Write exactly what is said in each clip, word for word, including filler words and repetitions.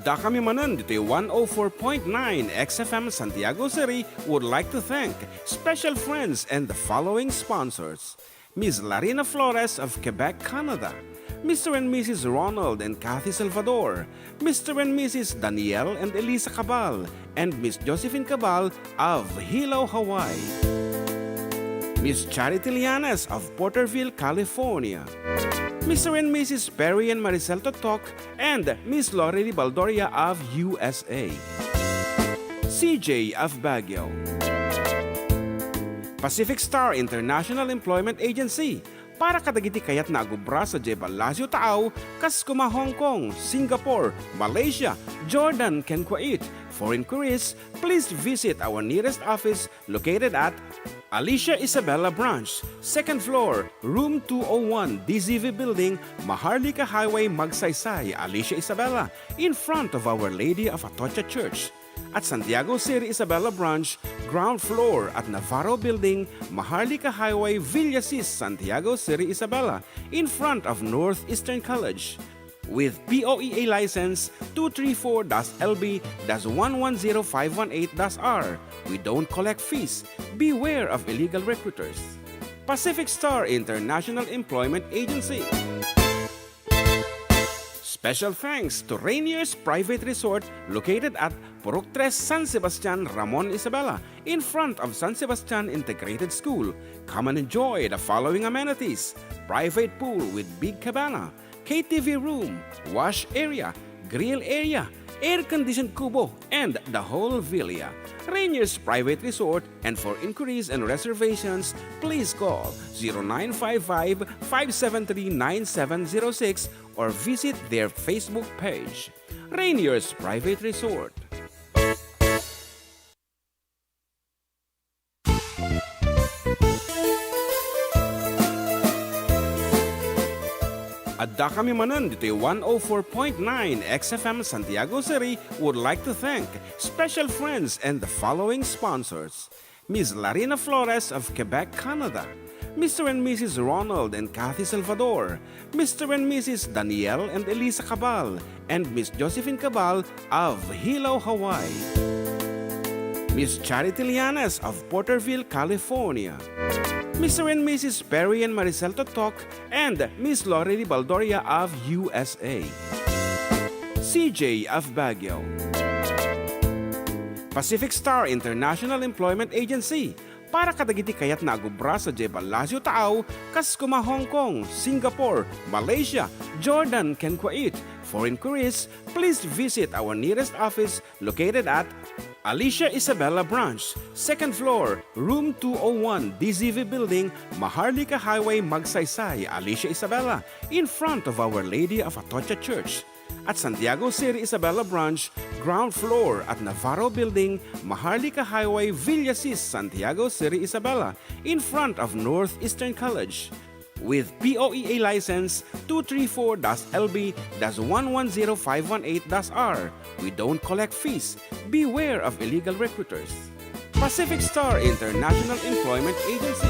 Dakami manen ditoy one oh four point nine X F M Santiago City would like to thank special friends and the following sponsors: Miss Larina Flores of Quebec, Canada, Mister and Missus Ronald and Kathy Salvador, Mister and Missus Daniel and Elisa Cabal, and Miss Josephine Cabal of Hilo, Hawaii, Miss Charity Lianes of Porterville, California, Mister and Missus Perry and Maricel Totok, and Miss Lorely Baldoria of U S A, C J of Baguio, Pacific Star International Employment Agency, para kadagiti kayatna a agubra sadiay Palacio Taaw, kas kuma Hong Kong, Singapore, Malaysia, Jordan, ken Kuwait. For inquiries, please visit our nearest office located at Alicia Isabela Branch, second floor, room two oh one, D Z V Building, Maharlika Highway, Magsaysay, Alicia Isabela, in front of Our Lady of Atocha Church. At Santiago City Isabela Branch, ground floor at Navarro Building, Maharlika Highway, Villasis, Santiago City Isabela, in front of Northeastern College. With P O E A license two three four dash L B dash one one zero five one eight dash R. We don't collect fees. Beware of illegal recruiters. Pacific Star International Employment Agency. Special thanks to Rainier's Private Resort, located at Purok Tres, San Sebastian, Ramon Isabela, in front of San Sebastian Integrated School. Come and enjoy the following amenities: private pool with big cabana, K T V room, wash area, grill area, air-conditioned kubo, and the whole villa. Rainier's Private Resort, and for inquiries and reservations, please call zero nine five five, five seven three, nine seven zero six or visit their Facebook page, Rainier's Private Resort. Addakami manen ditoy one oh four point nine X F M Santiago City would like to thank special friends and the following sponsors: Miss Larina Flores of Quebec, Canada, Mister and Missus Ronald and Kathy Salvador, Mister and Missus Daniel and Elisa Cabal, and Miss Josephine Cabal of Hilo, Hawaii, Miss Charity Lianes of Porterville, California, Mister and Missus Perry and Maricel Totok, and Miss Lorely Baldoria of U S A, C J of Baguio, Pacific Star International Employment Agency, para kadagiti kayatna a agubra sadiay Palacio Taaw, kas kuma Hong Kong, Singapore, Malaysia, Jordan, ken Kuwait. For inquiries, please visit our nearest office located at Alicia Isabela Branch, second floor, room two oh one, D Z V Building, Maharlika Highway, Magsaysay, Alicia Isabela, in front of Our Lady of Atocha Church. At Santiago City Isabela Branch, ground floor at Navarro Building, Maharlika Highway, Villasis, Santiago City Isabela, in front of Northeastern College. With P O E A license two three four dash L B dash one one zero five one eight dash R. We don't collect fees. Beware of illegal recruiters. Pacific Star International Employment Agency.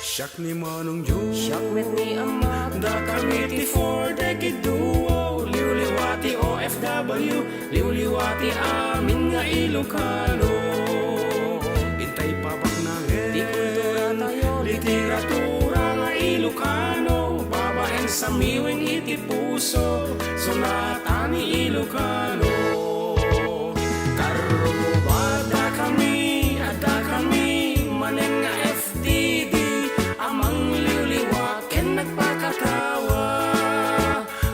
Siak ni Manong Joe. Siak met ni Amak. Dakami ti Four Decade Duo. Liwliwa ti O F W. Liwliwa ti amin nga Ilocano. Intay pabaknangen ti kultura tayo, literatura nga Ilocano, babaen samiweng iti puso, sonata ni Ilocano. Karruba, dakami, addakami manen nga F D D a mangliwliwa ken nagpakatawa.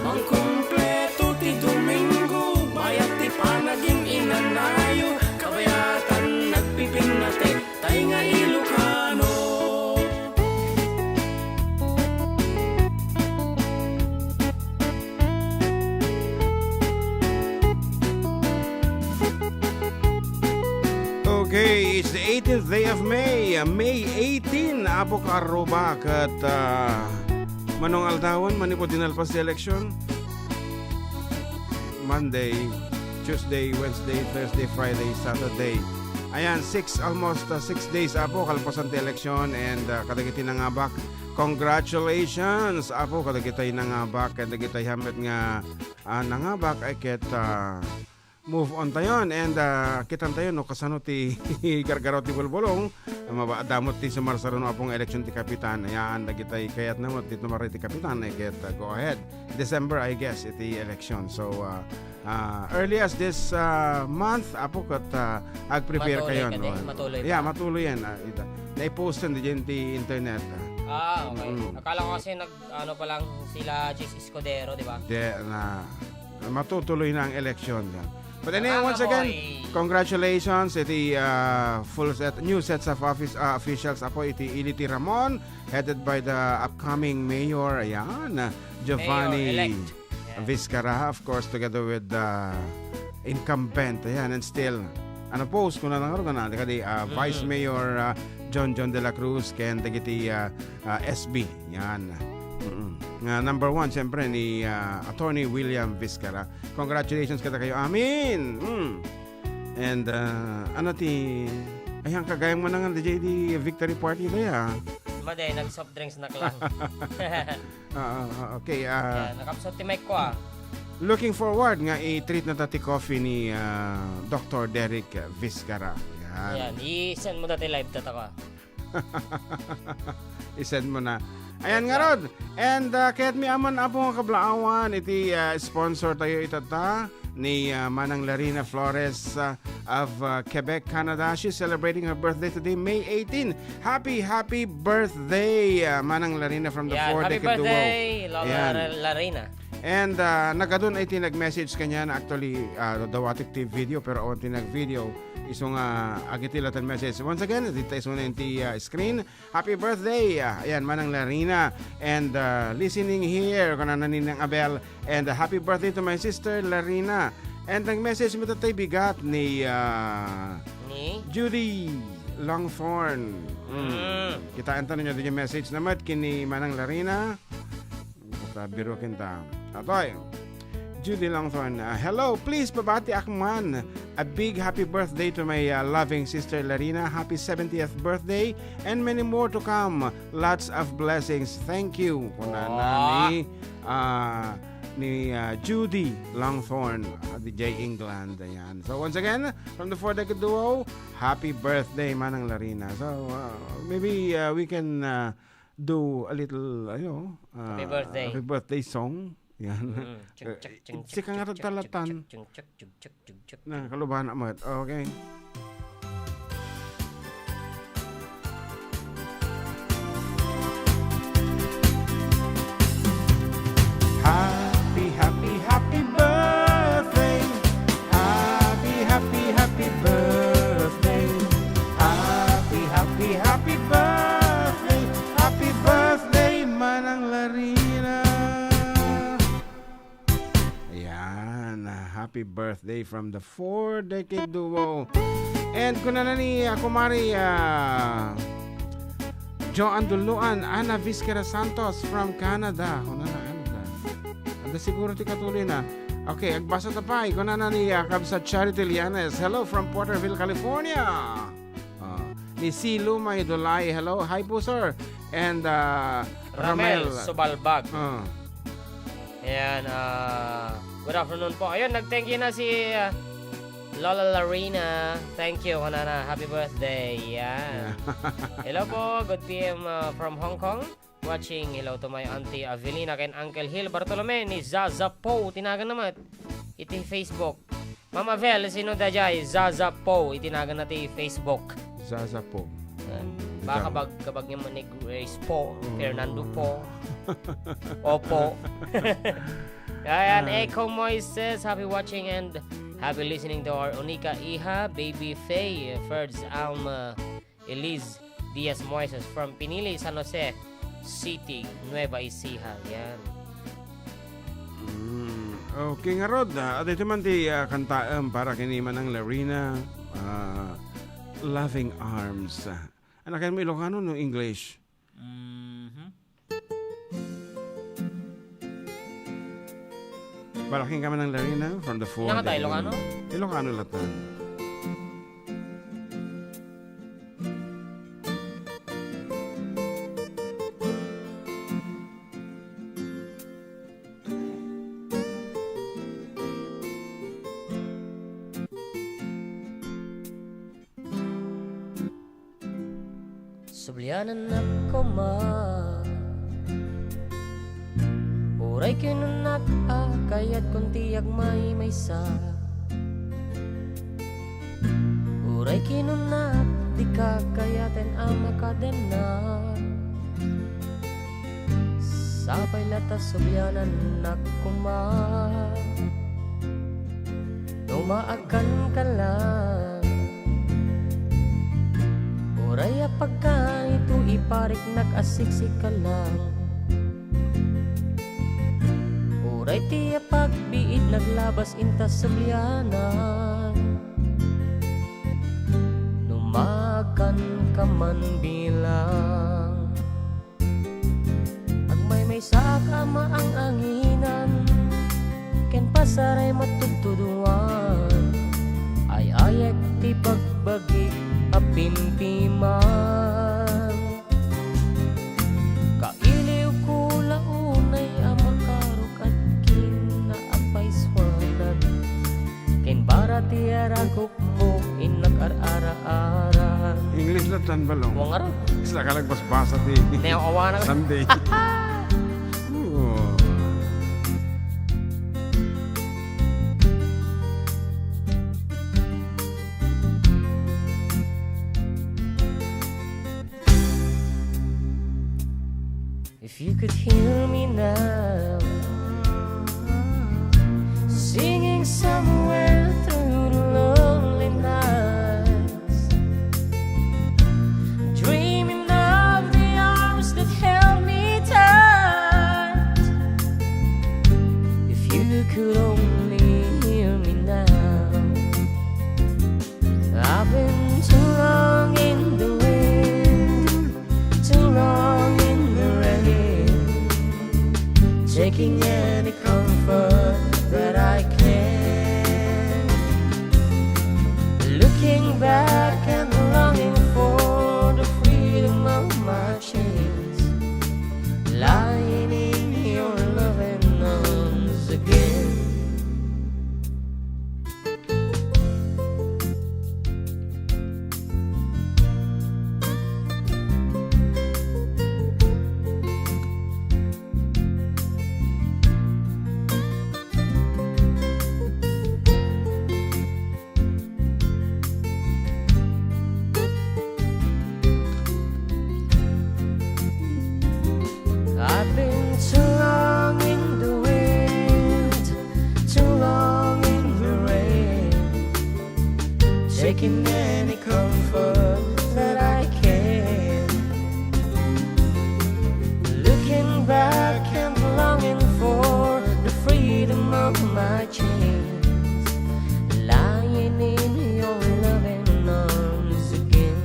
Mangkumpleto ti Domingo, bayat ti panagin-inanayo, kabayatan nagpipinnatek, tay nga Ilocano. Okay, it's the eighteenth day of May, May eighteen, Apo Karruba, ket, ah, Manong aldawen, manipud dinalpas ti eleksyon. Monday, Tuesday, Wednesday, Thursday, Friday, Saturday. Ayan, six, almost, uh, six days, Apo, kalpasan ti election, and, uh, kadagiti nangabak, congratulations, Apo, kadagiti nangabak, and dagiti hammet nga, uh, nangabak, ay ket, uh, move on tayon, and, uh, kitan tayo no kasano ti gargaraw ti bulbulong. Maba-, damot ti sumarsaruno, Apo, nga election ti kapitan. Ayan, dagiti kayatna met ti tumari ti kapitan, ay ket, uh, go ahead. December, I guess, iti election. So, uh, Ah, early as this, ah, month, Apo, ket, ah, agprepare Matuloy kayon, kadi? Oh. Matuloy pa? Yeah, matuloy yan, ah, ita. Naiposten diyan ti internet, ah. Ah, okay. Mm. Akala ko kasi nag-, ano pa lang sila Chiz Escudero, di ba? Di na. Matutuloy na ang eleksyon, yan. But anyway, Tama once na po, again, eh. Congratulations iti, ah, full set, new sets of office, ah, officials, Apo, iti Ili ti Ramon, headed by the upcoming mayor, ayan, Giovanni Mayor-elect. Yan. Vizcarra, of course, together with the incumbent. Ayan, and still, ano, post, kuna na nga, kadi, ah, Mm. Vice Mayor, ah, John John de la Cruz, ken dagiti, ah, ah, S B. Yan. Mm-mm. Nga number one, siyempre, ni, ah, Attorney William Vizcarra. Congratulations kada kayo. Amin! Mm. And, ah, ano ti, ayan, kagayang manangan, D J, di victory party tayo, ah. Madi, nag-soft drinks na lang. Ah, ah, ah, okay, ah. Yan, nakapsot ti mic ko, ah. Looking forward nga i-treat na ta ti coffee ni, ah, Doktor Derek Vizcarra. Yan. Yan, i-send mo dati live data ko, ah. I-send mo na. Ayan nga rod. And, ah, kayatmi amon, Apo, nga kablaawan, iti, ah, sponsor tayo itata ni, ah, Manang Larina Flores, ah, of, uh, Quebec, Canada. She's celebrating her birthday today, May eighteen. Happy, happy birthday, uh, Manang Larina from the Yan, Four happy Decade Duo. Birthday, Lola Yan. Re-, Larina. And, uh, nagadun ay ti nag-message kanyan. Actually, uh, dawatek ti video, pero awan ti nag-video. Isu nga, agiti laten message. Once again, dita isu na ti, uh, screen. Happy birthday, ah, ayan, Manang Larina. And, ah, listening here, kunana ni Nang Abel. And, ah, happy birthday to my sister, Larina. And ang message mo tatay bigat ni, ah, Ni? Judy Longthorn. Mm. Mm. Kitaan tayo niyo din yung message naman kini Manang Larina. Basta biro kinta. Atoy. Judy Longthorn, uh, hello, please pabati ak man a big happy birthday to my, uh, loving sister Larina. Happy seventieth birthday and many more to come. Lots of blessings. Thank you. Kunana Aw. ni, uh, ni, uh, Judy Longthorn, uh, D J England. Ayan. So once again, from the Four Decade Duo, happy birthday, Manang Larina. So, uh, maybe, uh, we can, uh, do a little, you know, uh, Happy birthday. Happy birthday song. Yan. Mm. Ching, chak, ching, Eh, chak, sika nga ching, chak, talatan. Ching, chak, ching, chak, ching, chak. Na, kalubana mo. Okay. Happy, happy, happy birthday. Happy, happy, happy birthday. Happy, happy, happy birthday. Happy birthday, Manang Larina. Ayan, ah, happy birthday from the Four Decade Duo. And kunana ni, ah, kumari, ah, Joan Duluan, Ana Vizquera Santos from Canada. Kunana, Canada. Anda siguro ti katuloy na. Okay, agbasa ta pay. Kunana ni, ah, Kabsat Charity Lianes. Hello from Porterville, California. Ah, ni Silo Maydolay. Hello. Hi po, sir. And, ah, Ramel Ramel. Subalbag. Ah. Ayan, ah, good afternoon po. Ayun, nag-thank you na si, ah, Lola Larina. Thank you, kanana. Happy birthday. Yan. Yeah. Hello po. Good P M, ah, from Hong Kong. Watching. Hello to my Auntie Avelina ken Uncle Hil Bartolome ni Zaza Po. Tinagan naman iti Facebook. Mama Vel, sino dayjay? Zaza Po. Itinagan na ti Facebook. Zaza Po. Ah, Mm, baka ikaw. Bag-, kabag niya mo ni Grace Po, Mm. Fernando Po. Opo. Ayan, Ah. Echo Moises, happy watching and happy listening to our Unika Iha, Baby Faye, Ferds Alma, Elise Diaz Moises from Pinili, San Jose City, Nueva Ecija. Yan. Mm, okay nga rod, ah, adda iti man ti, ah, kantaem para kini Manang Larina, ah, Loving Arms. Anaken mo Ilocano no English? Mhm. Balaking ka man ng Larina from the Four Naka tayo, Decade Ilocano? Duo. Ilocano latan. Sublianannak koma. Uray kinunnak a kayatko ti agmaymaysa. Uray kinunnak ti kakayaten a makadenna. Sapay la ta sublianannak koma. No maagkan ka lang, uray apagka ito ipariknak a siksik ka lang. Uray ti apagbiit naglabas inta sublianan. No maagkan ka man bilang Agmaymaysaak a maang-anginan, ken pasaray matudtuduan. Ay-ayek ti bagbagi a pimpiman. Kailiwko la unay a makarukad ken naapaysuanan. Ken bara ti arakok mo, innak ar-ara-ara. English la tan balong. Wang aro. Isla ka lang basbasa ti Neo awana. Sunday. Oo. If you could hear me now, singing somewhere through the lonely nights, dreaming of the arms that held me tight. If you could only hear me now, I've been too long in the wind, too long in the rain, taking any comfort that I can. Looking back and longing for the freedom of my chains, lying in your loving arms again. I've been too long in the wind, too long in the rain, taking any comfort that I can. Looking back and longing for the freedom of my chains, lying in your loving arms again.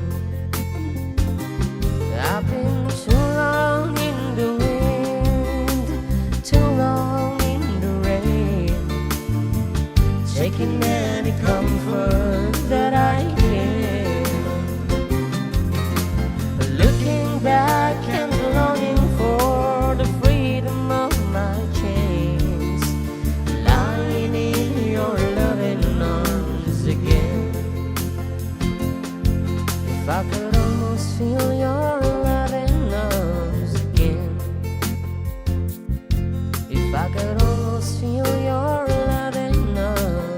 I've been too long in the wind, too long in the rain, taking any comfort that I can. Looking back and longing for the freedom of my chains, lying in your loving arms again. If I could almost feel your loving arms again. If I could almost feel your loving arms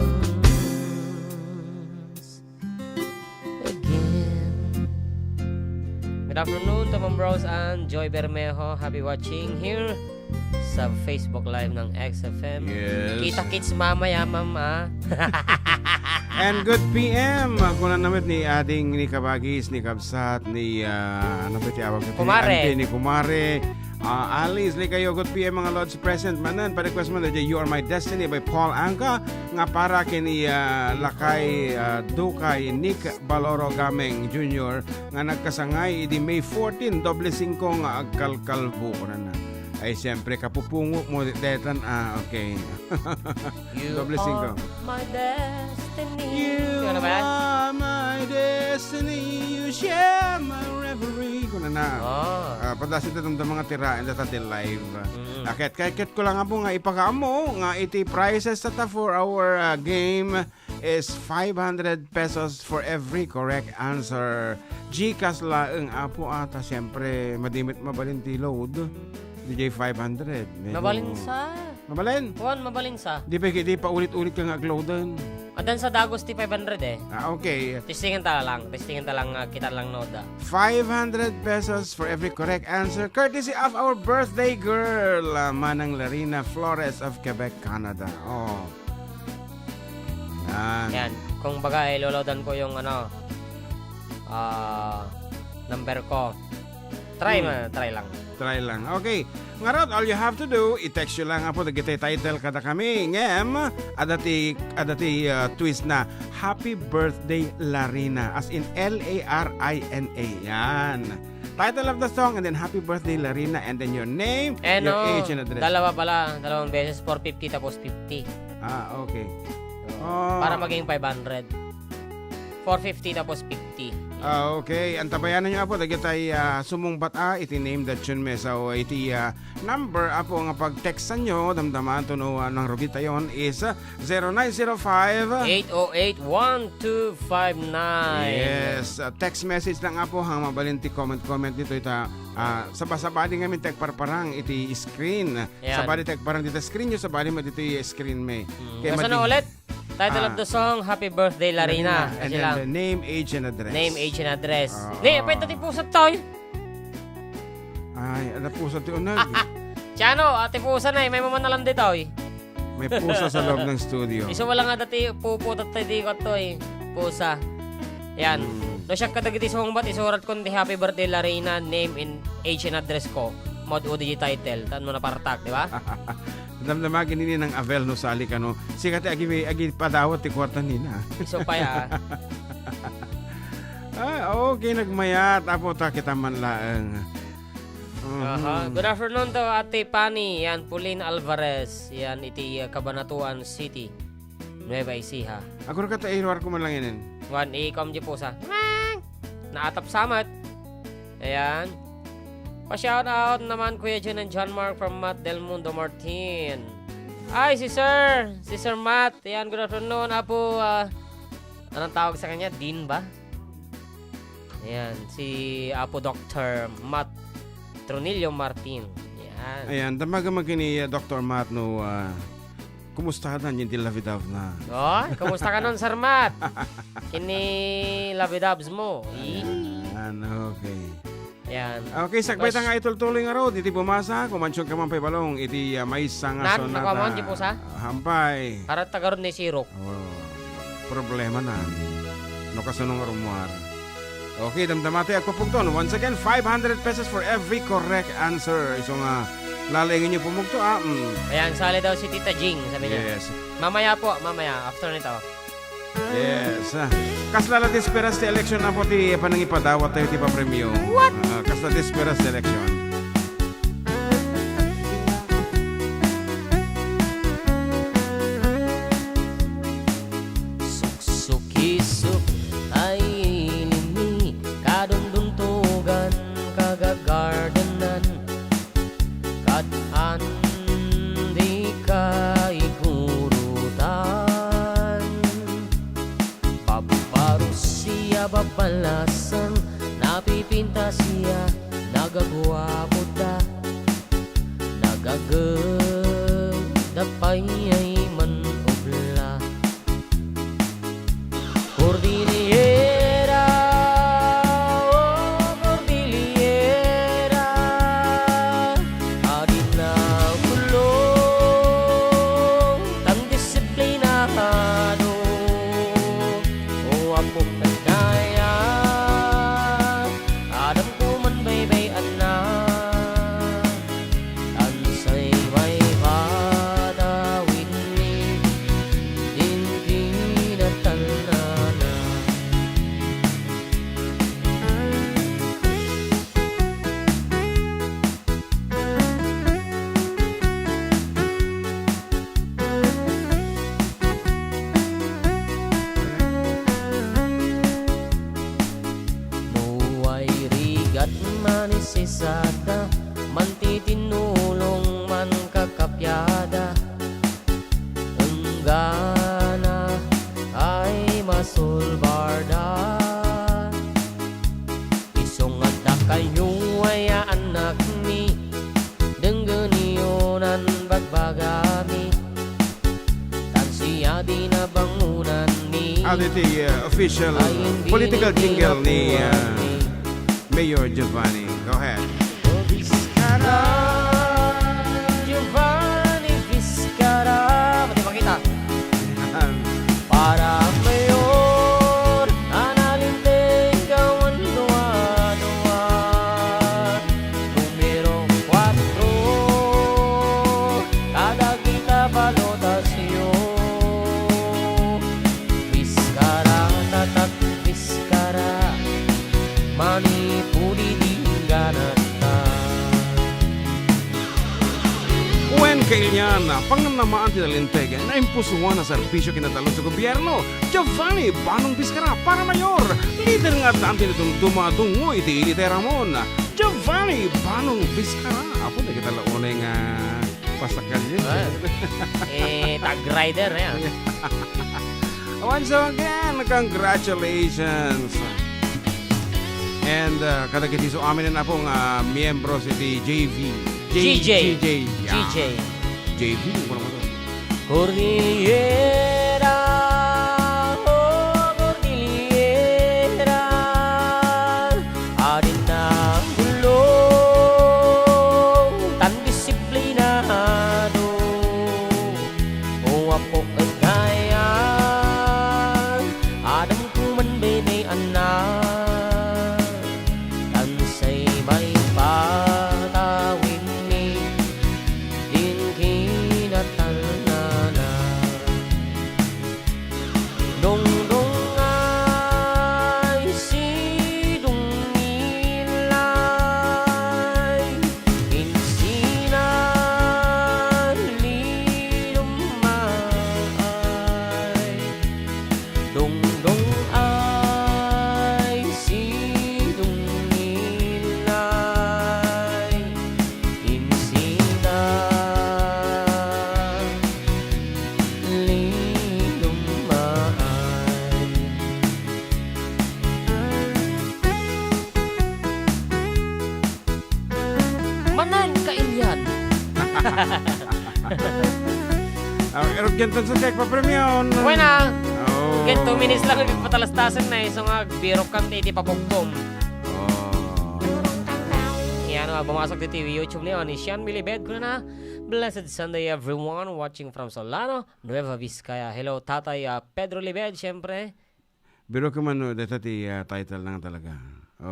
again. Good afternoon to Ma'am Rose and Joy Bermejo. Happy watching here sa Facebook Live ng X F M. Yes. Kita-kits mamaya, ma'am, ah. And good P M. Ako na naman ni ading, ni kabagis, ni kabsat, ni, ah, ano ba ti awag ko? Kumare. Ni auntie, ni kumare. Ah, Alice, likayo, good P M, mga lods present. Manen, pa-request mo na di You Are My Destiny by Paul Anka, nga para kini, ah, Lakay, ah, Dukay, Nick Baloro Gameng Junior, nga nagkasangay idi May fourteen, doble singko nga agkalkalbo ko na na. Ay, siyempre, kapupungo mo, detan, ah, okay. You Doble singko. Are my destiny. You Ano ba yan? Are my destiny, you share my reverie. Kuna na. Oh. Ah, padasi ito ng mga tira, and that the live. Mm. Ah, ket, ket, ket ko lang abo nga ipakaamo nga iti prizes tata for our, ah, game. is five hundred pesos for every correct answer. GCash laeng, Apo, ata, siyempre, madimit mabalin ti load. D J five hundred. Medyo Mabalin sa. Mabalin? Kuan, mabalin sa. Di pa, di pa ulit-ulit ka nga agloaden. Adan sa dagos ti five hundred eh. Ah, okay. Testingan ta lang. Testingan ta lang, ah, kita lang no da. Five hundred pesos for every correct answer, courtesy of our birthday girl, ah, Manang Larina Flores of Quebec, Canada. Oh. Yan. Yan. Kung baga, iloloadan ko yung ano, ah, number ko. Try Hmm. ma-, try lang. Try lang. Okay. Ngarud, all you have to do, i-text you lang, Apo, dagiti title kadakami. Ngem, adda ti, adda ti, uh, twist na, "Happy birthday, Larina." As in, L A R I N A. Yan. Title of the song, and then, "Happy birthday, Larina," and then your name, Eh, your no, age, and address. Dalawa pala, dalawang beses, four fifty tapos fifty. Ah, okay. So, Oh. para maging five hundred. Four fifty tapos fifty. Ah, okay. Antabayanan nyo, Apo, dagitay, ah, sumungbat, ah, iti name that tune me. So, iti, ah, number, Apo, nga pagtextan nyo, damdaman to no, ah, nang rugi tayon is, ah, zero nine zero five. Eight oh eight, one two five nine. Yes, ah, text message lang, Apo, hang mabalin ti comment-comment dito ita, ah, sabasabali ngamin ti agparparang iti screen. Yan. Sabali ti agparang dito screen nyo, sabali mo dito screen me. Mm. Kaya Basta na madi- ulit. Title of Ah. the song, Happy Birthday, Larina. Larina. And Kasi then lang. the name, age, and address. Name, age, and address. Oo. Ni, pwede ti pusat, toy. Ay, ada pusat ti unag. Tiano, ati pusa na eh. May mamanalan di, toy. May pusa sa loob ng studio. Iso wala nga dati puputat tayo di ko, toy. Pusa. Yan. Hmm. No, siya kadagiti sumungbat, isurat ko ti Happy Birthday, Larina, name and age and address ko. Mod O D G title. Tan mo na partak, di ba? Damdama ginini nang Avel no sali kano. Sika ti agi-, agipadawat ti kuarta nina. Iso pa ya. Ah, okay, nagmayat. Apo ta kita man laeng. Mhm. Aha. Good afternoon to Ate Pani, yan, Pauline Alvarez, yan, iti, uh, Cabanatuan City, Nueva Ecija. Agurka ta iruar ko man lang inin. Wan, ikom di pusa. Naatap samat. Ayan. Pa-shout out naman, Kuya Jun and John Mark from Matt Del Mundo Martin. Ay, si Sir, si Sir Matt. Ayan, good afternoon, Apo, ah, anong tawag sa kanya? Dean ba? Ayan, si Apo Doctor Matt Tronillo Martin. Ayan. Ayan, tamagan man kini, ah, Doctor Matt, no, ah, kumusta ka na? Hindi lavidab na. Oh, kumusta ka nun, Sir Matt? Kini lavidabs mo. Eh. Ayan, okay. Ayan. Okay, sakbay Tapos ta nga itultuloy nga road. Iti bumasa, kumansiyon ka man pay balong. Iti, ah, maysa nga Nan, sonata. Nakuha mo, di pusa? Hampay. Para tagarod ni Sirok. Oh, problema na. No, kasunong rumwar. Okay, damdama tayo agpupugton. Once again, five hundred pesos for every correct answer. Iso nga, lalengin niyo pumugto, ah. Mm. Ayan, sali daw si Tita Jing, sabi niya. Yes. Mamaya po, mamaya, after nito. Yes, ah. Kasla la ti esperas ti election, Apo, ti panangipadawat tayo ti papremio. What? Ah, kasla ti esperas ti election. Suksukisuk ay ilimi, kadunduntugan, kagagardenan, kat andi kaigurutan. Paparusia, babalasan, napipintasia, nagaguapo da, nagageda pay ay man ubla. Cordillera, oh, Cordillera, adina ulo, tan disiplinado, o Apo Daya, adamko man baybay-anna. Ansay may padawitmi, din pinatalnana. No way rigat manisisada, mantitinnulong man kakapiada, enggana Sulbarda. Isu nga adda kayo aya annakmi, denggenyo nan bagbagami. Tan siya di nabangonanmi. Adi ti, uh, official political jingle ni, uh, Mayor Giovanni. Go ahead. Vizcara, Giovanni Vizcara. Pati makita. Para mayor, a nalinteg awan dua-dua. Numero kuatro, kada kita balotasion. Vizcara, tatak Vizcara, manipudi dingganatta. Wen kailian, pangnanamaan ti nalinteg, naimpusuan a serbisio ken natalo ti gobierno, Giovanni Banong Vizcara para mayor, lider nga addaan ti nadumduma dungo iti ili ti Ramon, Giovanni Banong Vizcara, apo dagita la unay nga pasakal yun. Ah. Eh, tag rider na yan. Once again, congratulations. And, uh, kadagiti su amin apo nga miyembro iti J V. G J. G J. Yeah. G J. J V, ano ba to? Cordillera, oh, Cordillera, adin nagulong tan disiplinado. O Apo, ket gayam, adamko man bene annak, tan say maipatawidmi din kinatalnana. Dongdong ay sidongilay, insinalidummaay. Dongdong ay sidongilay, insinalidummaay. Manan kailian. Ah, erot genton sa check pa premion. Buena. Oh. Ken two minutes lang ipatalastasen na, isu nga birok kan ti, ti papugpom. Oh. Yan, ah, bumasok ti, ti YouTube niyo ni Sean Milibed, kuna na, "Blessed Sunday, everyone watching from Solano, Nueva Vizcaya." Hello, Tatay, ah, Pedro Libed, siyempre. Biro ka man, no, deta ti, ah, title lang talaga.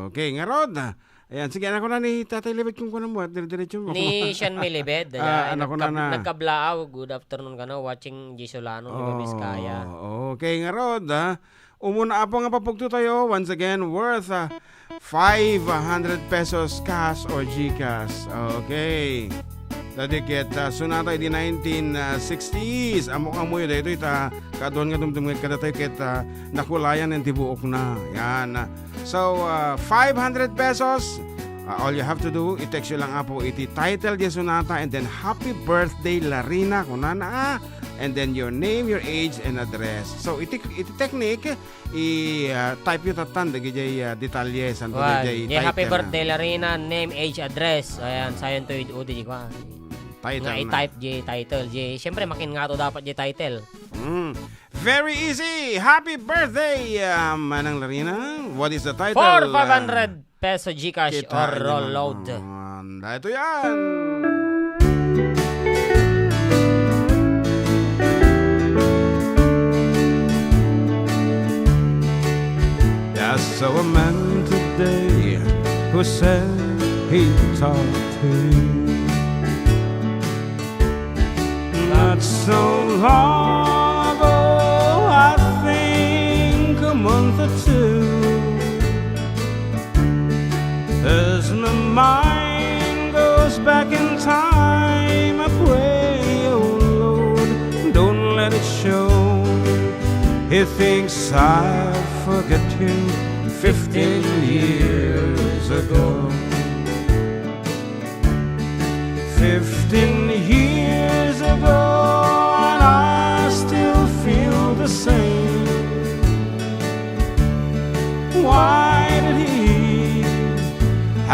Okay, ngarud. Ayan, sige, anak ko na ni Tatay Libed kung kuno mo, at dire-diretso mo. Ni Sean Milibed, ah, ayan, anak ko na nagkab-, na. Nagkablaaw, good afternoon kano, watching Gisolano, Nueva Vizcaya. Oh, okay, ngarud, ah. Umuna apo nga papugto tayo, once again, worth, ah, five hundred pesos cash or GCash. Okay. Dati ket, ah, sunata idi nineteen sixties. Ammo-ammoyo daytoy ta kaduan nga dumdumngeg kadatayo ket, ah, nakulayan ti buokna. Yan. So, ah, five hundred pesos. Ah, all you have to do, i-text yo lang apo iti title di sunata and then, "Happy birthday, Larina," kunana, ah. And then your name, your age, and address. So, iti, iti technique, i, ah, type yo tattan dagiti, ah, detalye, santo. Wan, dagiti, yeah, "Happy title, birthday, ah. Larina, name, age, address." Ayan, sayon to id-, udi, di ba? Title nga na. I-type di title, di. Siyempre, makin nga to dapat di title. Mm. Very easy. Happy birthday, ah, Manang Larina. What is the title? For five hundred peso GCash or roll load. Kita naman. Dahil ito yan. I saw a man today who said he talked to you. Not so long ago, I think a month or two. As my mind goes back in time, I pray, oh Lord, don't let it show. He thinks I forget him fifteen years ago. Fifteen years ago, and I still feel the same.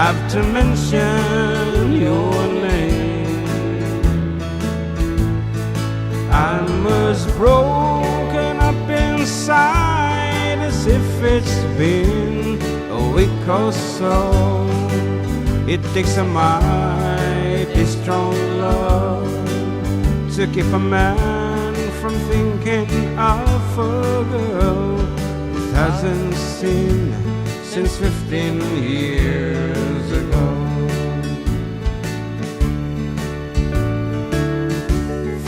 Have to mention your name. I'm as broken up inside as if it's been a week or so. It takes a mighty strong love to keep a man from thinking of a girl that hasn't seen since fifteen years ago.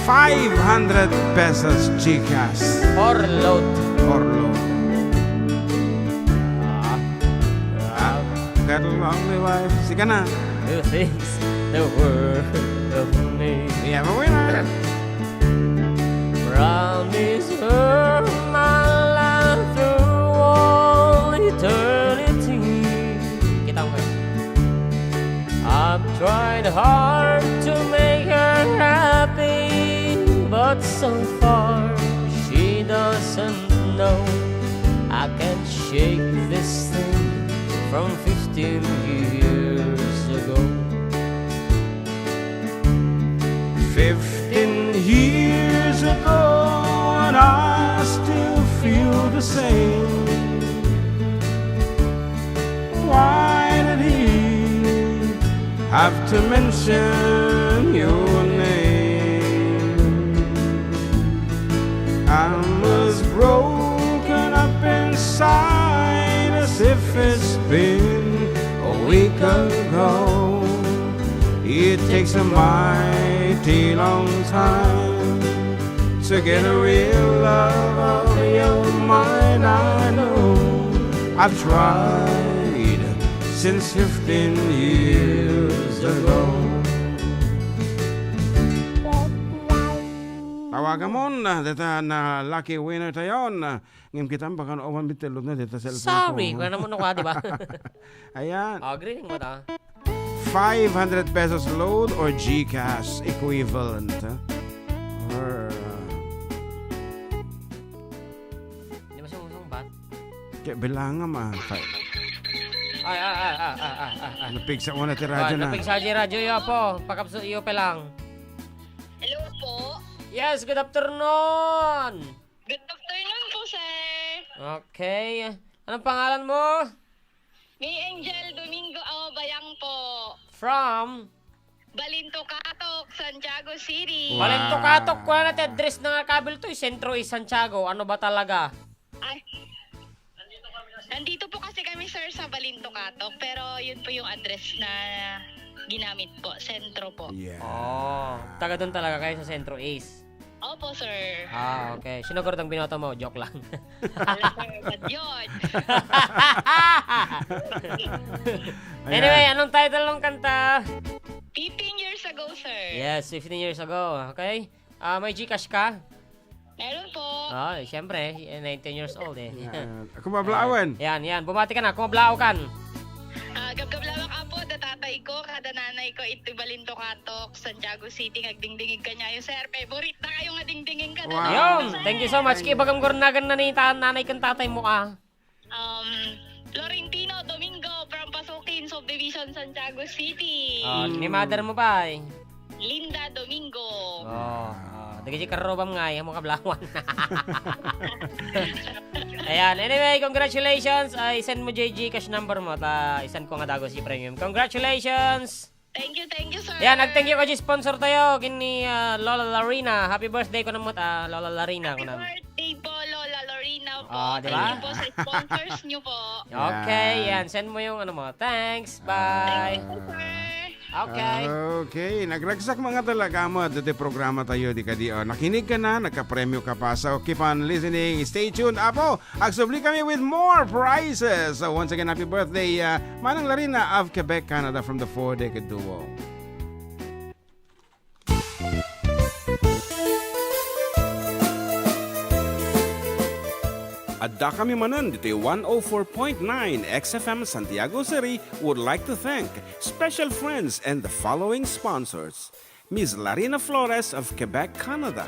Five hundred pesos GCash. Or load. Or load. Ah, ah, got a lonely wife. Sige na. Who thinks the world of me. We have a winner. Promise her my life through all eternity. Kita mo. I've tried hard to make her happy, but so far she doesn't know. I can't shake this thing from fifteen years ago. Fifteen years ago, and I still feel the same. Why did he have to mention your name? I'm as broken up inside as if it's been a week ago. It takes a mighty long time to get a real love of your mind. I know I've tried since fifteen years ago. Tawagan mo na, deta na lucky winner tayon. Ngem kita, baka no, awan bitellod na deta cellphone Sorry, ko. Kaya naman ako, di ba? Ayan. Oh, greeting mo ta. Five hundred pesos load or GCash equivalent, ha? Or, uh, Di ba siya usong bat? Kaya bilangam, ah. Ay, ay, ay, ay, ay, ay, ay. Napigsa ko na ti radyo Ay, na. Napigsa ti radyo, yo po. Pakapso iyo pa lang. Hello po. Yes, good afternoon. Good afternoon po, sir. Okay. Anong pangalan mo? May Angel Domingo Awabayang po. From? Balintocatok, Santiago City. Wow. Balintocatok, kuana ti address na nga kabil to, eh, Centro East Santiago. Ano ba talaga? Ay. Nandito po kasi kami, sir, sa Balintocatok, pero yun po yung address na ginamit po, Sentro po. Yeah. Oh, taga doon talaga kayo sa Centro East? Opo, sir. Ah, okay. Sino gurutang binoto mo? Joke lang. Wala, sir. Ba't yun? Ayan. Anyway, anong title ng kanta? Fifteen years ago, sir. Yes, fifteen years ago. Okay. Ah, may GCash ka? Meron po. Ah, siyempre, eh, nineteen years old eh. Yan. Ako mablaawan. Yan, yan. Bumati ka na. Kumablaaw kan. Ah, gabgab lamang apo, da tatay ko, kada nanay ko, iti Balintocatok, Santiago City, ngagdingdingig kaniayo, sir. Favorite na kayo nga dingdingin ka na. Wow. Yun. Thank you so much. Kibagam gurnagan na ni ta-, nanay kan tatay mo, ah. Um, Florentino Domingo from Pasukin Subdivision, Santiago City. Oh, ni mother mo pa eh. Linda Domingo. Oh, oh. Dagiti karrubam nga, amo kablawan. Ayan. Anyway, congratulations. Ay, send mo J G cash number mo. Ta, isan ko nga dago si premium. Congratulations. Thank you, thank you, sir. Yan, nag-thank you ka, sponsor tayo, kini, ah, Lola Larina. Happy birthday ko namot, ah, Lola Larina, Happy ko nam. Birthday po, Lola Lorena po. Ah, di ba? Thank you po sa sponsors nyo po. Okay, Yan. Yan. Send mo yung ano mo. Thanks, bye. Thank you, sir. Okay. Okay, nagragsak mga talaga mo dito programa tayo, di ka di, oh, nakinig ka na, nagkapremyo ka pa. So, keep on listening. Stay tuned, Apo. Agsubli kami with more prizes. So, once again, happy birthday, uh, Manang Larina of Quebec, Canada, from the Four Deck Duo. Adda kami manen ditoy one oh four point nine X F M Santiago City would like to thank special friends and the following sponsors. Miss Larina Flores of Quebec, Canada,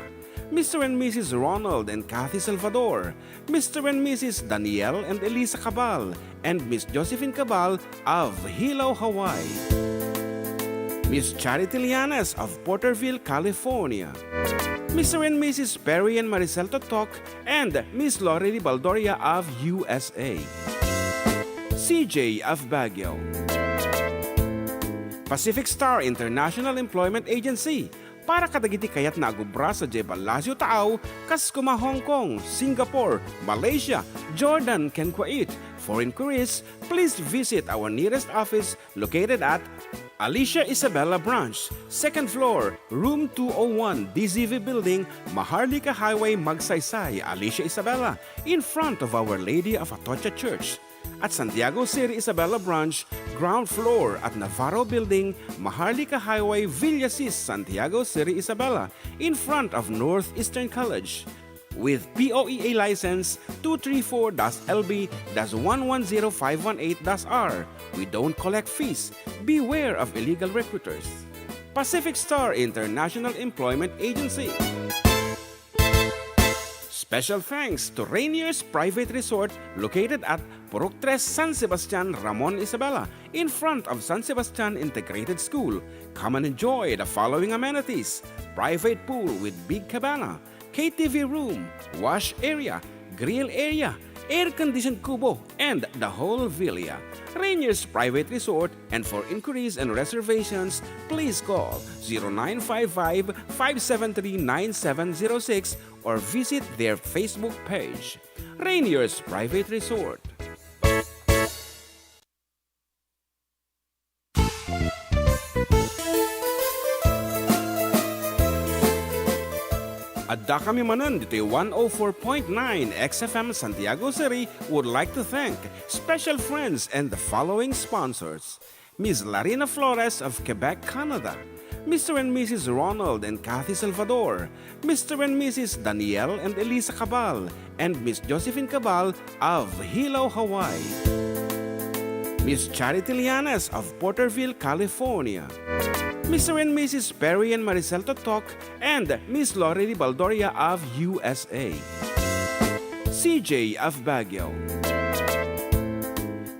Mister and Missus Ronald and Kathy Salvador, Mister and Missus Daniel and Elisa Cabal, and Miss Josephine Cabal of Hilo, Hawaii. Miss Charity Lianes of Porterville, California. Mister and Missus Perry and Maricel Totok and Miss Lorely Baldoria of U S A. C J of Baguio. Pacific Star International Employment Agency para kadagiti kayatna a agubra sadiay Palacio Taaw, kas kuma Hong Kong, Singapore, Malaysia, Jordan, ken Kuwait. For inquiries, please visit our nearest office located at Alicia Isabela Branch, second floor, room two oh one, D Z V Building, Maharlika Highway, Magsaysay, Alicia Isabela, in front of Our Lady of Atocha Church. At Santiago City Isabela Branch, ground floor at Navarro Building, Maharlika Highway, Villasis, Santiago City Isabela, in front of Northeastern College. With P O E A license two three four dash L B dash one one zero five one eight dash R, we don't collect fees. Beware of illegal recruiters. Pacific Star International Employment Agency. Special thanks to Rainier's Private Resort located at Purok Tres, San Sebastian, Ramon Isabela, in front of San Sebastian Integrated School. Come and enjoy the following amenities: private pool with big cabana, K T V room, wash area, grill area, air-conditioned kubo, and the whole villa. Rainier's Private Resort, and for inquiries and reservations, please call zero nine five five, five seven three, nine seven zero six or visit their Facebook page. Rainier's Private Resort. Adda kami manen ditoy one oh four point nine X F M Santiago City would like to thank special friends and the following sponsors: Miss Larina Flores of Quebec, Canada, Mister and Missus Ronald and Kathy Salvador, Mister and Missus Daniel and Elisa Cabal, and Miss Josephine Cabal of Hilo, Hawaii. Miss Charity Lianes of Porterville, California. Mister and Missus Perry and Maricel Totok and Miss Lorely Baldoria of U S A. C J of Baguio.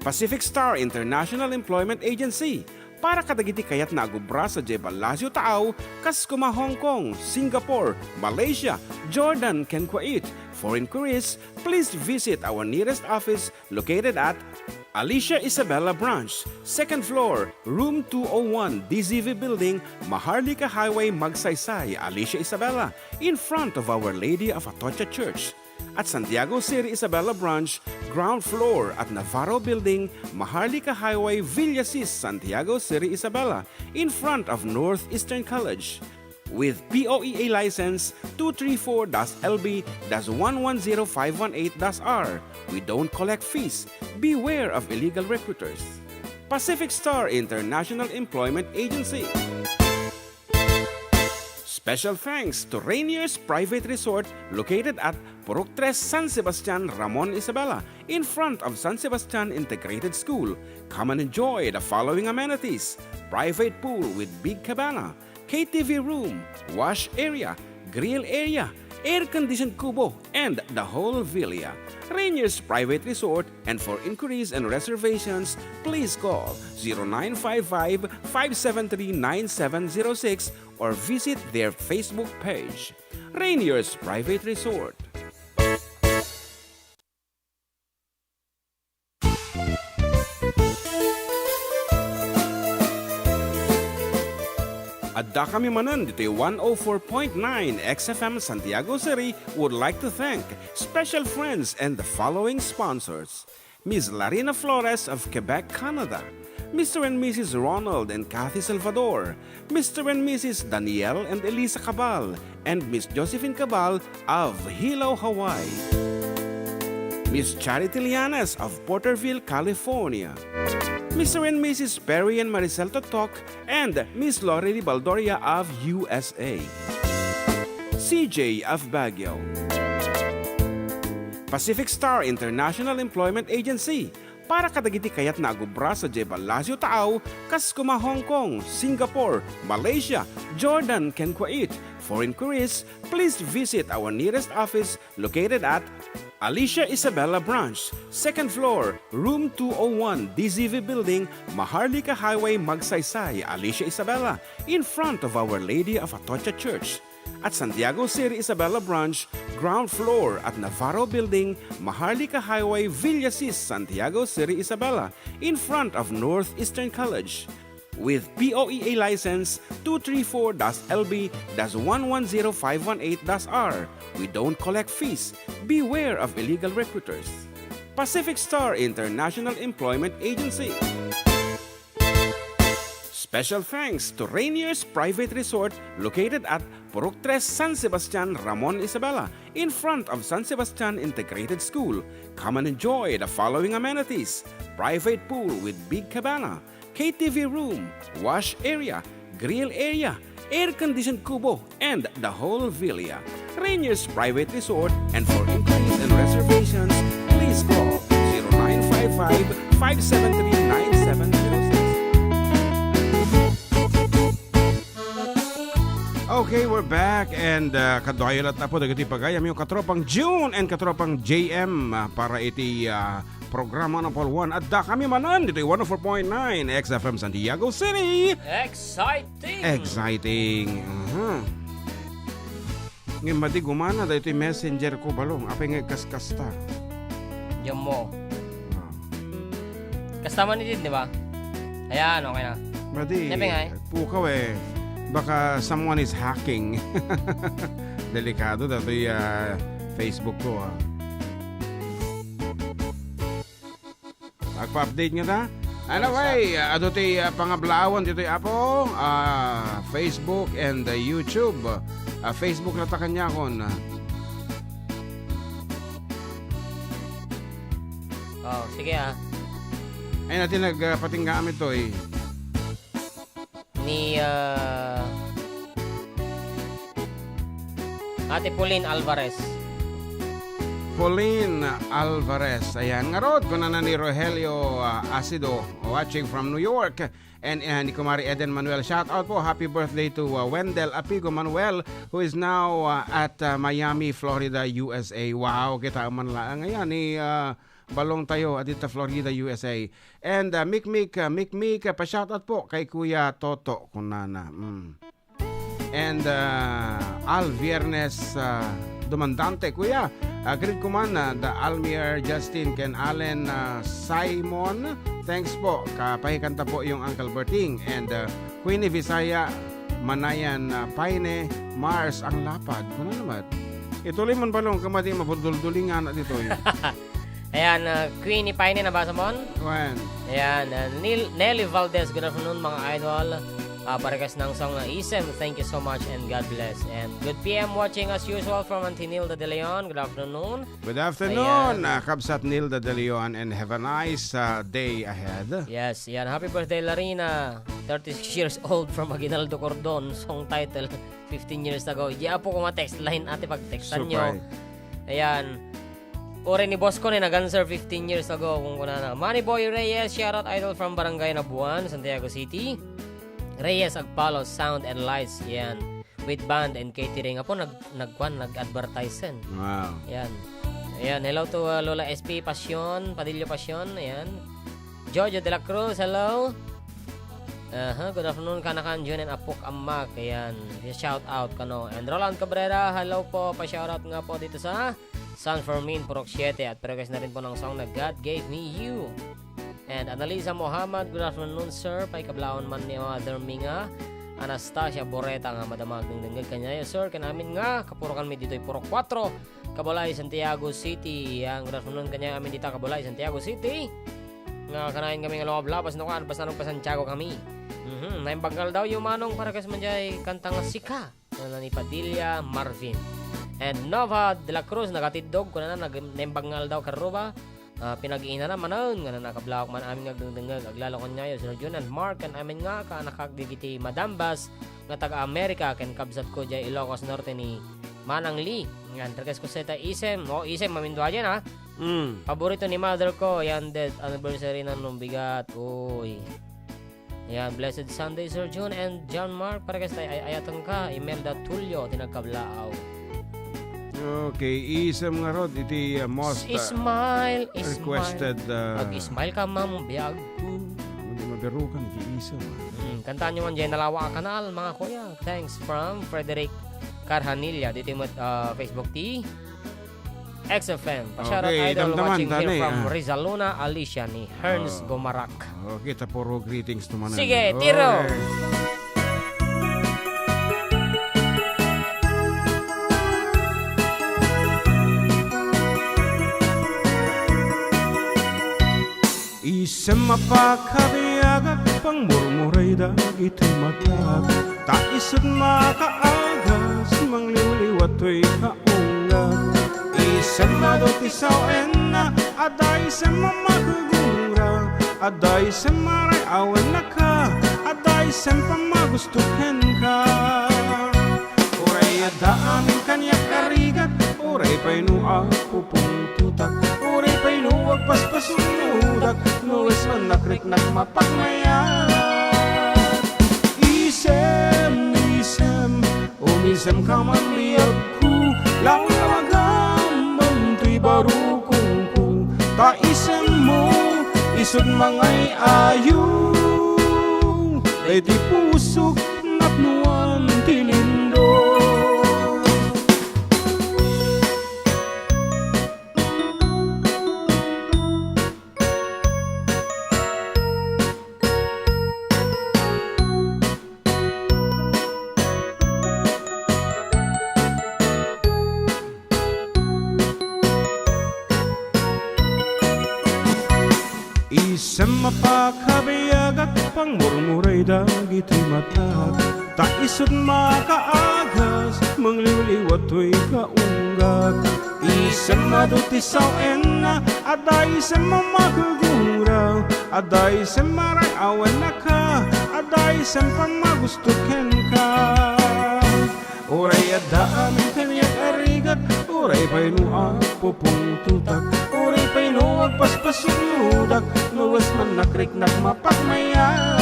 Pacific Star International Employment Agency, para kadagiti kayatna a agubra sadiay Palacio Taaw, kas kuma Hong Kong, Singapore, Malaysia, Jordan, ken Kuwait. For inquiries, please visit our nearest office located at Alicia Isabela Branch, second floor, room two oh one, D Z V Building, Maharlika Highway, Magsaysay, Alicia Isabela, in front of Our Lady of Atocha Church. At Santiago City Isabela Branch, ground floor at Navarro Building, Maharlika Highway, Villasis, Santiago City Isabela, in front of Northeastern College. With P O E A license two three four dash L B dash one one zero five one eight dash R, we don't collect fees. Beware of illegal recruiters. Pacific Star International Employment Agency. Special thanks to Rainier's Private Resort located at Purok Tres, San Sebastian, Ramon Isabela, in front of San Sebastian Integrated School. Come and enjoy the following amenities: private pool with big cabana, K T V room, wash area, grill area, air-conditioned kubo, and the whole villa. Rainier's Private Resort, and for inquiries and reservations, please call zero nine five five, five seven three, nine seven zero six or visit their Facebook page, Rainier's Private Resort. Adda kami manen ditoy one oh four point nine X F M Santiago City would like to thank special friends and the following sponsors: Miss Larina Flores of Quebec, Canada, Mister and Missus Ronald and Kathy Salvador, Mister and Missus Daniel and Elisa Cabal, and Miss Josephine Cabal of Hilo, Hawaii. Miss Charity Lianes of Porterville, California. Mister and Missus Perry and Maricel Totok and Miss Lorely Baldoria of U S A. C J of Baguio. Pacific Star International Employment Agency, para kadagiti kayatna a agubra sadiay Palacio Taaw, kas kuma Hong Kong, Singapore, Malaysia, Jordan, ken Kuwait. For inquiries, please visit our nearest office located at Alicia Isabela Branch, second floor, room two oh one, D Z V Building, Maharlika Highway, Magsaysay, Alicia Isabela, in front of Our Lady of Atocha Church. At Santiago Siri Isabela Branch, ground floor at Navarro Building, Maharlika Highway, Villasis, Santiago Siri Isabela, in front of Northeastern College. With P O E A license two three four dash L B dash one one zero five one eight dash R. We don't collect fees. Beware of illegal recruiters. Pacific Star International Employment Agency. Special thanks to Rainier's Private Resort located at Purok Tres, San Sebastian, Ramon Isabela, in front of San Sebastian Integrated School. Come and enjoy the following amenities: private pool with big cabana, K T V room, wash area, grill area, air-conditioned kubo, and the whole villa. Rainier's Private Resort, and for inquiries and reservations, please call zero nine five five, five seven three, nine seven zero six. Okay, we're back, and, uh, kaduayo latta po dagiti pagayam yung katropang June and katropang J M, uh, para iti, uh, programa na Paul Juan. Adda kami manen dito one oh four point nine X F M Santiago City. Exciting! Exciting. Mhm. Ngayon, madi gumana dahil ito'y messenger ko, balong. Apay nga kaskasta. Diyan mo. Ah. Kasta man iti, di ba? Ayan, okay na. Madi, Napay nga eh. Pukaw eh. Baka someone is hacking. Delikado dato'y, ah, Facebook ko, ah. Magpa-update nga ta? Anyway, adu ti, ah, pangablaawan ditoy Apo, ah, Facebook and, ah, YouTube. Ah, Facebook na ta kaniakon. Oh, sige, ah. Ay, natin nagpatingga kami to eh. Ni, ah, Ate Pauline Alvarez. Pauline Alvarez. Ayan. Ngarud, kunana ni Rogelio, ah, Asido, watching from New York. And, ah, ni Kumari Eden Manuel. Shout out po. Happy birthday to, ah, Wendell Apigo Manuel, who is now, ah, at, ah, Miami, Florida, U S A. Wow, kita man laang. Ayan, ni, ah, balong tayo, adita Florida, U S A. And, ah, Mikmik, ah, Mikmik, ah, pa-shoutout po kay Kuya Toto, kunana. Mm. And, ah, Al Viernes, ah, Dumandante, Kuya. Ah, greet ko man, ah, the Almir Justin ken Allen, ah, Simon. Thanks po. Kapahikanta po yung Uncle Berting. And, ah, Queenie Visaya, Manayan, ah, Paine, Mars, ang lapad. Ano naman? Ituloy man balong, kamadi, mabuduldulingan na ditoy. Ayan, ah, Queenie Paine, nabasa mo? Wen. Ayan, ah, Nel-, Nelly Valdez, good afternoon, mga idol. Ah, parekas ng song na Isem, thank you so much and God bless. And good P M watching as usual from Auntie Nilda De Leon, good afternoon. Good afternoon, Ayan. ah, Kabsat Nilda De Leon, and have a nice, ah, day ahead. Yes, yan. Happy birthday, Larina. Thirty-six years old from Aguinaldo Cordon. Song title, fifteen years ago. Di apo ko nga text line, ate, pag textan nyo. Supay. Ayan. Ore ni boss ko ni nag-answer fifteen years ago kung kunana. Manny Boy Reyes, shoutout idol from Barangay Nabuan, Santiago City. Reyes Agpalo, Sound and Lights, yan. With band and catering. Apo, nag-, nagkuan, nag-advertise yan. Wow. Yan. Ayan, hello to, uh, Lola S P Passion, Padillo Passion, ayan. Jojo de la Cruz, hello. Aha, good afternoon, Kanakan, Jun, and Apok Amak. Ayan, shout out kano. And Roland Cabrera, hello po, pa-shout out nga po dito sa San Fermin, Purok siete. At parequest na rin po ng song na God Gave Me You. And Annalisa Mohammed, good afternoon, sir. Paikablaon man ni Mother Minga. Anastasia Boreta nga madama agdengdengngeg kaniayo, sir. Ken amin nga kapurokan mi ditoy Purok kuatro, Kabalay, Santiago City. Yan, good afternoon kaniayo amin dita Kabalay, Santiago City. Nga kanayon kami nga lumabas-labas no kan, basta nagpa-Santiago kami. Mhm, naimbag nga aldawyo, Manong, parequest man jay kanta nga Sika. Kunana ni Padilla Marvin. And Nova de la Cruz, nagatiddog, kunana, nag-, naimbag nga aldaw, karuba. Ah, pinag-iinana manen, nga nakablaok man amin nga agdengdengngeg, aglalo kaniayo, Sir Jun and Mark, ken amin nga kaanakak dagiti madambas nga taga-Amerika, ken kabsat ko jay Ilocos Norte ni Manang Lee. Yan, request ko sa ita, Isem. O, Isem, mamindua dyan, ha? Mm. Paborito ni mother ko, yan, death anniversary na nung bigat. Uy. Ayan, blessed Sunday, Sir Jun and John Mark. Para kay ay, ay, ayatan ka, Imelda Tulio, ti nagkablaaw. Okay, isem ngarud iti, uh, most, uh, Smile, smile. Requested, uh, Ag-smile ka, ma'am, biag ko. Hindi mabirukan, iti isem, ah. Hmm, kantaan nyo man dyan, nalawa a kanal, mga kuya. Thanks from Frederick Carhanilla. Dito yung, uh, Facebook ti X F M. Pasyarat, okay, idol, damdaman, watching here from, ah, Rizal Luna, Alicia ni Herns, oh, Gomarak. Okay, ta puro greetings to manen. Sige, tiro. Okay. Isem a pakabiagak, pangmurmuray dagiti matak. Ta isut makaagas, mangliwliwa toy kaunggat. Isem adu ti sawenna, adda isem a makugungra, adda isem a ray-awen naka, adda isem a magusto kenka. Uray adda amin kaniak a rigat, uray pay no apupungtotak, uray pay no agpaspasungnodak, no isem a nakriknak mapagmayat. Isem, isem, umisemka man biagko, lawlawagam man toy barukongko, ta isemmo isut mangay-ayo, daytoy pusok napnoan ti lindol. Isem a pakabiagak, pangmurmuray dagiti matak. Ta isut makaagas, mangliwliwa toy kaunggat. Isem adu ti sawenna, adda isem a makugungra, adda isem a ray-awen naka, adda isem a magusto kenka. Uray adda amin kaniak a rigat, uray pay no apupungtotak, uray pay no agpaspasungnodak, no isem a nakriknak mapagmayat.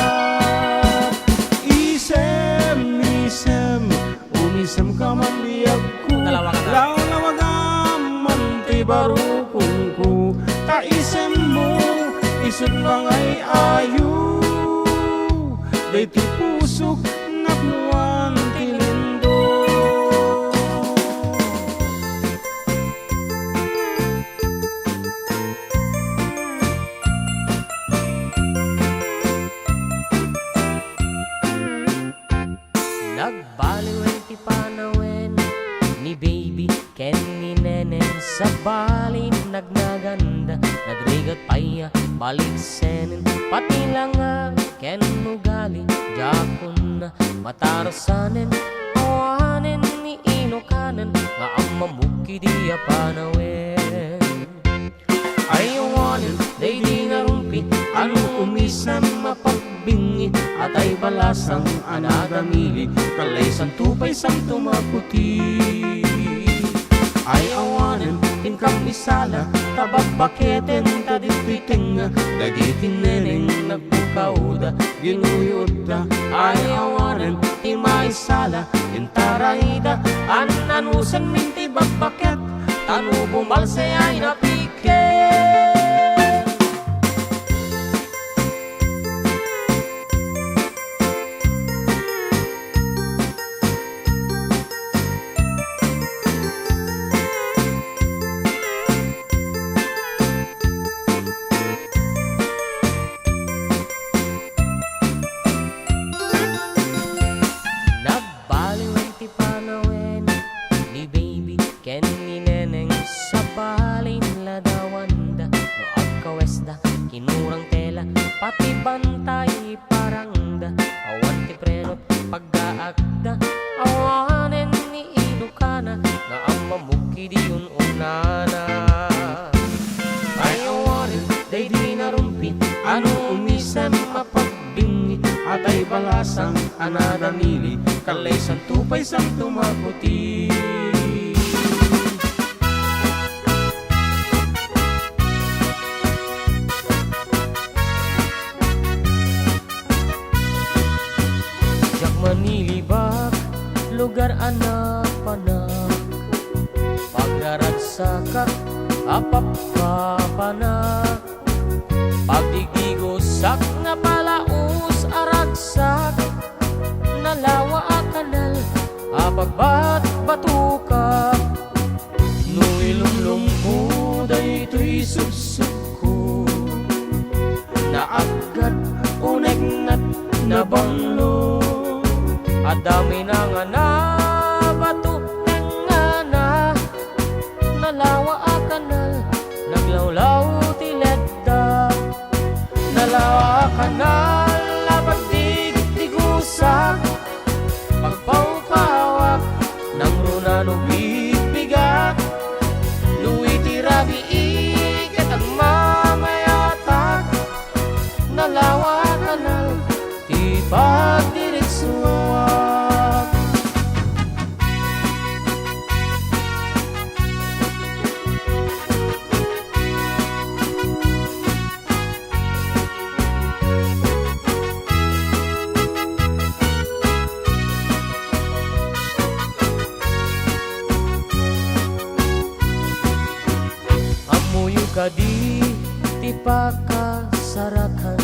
Isem, isem, umisemka man biagko. Nalawa ka na. Lawlawagam man ti barukongko, ta isemmo isut mangay-ayo, daytoy pusok napnoan ti lindol. Nagbaliwen ti panawen ni baby ken ni neneng, sabali nagnaganda, nagrigat pay a baliksenen, pati langa ken ugali, diakon a matarasanen, awanen ni ino kanen nga ammamok idi a panawen. Ay awanen daydi nga rumpi, ano umisem a pagbingi, atay balasang a nadamili, kalay santo pay santo maputi. Ay awanen ti kamisala, ta babbaketen ta ditoy tengnga, dagiti neneng nagpukawda, ginuyodda. Ay awanen ti maisala, intarayda, an-anusen min ti babbaket, ta no bumalse ay napiket. Nagbaliwen ti panawen ni baby ken ni neneng, sabali ladawanda no agkawesda, kinurang tela, pati bantay parangda, awan ti preno paggaakda, awanen ni ino kana nga ammamok idi un-unana. Ay awanen daydi nga rumpi, ano umisem a pagbingi, atay balasang a nadamili, kalay santo pay santo maputi. Diak manilibak, lugar a napanak. Sakak a papapana, pagdigdigusak nga palaus a ragsak, nalawa a kanal a pagbatbatokak. No ilumlomko daytoy subsubko, naatgad, uneg, nat-, nabanglo. Adda minangana, bato, tengngana, nalawa a kanal, naglawlaw ti ledda. Nalawa a kanal a pagdigdigusak, pagpawpawak, nangruna no bigbigat. No iti rabii ket agmamayatak, nalawa a kanal ti pagdiritsuak. Ammoyo kadi ti pakasarakan,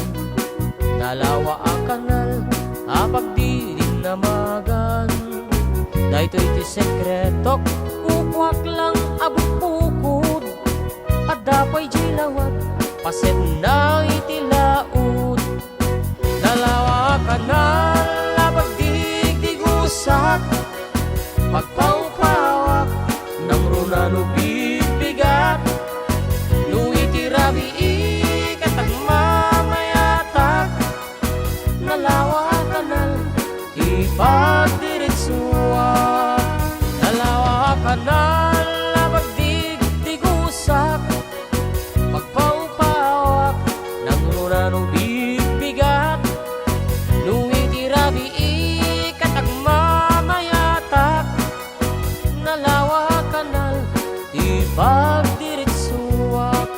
nalawa a kanal a pagdidinnamagan. Daytoy ti sekretok, kukuak lang a bukbukod. Adda pay diay lawag, pasetna iti laud. Nalawa a kanal a pagdigdigusak, pagpawpawak, nangruna no bigbigat. No iti rabii ket agmamayatak, nalawa a kanal ti pagdiritsuak. Nalawa a kanal a pagdigdigusak, pagpawpawak, nangruna no bigbigat. No iti rabii ket agmamayatak, nalawa a kanal ti pagdiritsuak.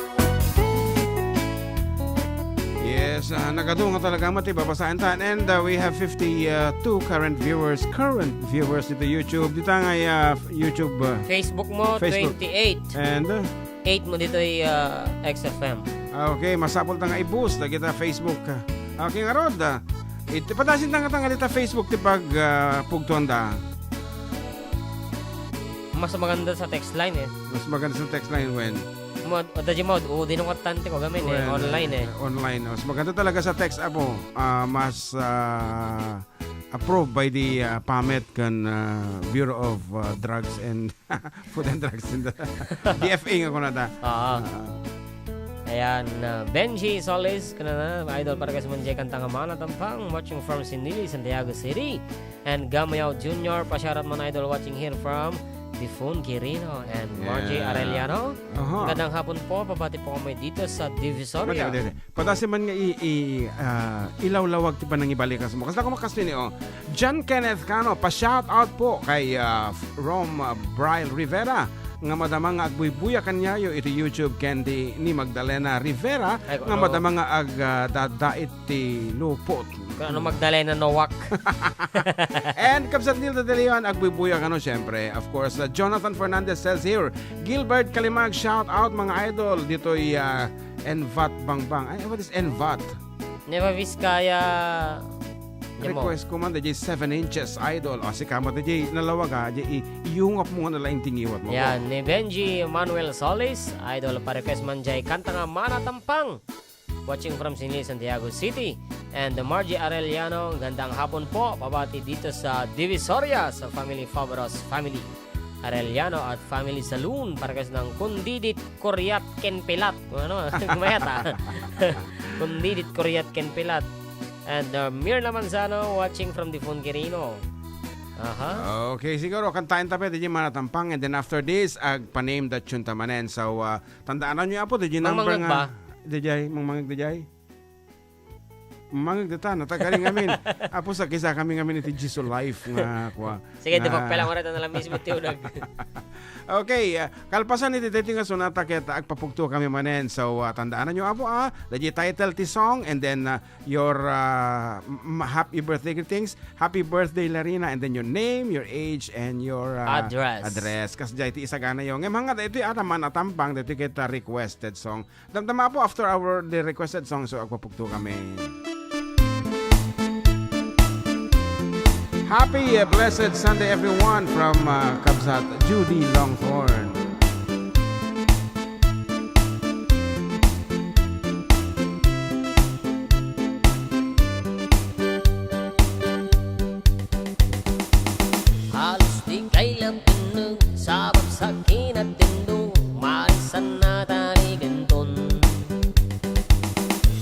Yes, ah, nagadu nga talaga met ti babasaen ta. And, ah, we have fifty-two current viewers, current viewers dito YouTube. Dita nga, ah, YouTube, ah, Facebook mo, Facebook. Twenty-eight. And, ah, Eight mo ditoy, ah, X F M. Ah, okay, masapul ta nga i-boost dagita Facebook. Ah, okay, ngarud, ah, iti padasin ta nga dita Facebook ti pag, ah, pugtuan da. Mas maganda sa text line, eh. Mas maganda sa text line, wen. Mo, adda di mo, udi no kattan ti ko gamin, eh, Wen, online, eh. Online. Mas maganda talaga sa text, apo. Ah, mas, ah, approved by the, ah, PAMET kan, ah, Bureau of, ah, Drugs and Food and Drugs and the D F A nga kunada. Oo. Ah. Ayan, ah, Benji Solis, kanana, idol, para kay Manjay kanta nga Mana Tampang, watching from Sinili, Santiago City. And Gamayaw Junior, pasyarat man, idol, watching here from Difon Quirino and Margie Yeah. Arellano. Aha. Magandang hapon po, pabati po kami dito sa Divisoria. Mali, mali, mali. Padasi man nga i-, i-, ah, ilawlawag ti panangibalikas mo. Kasla ko makastini, oh. John Kenneth Cano, pa-shout out po kay, ah, Rom, ah, Brian Rivera, nga madama nga agbuybuya kaniayo iti YouTube ken di ni Magdalena Rivera, Ay, nga ano? madama nga ag, ah, dadait ti lupot. Kung ano Magdalena Nowak. And Kabsat Nilda De Leon, agbuybuya kano, syempre. Of course, uh, Jonathan Fernandez says here, Gilbert Kalimag, shout out, mga idol, ditoy, uh, Envat Bangbang. Ay, what is Envat? Nueva Vizcaya. Request ko man, D J, seven inches, idol. O, sika mo, D J, nalawag, ha? D J, i-, iungap mo nga na lang ti ngiwat mo. Yan, ni Benji Manuel Solis, idol, pa-request man jay kanta nga Mana Tampang. Watching from Sinili, Santiago City. And Margie Arellano, gandang hapon po. Pabati dito sa Divisoria, sa family Fabros family. Arellano at family saloon, para kasi ng kundidit, kuryat, ken pilat. Kung ano, mayat, ah. Kundidit, kuryat, ken pilat. And, uh, Mirna Manzano, watching from Difon Quirino. Aha. Okay, siguro, kantaen ta pa, D J, Mana Tampang. And then after this, agpa-name that tune ta manen. So, uh, tandaan nyo, apo, D J, number Mangmangag nga. ba? D J, Mangmangag, D J. Mangeg dita, natagaring amin. Apo, sa kisa kami ngamin iti Jesu Life nga, kua, Sige, ti nga pagpela mo rito na lang mismo ti unag. Okay, ah, kalpasan iti daytoy nga sonata ket agpapugto kami manen. So, ah, tandaananyo, Apo, ah, the title ti song and then, ah, your, ah, m-, m-, happy birthday greetings. Happy birthday, Larina, and then your name, your age, and your, ah, Address. Address. Kasdiay ti isaganayo. Ngem hangga daytoy, ah, manatampang daytoy ket, ah, requested song. Damdama, Apo, after our, the requested song, so agpapugto kami. Happy, uh, blessed Sunday, everyone, from, uh, Kabsat Judy Longhorn. Halos di kay la binneg, sabab sa kinatindog, marisan na tarigenton.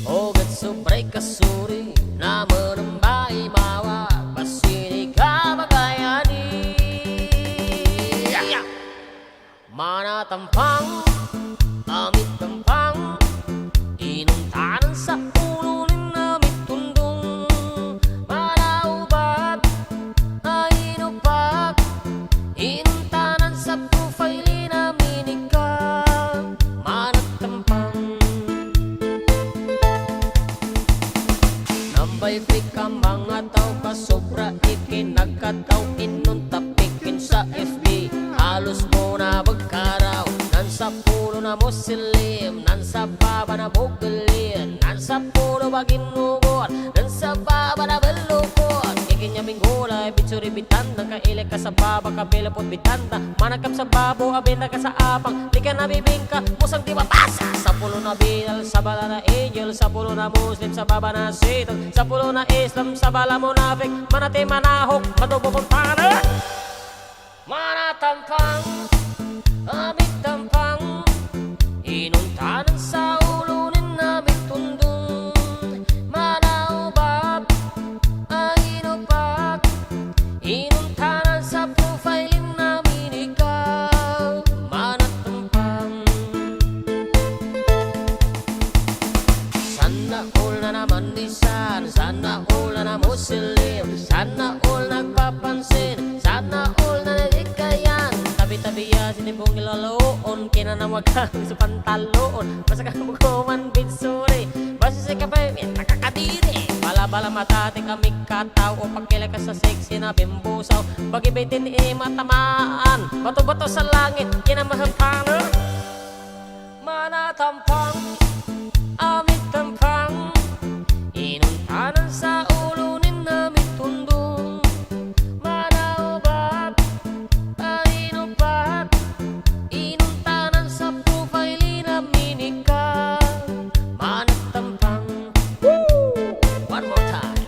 Ogat sobray kasuri, namanamba imawa, basili ka bagayani. Manatampang, amin tampang, inuntanan sa ulo ni amin tundong, manaubab, ainupak, inuntanan sa profile ni amin ika, manatampang. Nambay fake ka, mangataw ka, sobra ikinagkataw, inunta pikin sa F B. Halos mo na bagkaraw, nan sa pulo na Muslim, nan sa baba na Bugli, nan sa pulo Baginugot, nan sa baba na Belukot. Ikin ya Minggulay, bitsuri bitanda, kailay ka sa baba, kabilapot bitanda, manakam sa babo, abinda ka sa apang, di ka nabibingka, musang di mapasa. Sa pulo na Bilal, sa baba na Angel, sa pulo na Muslim, sa baba na Satan, sa pulo na Islam, sa baba na munafik, manati manahok, matubo puntana. Manatampang, amin tampang, inuntanan sa ulo ni amin tundong, manaubab, ainupak, inuntanan sa profile ni amin ika, manatampang. Sana all na naman di san, sana all na na Muslim, sana all nagpapansin, sana all na nadikayan. Tabi-tabi ya sinibong ilaloon, kinanawagan sa pantaloon. Basta ka bukuman bidsuri, basta si kapay, nakakadiri. Bala-bala matati kami katao, pakilay ka sa sexy na bimbusaw. Bagi-bagi ni matamaan, bato-bato sa langit, kinamahampanan. Manatampang, amin tampang, inuntanan sa ulo ni amin tundong. Manaubab, ainupak, inuntanan sa profile ni amin ika. Manatampang. Woo! One more time.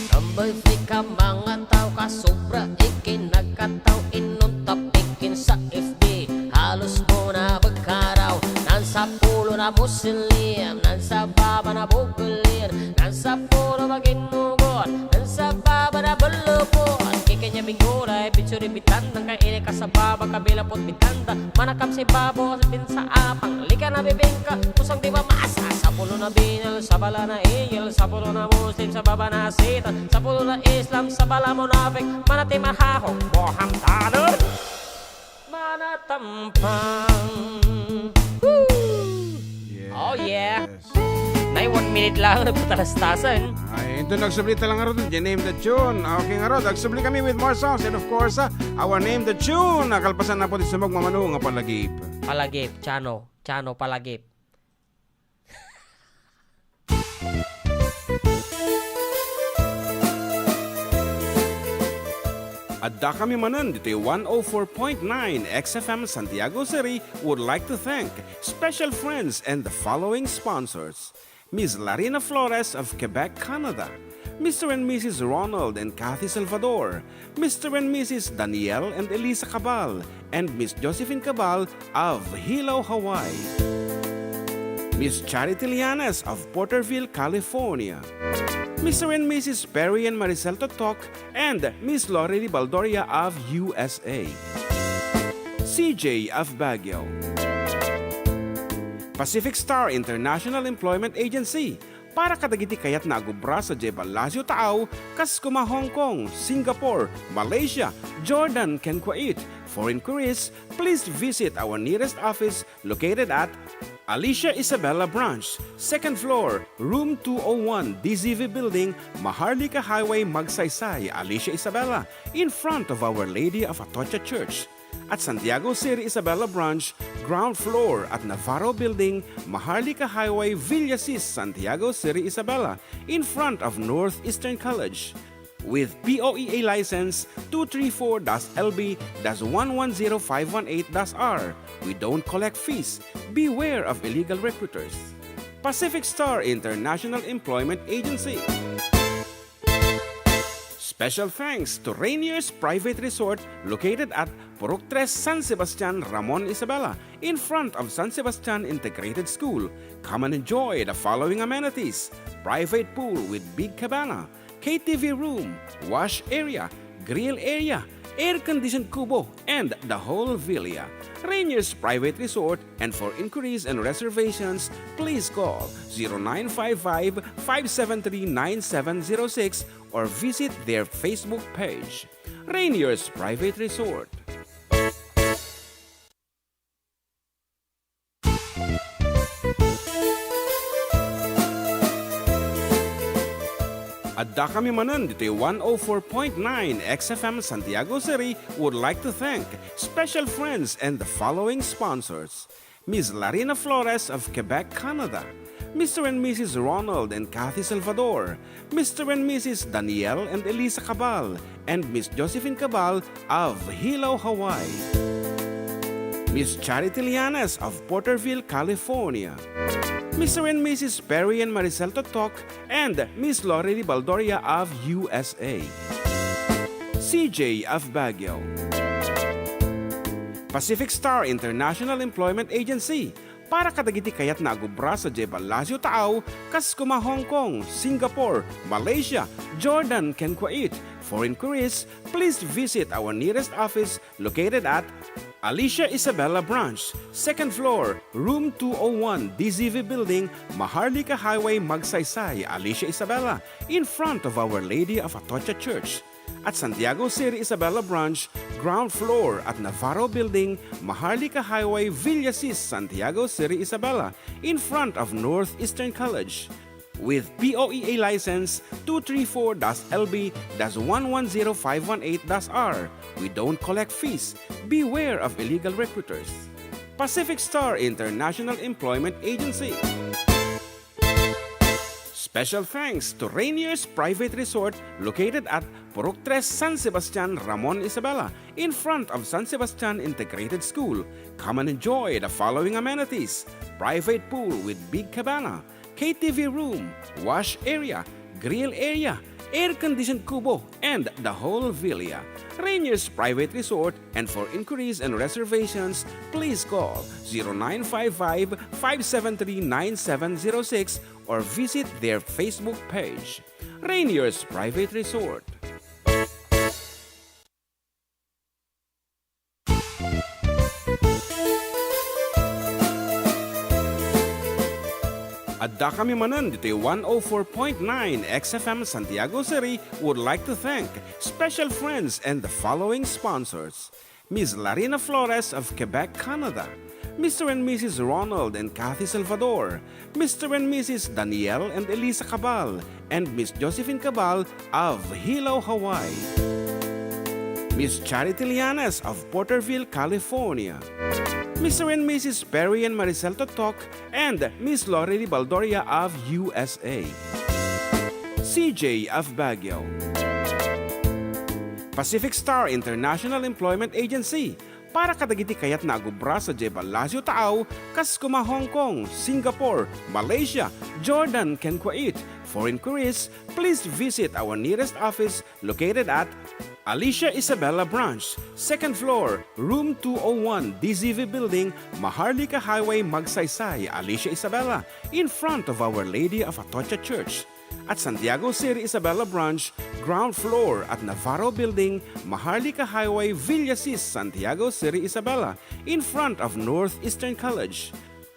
Tambay free ka, mangataw ka, sobra ikinagkataw, inunta pikin sa F B. Halos mo na bagkaraw, nan sa pulo na Muslim, nan sa baba na Bugulin, nan sa pulo Baginugot, nan sa baba na Belupot. Kikanya Bingulay, bitsuri bitanda, kaili ka sa baba, kabilapot bitanda, manakam si babo, sa bin sa apang, lika na bibingka, usang di mamasa, sa pulo na Binal, sa bala na Iyal, sa pulo na Muslim, sa baba na Satan, sa pulo na Islam, sa bala munafik, manati mahahok, boham tanod. Manatampang. Woo! Oh, yeah. Yes. Nay, one minute lang, nagpatalastasan. Ay, ito nagsubli ta lang ngarud, you name the tune. Okay, ngarud, nagsubli kami with more songs. And of course, ah, our name the tune. Nakalpasan na po ti sumog mamano nga palagip. Palagip, Chano. Chano, palagip. Adda kami manen ditoy one oh four point nine X F M Santiago City would like to thank special friends and the following sponsors: Miss Larina Flores of Quebec, Canada, Mister and Missus Ronald and Kathy Salvador, Mister and Missus Daniel and Elisa Cabal, and Miss Josephine Cabal of Hilo, Hawaii. Miss Charity Lianes of Porterville, California. Mister and Missus Perry and Maricel Totok and Miss Lori Baldoria of U S A. C J of Baguio. Pacific Star International Employment Agency, Para kadagiti kayatna a gubra sadiay Palacio Taaw, kas kuma Hong Kong, Singapore, Malaysia, Jordan, ken Kuwait. For inquiries, please visit our nearest office located at Alicia Isabela Branch, second floor, room two oh one, D Z V Building, Maharlika Highway, Magsaysay, Alicia Isabela, in front of Our Lady of Atocha Church. At Santiago City Isabela Branch, ground floor at Navarro Building, Maharlika Highway, Villasis, Santiago City Isabela, in front of Northeastern College. With P O E A license two three four dash L B dash one one zero five one eight dash R, we don't collect fees. Beware of illegal recruiters. Pacific Star International Employment Agency. Special thanks to Rainier's Private Resort located at Purok Tres, San Sebastian, Ramon Isabela, in front of San Sebastian Integrated School. Come and enjoy the following amenities: private pool with big cabana, K T V room, wash area, grill area, air-conditioned kubo, and the whole villa. Rainier's Private Resort, and for inquiries and reservations, please call zero nine five five, five seven three, nine seven zero six or visit their Facebook page. Rainier's Private Resort. Adda kami manen ditoy one oh four point nine X F M Santiago City would like to thank special friends and the following sponsors: Miss Larina Flores of Quebec, Canada, Mister and Missus Ronald and Kathy Salvador, Mister and Missus Daniel and Elisa Cabal, and Miss Josephine Cabal of Hilo, Hawaii, Miss Charity Lianes of Porterville, California, Mister and Missus Perry and Maricel Totok, and Miss Lorely Baldoria of U S A, C J of Baguio. Pacific Star International Employment Agency, para kadagiti kayatna a gubra sadiay Palacio Taaw, kas kuma Hong Kong, Singapore, Malaysia, Jordan, ken Kuwait. For inquiries, please visit our nearest office located at Alicia Isabela Branch, second floor, room two oh one, D Z V Building, Maharlika Highway, Magsaysay, Alicia Isabela, in front of Our Lady of Atocha Church. At Santiago City Isabela Branch, ground floor at Navarro Building, Maharlika Highway, Villasis, Santiago City Isabela, in front of Northeastern College. With P O E A license two three four dash L B dash one one zero five one eight dash R, we don't collect fees. Beware of illegal recruiters. Pacific Star International Employment Agency. Special thanks to Rainier's Private Resort located at Purok Tres, San Sebastian, Ramon Isabela, in front of San Sebastian Integrated School. Come and enjoy the following amenities: private pool with big cabana, K T V room, wash area, grill area, air-conditioned kubo, and the whole villa. Rainier's Private Resort, and for inquiries and reservations, please call zero nine five five, five seven three, nine seven zero six or visit their Facebook page. Rainier's Private Resort. Adda kami manen ditoy one oh four point nine X F M Santiago City would like to thank special friends and the following sponsors: Miss Larina Flores of Quebec, Canada, Mister and Missus Ronald and Kathy Salvador, Mister and Missus Daniel and Elisa Cabal, and Miss Josephine Cabal of Hilo, Hawaii, Miss Charity Lianes of Porterville, California, Mister and Missus Perry and Maricel Totok, and Miss Lorely Baldoria of U S A, C J of Baguio. Pacific Star International Employment Agency, para kadagiti kayatna a gubra sadiay Palacio Taaw, kas kuma Hong Kong, Singapore, Malaysia, Jordan, ken Kuwait. For inquiries, please visit our nearest office located at Alicia Isabela Branch, second floor, room two oh one, D Z V Building, Maharlika Highway, Magsaysay, Alicia Isabela, in front of Our Lady of Atocha Church. At Santiago City Isabela Branch, ground floor at Navarro Building, Maharlika Highway, Villasis, Santiago City Isabela, in front of Northeastern College.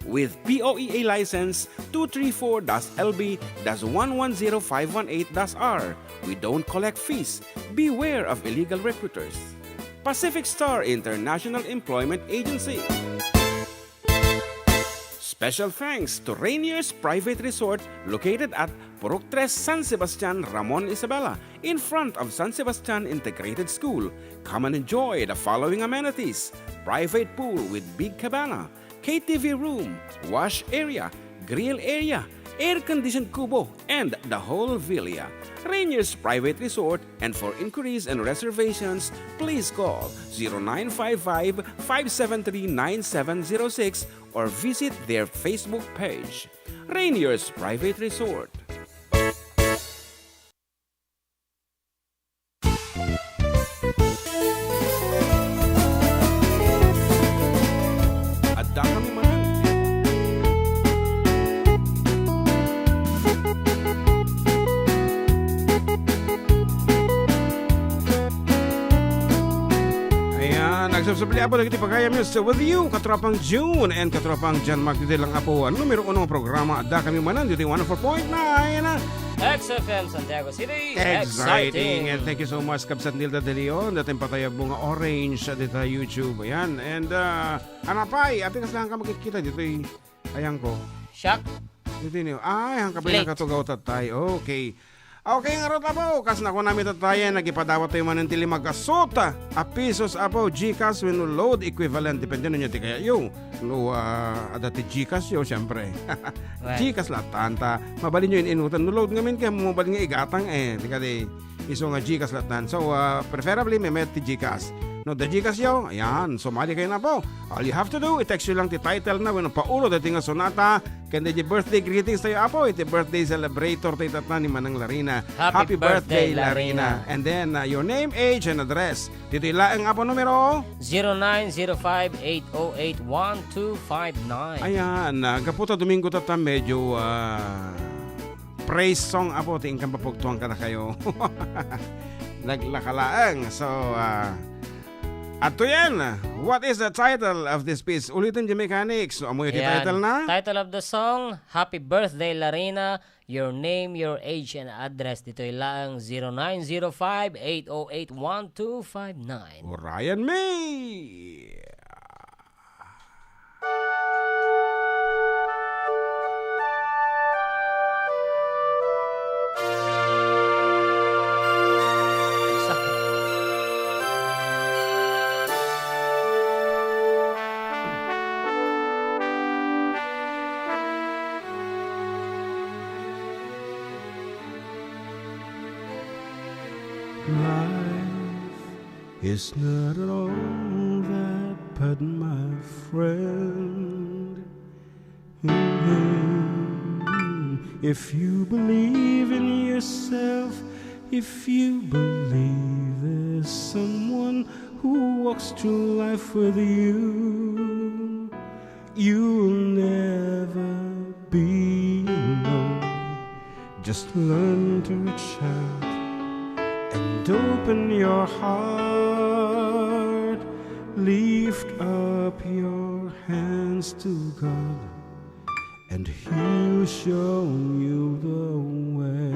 with P O E A license two three four dash L B dash one one zero five one eight dash R. We don't collect fees. Beware of illegal recruiters. Pacific Star International Employment Agency. Special thanks to Rainier's Private Resort located at Purok Tres, San Sebastian, Ramon Isabela, in front of San Sebastian Integrated School. Come and enjoy the following amenities: private pool with big cabana, K T V room, wash area, grill area, air-conditioned kubo, and the whole villa. Rainier's Private Resort, and for inquiries and reservations, please call zero nine five five, five seven three, nine seven zero six or visit their Facebook page. Rainier's Private Resort. Adda kami manen. Ayan, nagsubsubli, Apo, dagiti pagayam, Mister With You, katropang June and katropang John Mark, ditoy lang, Apo, a numero uno nga programa, Adda Kami Manen, ditoy one oh four point nine. X F M Santiago City. Exciting. Exciting. And thank you so much, Kabsat Nilda De Leon, dayta patayabmo nga orange, dita YouTube. Ayan. And, uh, anapay, ati kas lang ka makikita ditoy, ayan ko. Shock. Dito niyo. Ay, ang kabay Late. Nakatugaw tatay. Okay. Okay, nga rot, Apo, kas nakunami tatay, nagipadawat tayo manen ti lima gasot a pesos, Apo, Gcash wenno load equivalent, depende no ania ti kayatyo. No, ah, adda ti Gcash yo, siyempre. Right. Gcash latan ta. Mabalin yo in-inutan. No load ngamin kaya mo mabalin nga igatang, eh. Di ka di, isu nga Gcash latan. So, ah, preferably, may mayat ti Gcash. No, the Gcash yo, ayan, sumali kayo na po. All you have to do, i-text yo lang ti title na, wenno paulo dati nga sonata, ken di birthday greetings tayo, Apo, iti birthday celebrator tayo tatna ni Manang Larina. Happy Happy birthday, birthday, Larina. Larina. And then, uh, your name, age, and address. Ditoy laeng, Apo, numero? Zero nine zero five eight oh eight one two five nine. Ayan, uh, gapu ta Domingo tatta, medyo, uh, praise song, Apo, ti inkam papugtuan kadakayo. Naglaka laeng. So, uh, adtoyen, what is the title of this piece? Ulitin di mechanics. No, ammoyo ti Ayan. Title na? Title of the song, Happy Birthday, Larina. Your name, your age, and address. Ditoy laeng, zero nine zero five eight oh eight one two five nine. Orion May. Life is not all that, but my friend, mm, if you believe in yourself, if you believe there's someone who walks through life with you, you'll never be alone. Just learn to reach out and open your heart. Lift up your hands to God, and He'll show you the way.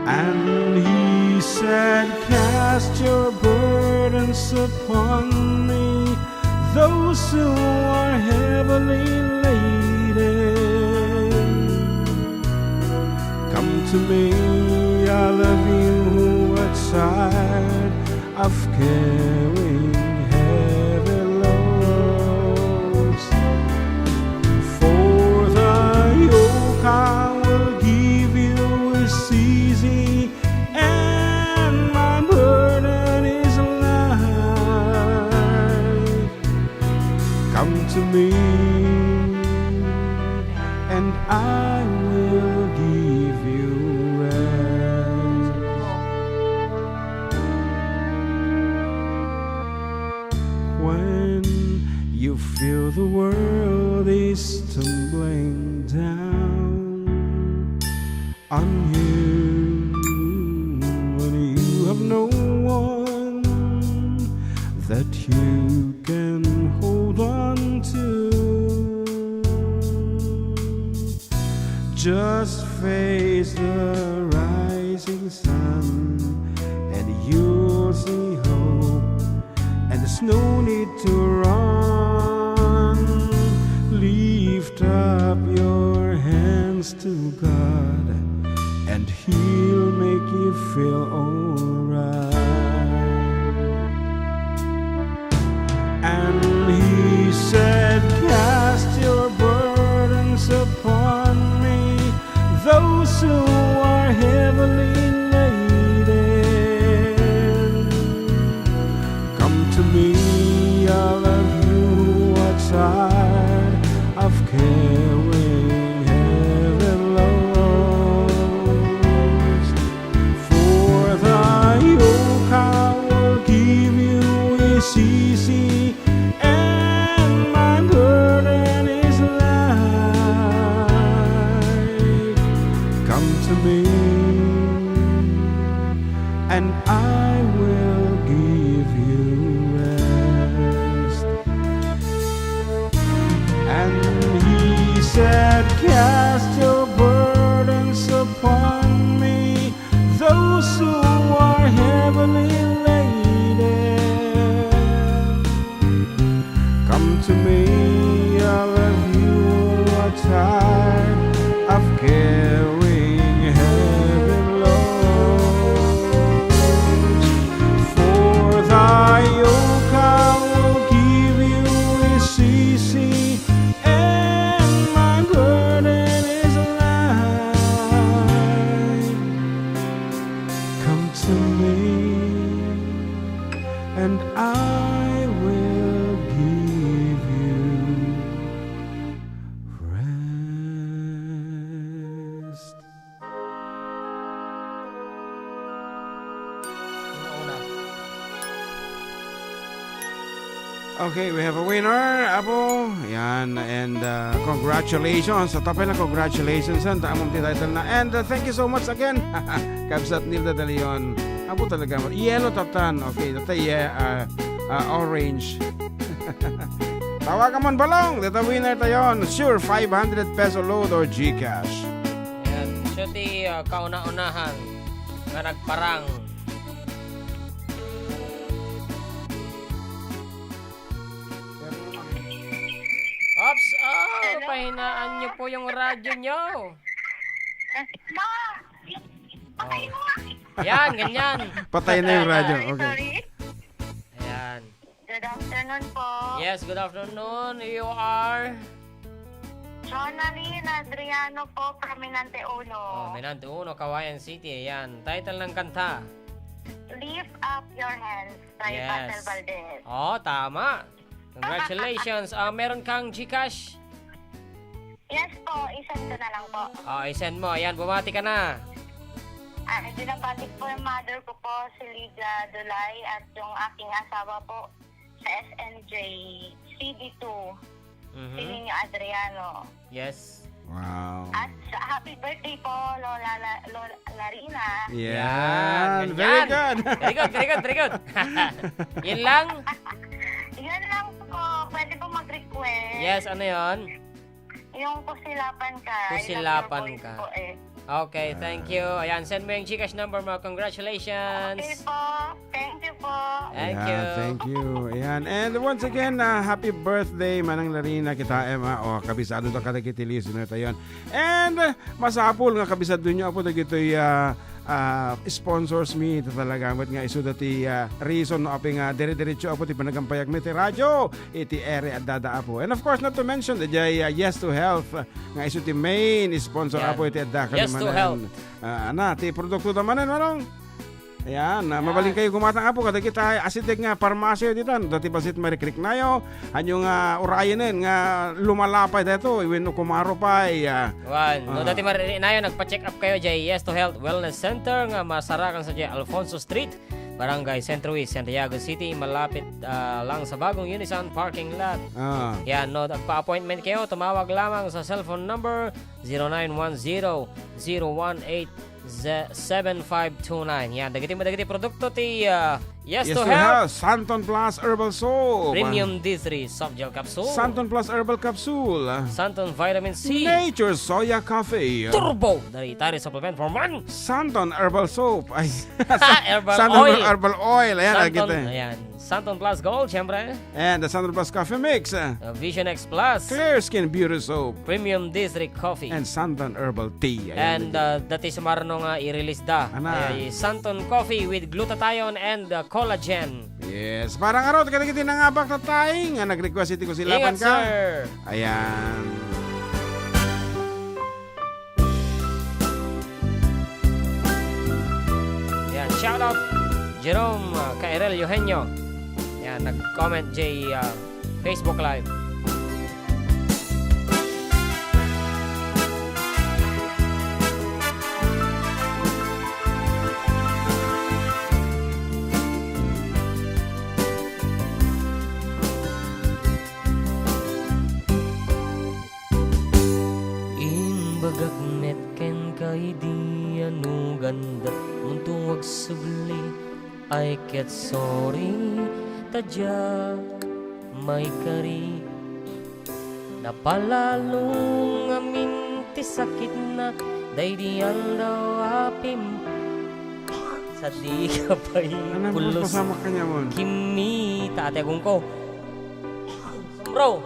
And He said, "Cast your burdens upon me, those who are heavily laden. Come to me, all of you who are tired of carrying heavy loads. For the yoke I will give you is easy, and my burden is light. Come to me, and I will give you rest." When you feel the world is tumbling down on you, and you have no one that you can hold on to. Just face the rising sun, and you'll see hope, and there's no need to run. Lift up your hands to God, and He'll make you feel alright. And He said, "Cast your burdens upon me, those who are heavily laden. Come to me, all of you who are tired of carrying heavy loads. For the yoke I will give you is easy, and my burden is light. Come to me, and I will give you rest." And He said, "Cast your burdens upon me, those who are heavily laden. Come to me, all of you who are tired of carrying heavy loads. For the yoke I will give you is easy, and my burden is light. Come to me, and I will give you rest." Okay, we have a winner, Apo. Yan, and, uh, congratulations. Sa tapay na congratulations, han, ta amom ti title na. And, uh, thank you so much again, Kabsat Nilda de Leon. Apo talaga, yellow tatan. Okay, data, yeah, uh, uh, orange. Tawagan mo, Balong. Data winner tayon. Sure, five hundred peso load or GCash. Yan. Siya ti, uh, kauna-unahan nga nagparang. Ops! Oh, pahinaan niyo po yung radyo niyo. Ma! Patay mo nga! Yan, ganyan. Patay na yung radyo. Sorry, Okay. sorry. Ayan. Good afternoon po. Yes, good afternoon. You are? Jonalyn Adriano po from Minante Uno. Oh, Minante Uno, Cauayan City. Ayan. Title ng kanta? Lift Up Your Hands by Yes. Pastor Valdez. Oh, tama. Congratulations. Ah, meron kang GCash? Yes po, i-send ko na lang po. Oh, i-send mo. Ayan, bumati ka na. Ah, binabati po yung mother ko po, si Lydia Dulay, at yung aking asawa po sa S N J C D two, Mhm. si Nino Adriano. Yes. Wow. At sa happy birthday po, Lola La-, Lola Larina. Yan. Yan, Very ganyan. good. Very good, very good, very good. Yun lang? Yun lang po. Pwede po mag-request. Yes, ano yun? Yung Kusilapan Ka. I Love Your Kusilapan Voice Ka. po eh. Okay, thank you. Ayan, send mo yung GCash number mo. Congratulations. Okay po. Thank you po. Thank Yeah, you. thank you. Ayan. And once again, ah, happy birthday, Manang Larina, kita, Emma. O, kabisado da kadagiti listener tayon. And, ah, masapul nga kabisado nyo, apo, dagitoy, ah, ah, sponsors mi, ita talaga. Met nga isu dati, ah, reason no apay nga dire-diretso, apo, ti panagampayag mi ti radio, iti area adda da, apo. And of course, not to mention, daydiay, ah, Yes to Health, nga isu ti main sponsor, Yan. apo, iti adda Yes to kami manen. Health. Ah, ana, ti produkto da manen, manong? Ayan, ah, Yan. mabalin kayo gumatang, apo, kadagita asideg nga parmasyo ditan, dati basit marikriknayo, hanyo nga urayenen nga lumalapay dayto, wenno kumaro pay, ah, Wan, no, ah. dati marinayo, nagpa-check up kayo jay Yes to Health Wellness Center nga masarakan sa jay Alfonso Street, Barangay Centro East, Santiago City, malapit, ah, lang sa bagong Unisan parking lot. Ah. Yan, no, nagpa-appointment kayo, tumawag lamang sa cellphone number zero nine one zero, zero one eight, ze-, seven five two nine. Yan, dagiti, dagiti produkto ti, ah, Yes Yes to to Health. Health. Santon Plus Herbal Soap. Premium D three Soft Gel Capsule. Santon Plus Herbal Capsule. Santon Vitamin C. Nature Soya Coffee. Turbo Dietary Supplement for Man. Santon Herbal Soap. Ay. Herbal Santon Oil. Herbal Oil. Ayan, Santon, nakita. Ayan. Santon Plus Gold, syempre. And the Santon Plus Coffee Mix. Uh, Vision X Plus. Clear Skin Beauty Soap. Premium D three Coffee. And Santon Herbal Tea. Ayan, And, medyo uh, dati sumarno nga i-release da. Ana. Ay, Santon Coffee with glutathione and, uh, collagen. Yes. Parang aro, kadagiti nangabak ta tayo nga nag-request iti kusilapan Ingat, ka. Sir. Ayan. Yan, shout out Jerome, uh, Kairel Eugenio. Yan, nag-comment jay, uh, Facebook Live. Imbagak met kenka idi ano ganda munto agsubli ay ket sorry ta diak maikari. Napalalo ngamin ti sakitna daydi aldaw a pim-, sa di ka pay Ano, pulos. Pasama ka niya, Mon? Kimita, Ate Agungko. Bro.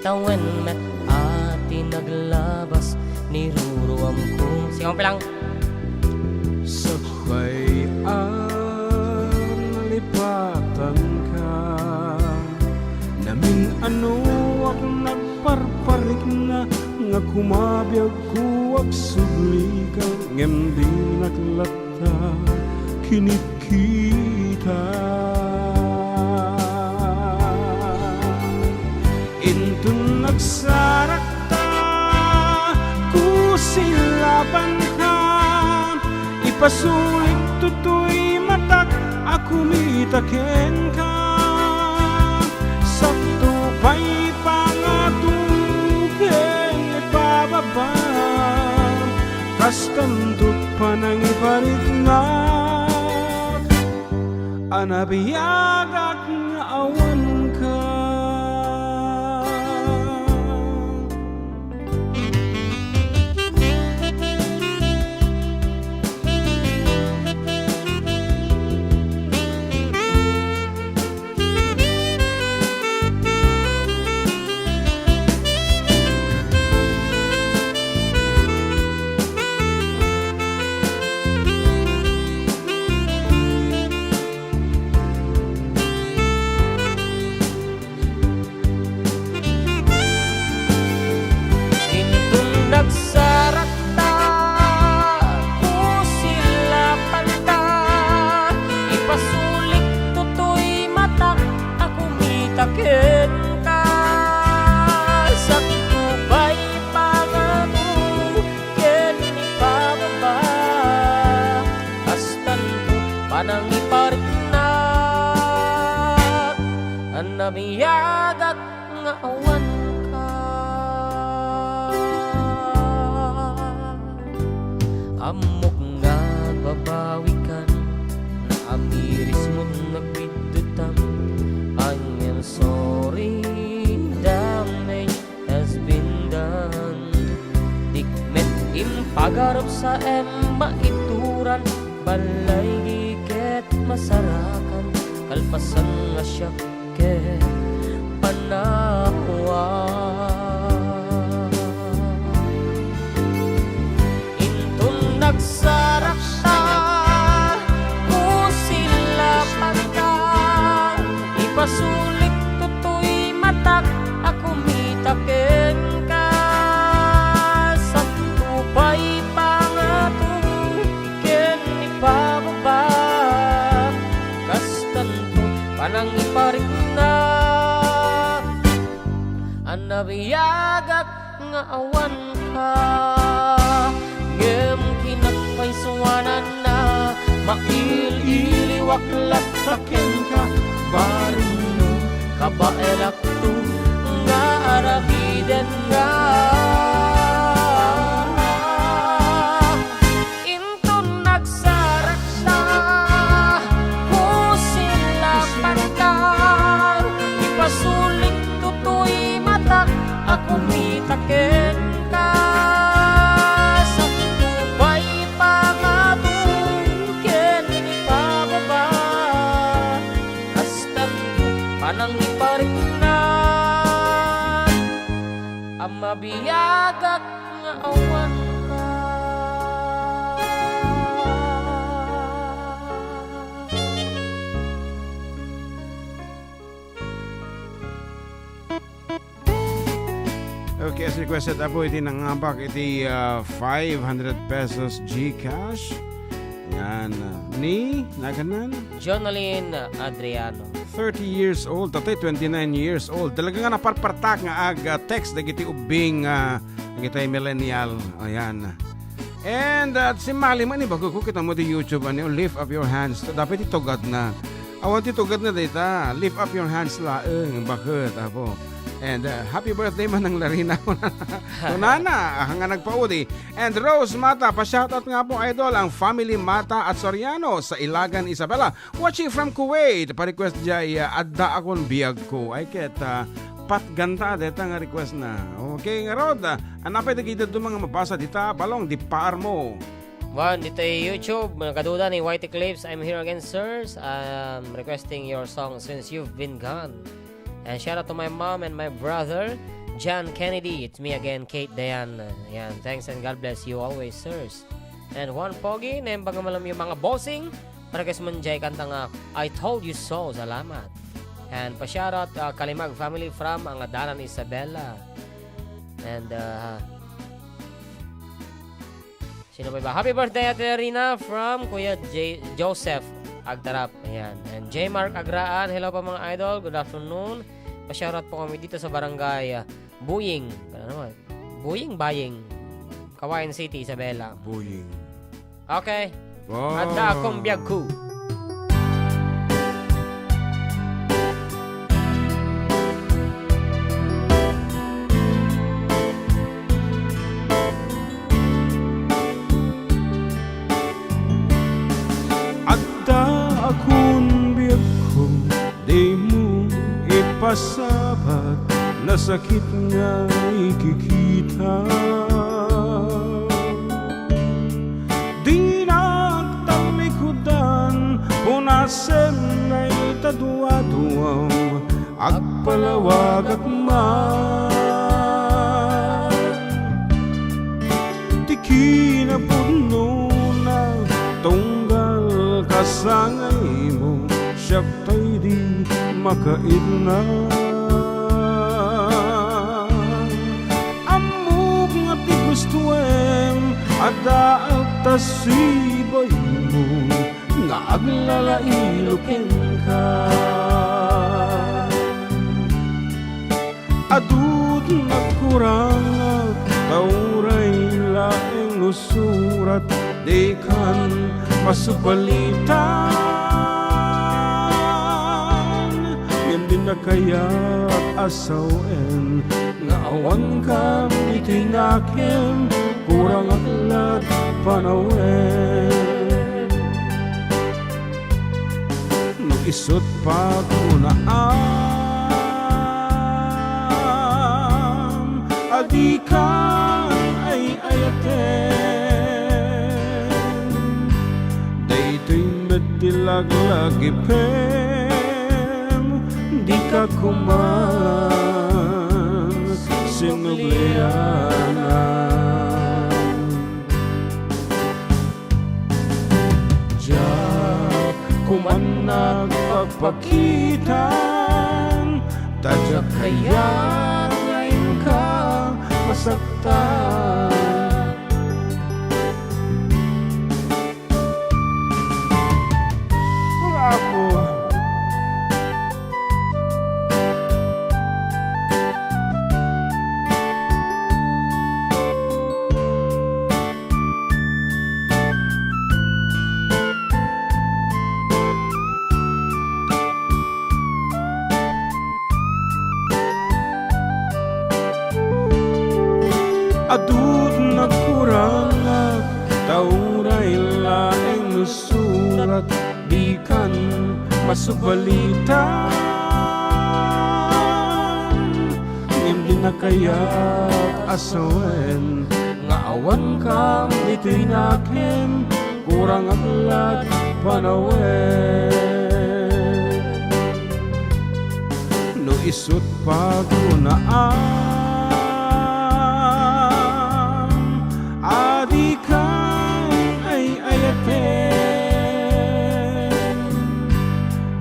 Tawen met a ti naglabas, niruruamko. Sige, umpilang. Sakbay a nalipatanka, namin-anoak nagparparikna, nga kumabiagko agsublika, ngem dinak latta kinikita. Inton nagsarakta, kusilapanka, ipasulik toy matak a kumita kenka. Sakto pay pangato ken ipababa, kastanto panangipariknak a nabiagak nga awanka. Inton nagsarakta, kusilapanta, ipasulik toy matak a kumita kenka. Sakto pay pangato ken ipababa, kastanto panangipariknak a nabiagak nga awanka. Ammok nga agbabawikan, naamirismon nagbiddutang. I am sorry, damage has been done. Dik met impagarup sa em maituran, balay ket masarakan, kalpasan nga siak ket panawa. Inton nagsarakta, kusilapanta, ipasulik toy matak a kumita kenka. Sakto pay pangato ken ipababa, kastanto panangipariknak a nabiagak nga awanka. Ngem kinapaysuananna, mail-iliwak latta kenka, barengno, kabaelakto nga aramiden nga. Anang iparikna a mabiagak nga awan ka. Okay, as requested, apo, iti nangabak iti, ah, five hundred pesos GCash. Yan, ah, ni, naganna? Jonalyn Adriano. Thirty years old, tatay, twenty-nine years old. Talaga nga naparpartak nga ag, ah, text dagiti ubbing, ah, dagiti millennial. Ayan. And, ah, simmali man, ibaga ko, kita mo di YouTube, ano, lift up your hands. Dapat itugadna. Awan ti tugadna dayta. Lift up your hands laeng, baket, apo. And, uh, happy birthday, Manang Larina. Kunana, ah, nga nagpaudi. And Rose Mata, pa-shoutout nga po, idol, ang family Mata at Soriano sa Ilagan, Isabela. Watching from Kuwait, pa-request jay, uh, Adda Akon Biag Ko. Ay, ket, uh, patganta, deta nga request na. Okay, nga rod, uh, anapay dagiti dadduma nga mabasa dita, balong, di paar mo. Wen, ditoy YouTube, nagaduda ni Whitey Clips, "I'm here again, sirs. I'm requesting your song, Since You've Been Gone." And shout out to my mom and my brother, John Kennedy. It's me again, Kate Dayan. Yan, thanks and God bless you always, sirs. And Juan Pogi, naimbag nga malem yung mga bossing. Para kay sumanjay kanta nga, "I Told You So." Salamat. And pa-shout out, uh, Kalimag family from Angadanan, Isabela. And, uh, Sino pa ba? Happy birthday, Ate Rina, from Kuya J-, Joseph Agtarap. Ayan. And J Mark Agraan, hello po, mga idol. Good afternoon. Pa-shoutout po kami dito sa barangay, ah, Buying. Ano naman? Buying, Baying. Cauayan City, Isabela. Buying. Okay. Wow. Adda akong biag ko. Adda akon biagko, dimo ipasabat, nasakit nga ikikita. Dinak talikudan, punasen nga itaduaduam, agpalawagak man. Ti kinapudnona, tunggal kasangaymo, siak tay di makaitna. Ammok nga ti gustoem, addaak ta sibaymo, nga aglalailaw kenka. Adut nagkurangak, ta uray laeng no surat, dikan masubalitan. Ngem di nakayak a sawen, nga awan kam iti nakem, kurangak lat panawen. No isut' pakunaam, a dika ay-ayaten. Daytoy met ti laglagipem, dika koman sinublianan. Diak koman nagpakpakitan, ta diak kayat nga inka masaktan. Apo. Adut nagkurangak, ta uray laeng no surat, dikan masubalitan. Ngem di nakayak a sawen, nga awan kam ditoy nakem, kurangak lat panawen. Sut pagunaan a dikay ay-ayaten.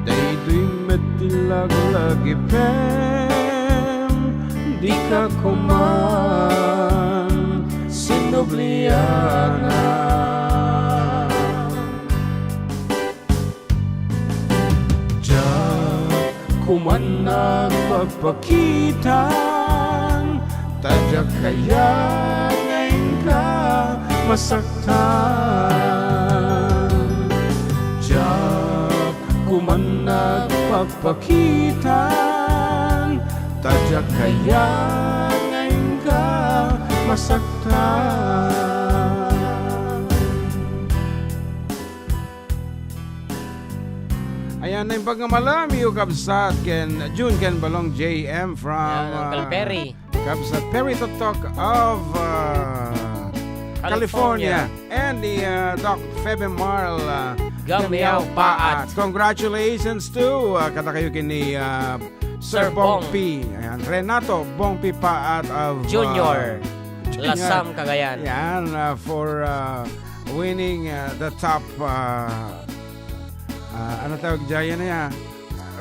Daytoy met ti laglagipem, dika koman sinublianan. Diak koman nagpagpakitan, ta diak kayat nga inka masaktan. Diak koman nagpagpakitan, ta diak kayat nga inka masaktan. Ayan, naimbag nga malamyo, kabsat, ken June, ken Balong J M from, Yan, Uncle ah, Perry. Kabsat Perry Totok of, ah, California. California. And the, ah, Doc Febe Marl, ah, Gamiao Gamiao Paat. Paat. Congratulations to, ah, kadakayo ken ni, ah, Sir Sir Bong Bong. P. Ayan, Renato Bong P Paat of, ah, Junior. Junior. Lasam, Cagayan. Yan, ah, for, ah, winning, ah, the top, ah, ah, ano tawag dyan, yan, yan?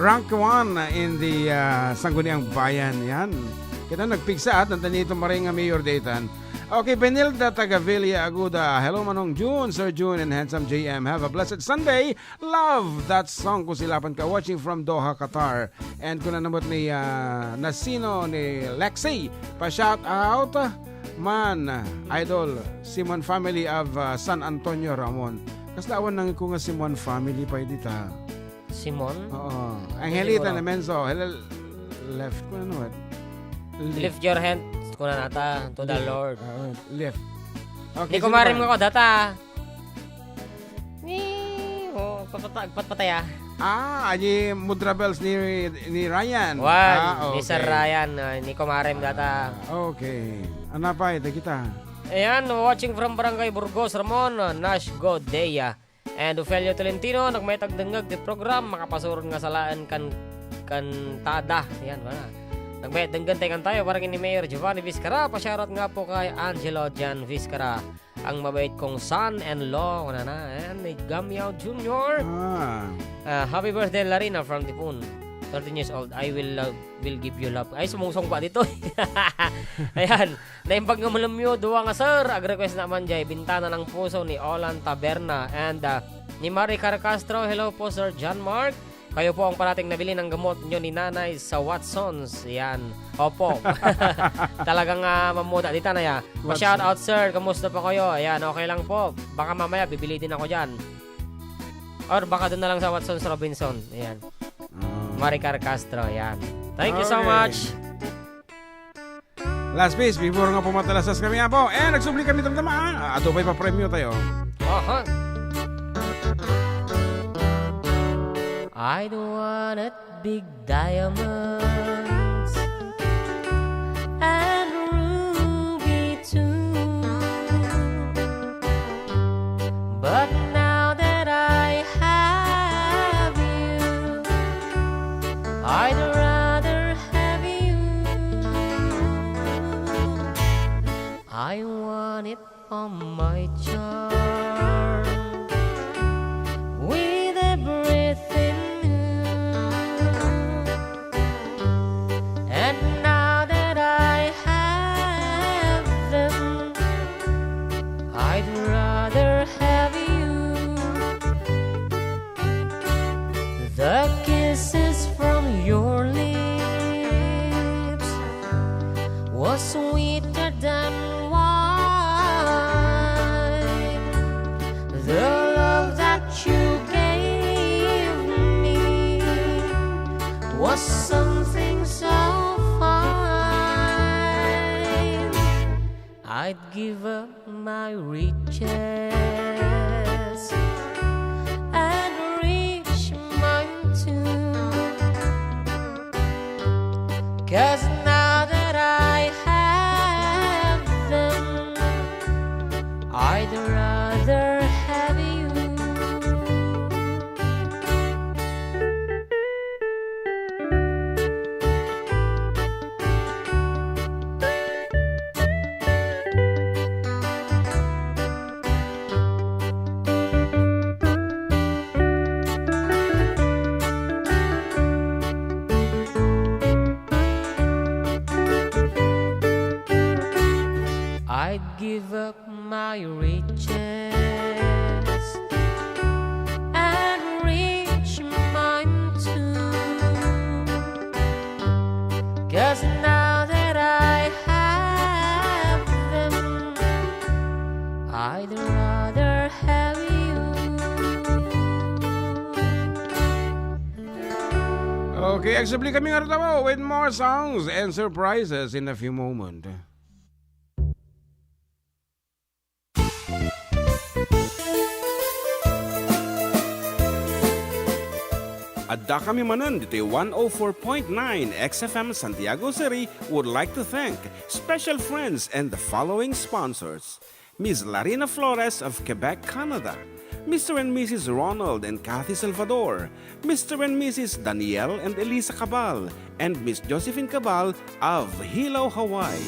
Rank one in the, ah, Sangguniang Bayan. Yan. Kita nagpigsa at nandanito maring nga mayor daytan. Okay, Benilda Tagavilla Aguda. Hello, Manong June, Sir June, and Handsome J M. Have a blessed Sunday. Love that song, Kusilapan Ka. Watching from Doha, Qatar. And kuna namot ni, ah, Nasino ni Lexi. Pa-shout out man, idol, Simon family of, ah, San Antonio, Ramon. Kasla awan nang ko nga Simon family pa dita. Simon? Oo. Angelita Siguro. Nemenzo. Hello, left ko na naman. Lift your hand. Kuna nata to the Lord. Oo, lift. Okay, Ni sino kumarim pa? Nga ko data. Ni, oh, patpata-, patpataya. Ah, aji mudra bells ni, ni Ryan. Wan, Ah, ni Sir okay. Ryan, ah, ni kumarem data. Ah, okay. Anapay, ta kita. Ayan, watching from Barangay Burgos, Ramon, ah, Nash Godea. And Ofelio Tolentino, nagmayat agdengngeg ti program, makapasuron nga salaen kan-, kantada. Yan, wala. Nagmayat denggen tayo kantayo, para ni Mayor Giovanni Vizcara, pa-shoutout nga po kay Angelo Jan Vizcara. Ang mabait kong son-in-law, kunana, ayan, ni Gamiao Junior. Ah. Ah, happy birthday, Larina from Tipon. Thirteen years old, I will love, will give you love. Ay, sumungsong pa dito. Ayan, naimbag nga malamyo, dua nga sir, ag-request naman jay, Bintana ng Puso ni Olan Taberna and, ah, ni Maricar Castro. Hello po, Sir John Mark. Kayo po ang parating nabili ng gamot nyo ni Nanay sa Watsons. Yan. Opo. Talagang, ah, mamuda. Dita na ya. Pa-shout Watson. Out, sir. Kamusta po kayo? Ayan, okay lang po. Baka mamaya bibili din ako dyan. Or baka doon na lang sa Watsons Robinson. Ayan. Ah. Maricar Castro. Ayan. Thank you so Okay. Much. Last piece, before nga pumatalasas kami, apo. Eh, nagsubli kami, tamtama, ah. Ato pa'y papremyo tayo. Aha. I don't wanted big diamonds and ruby too. But now that I have you, I'd rather have you. I want it on my charm with everything new. And now that I have them, I'd rather have you. The kisses from your lips was sweeter than wine. The love that you gave me was something so fine. I'd give up my riches and reach mine too. 'Cause now that I have them, I'd rather have you. Of my riches and reach mine too. 'Cause now that I have them, I'd rather have you. Okay, agsubli kami nga rutaw with more songs and surprises in a few moments. Adda kami manen ditoy one oh four point nine X F M Santiago City would like to thank special friends and the following sponsors: Miss Larina Flores of Quebec, Canada, Mister and Missus Ronald and Kathy Salvador, Mister and Missus Daniel and Elisa Cabal, and Miss Josephine Cabal of Hilo, Hawaii.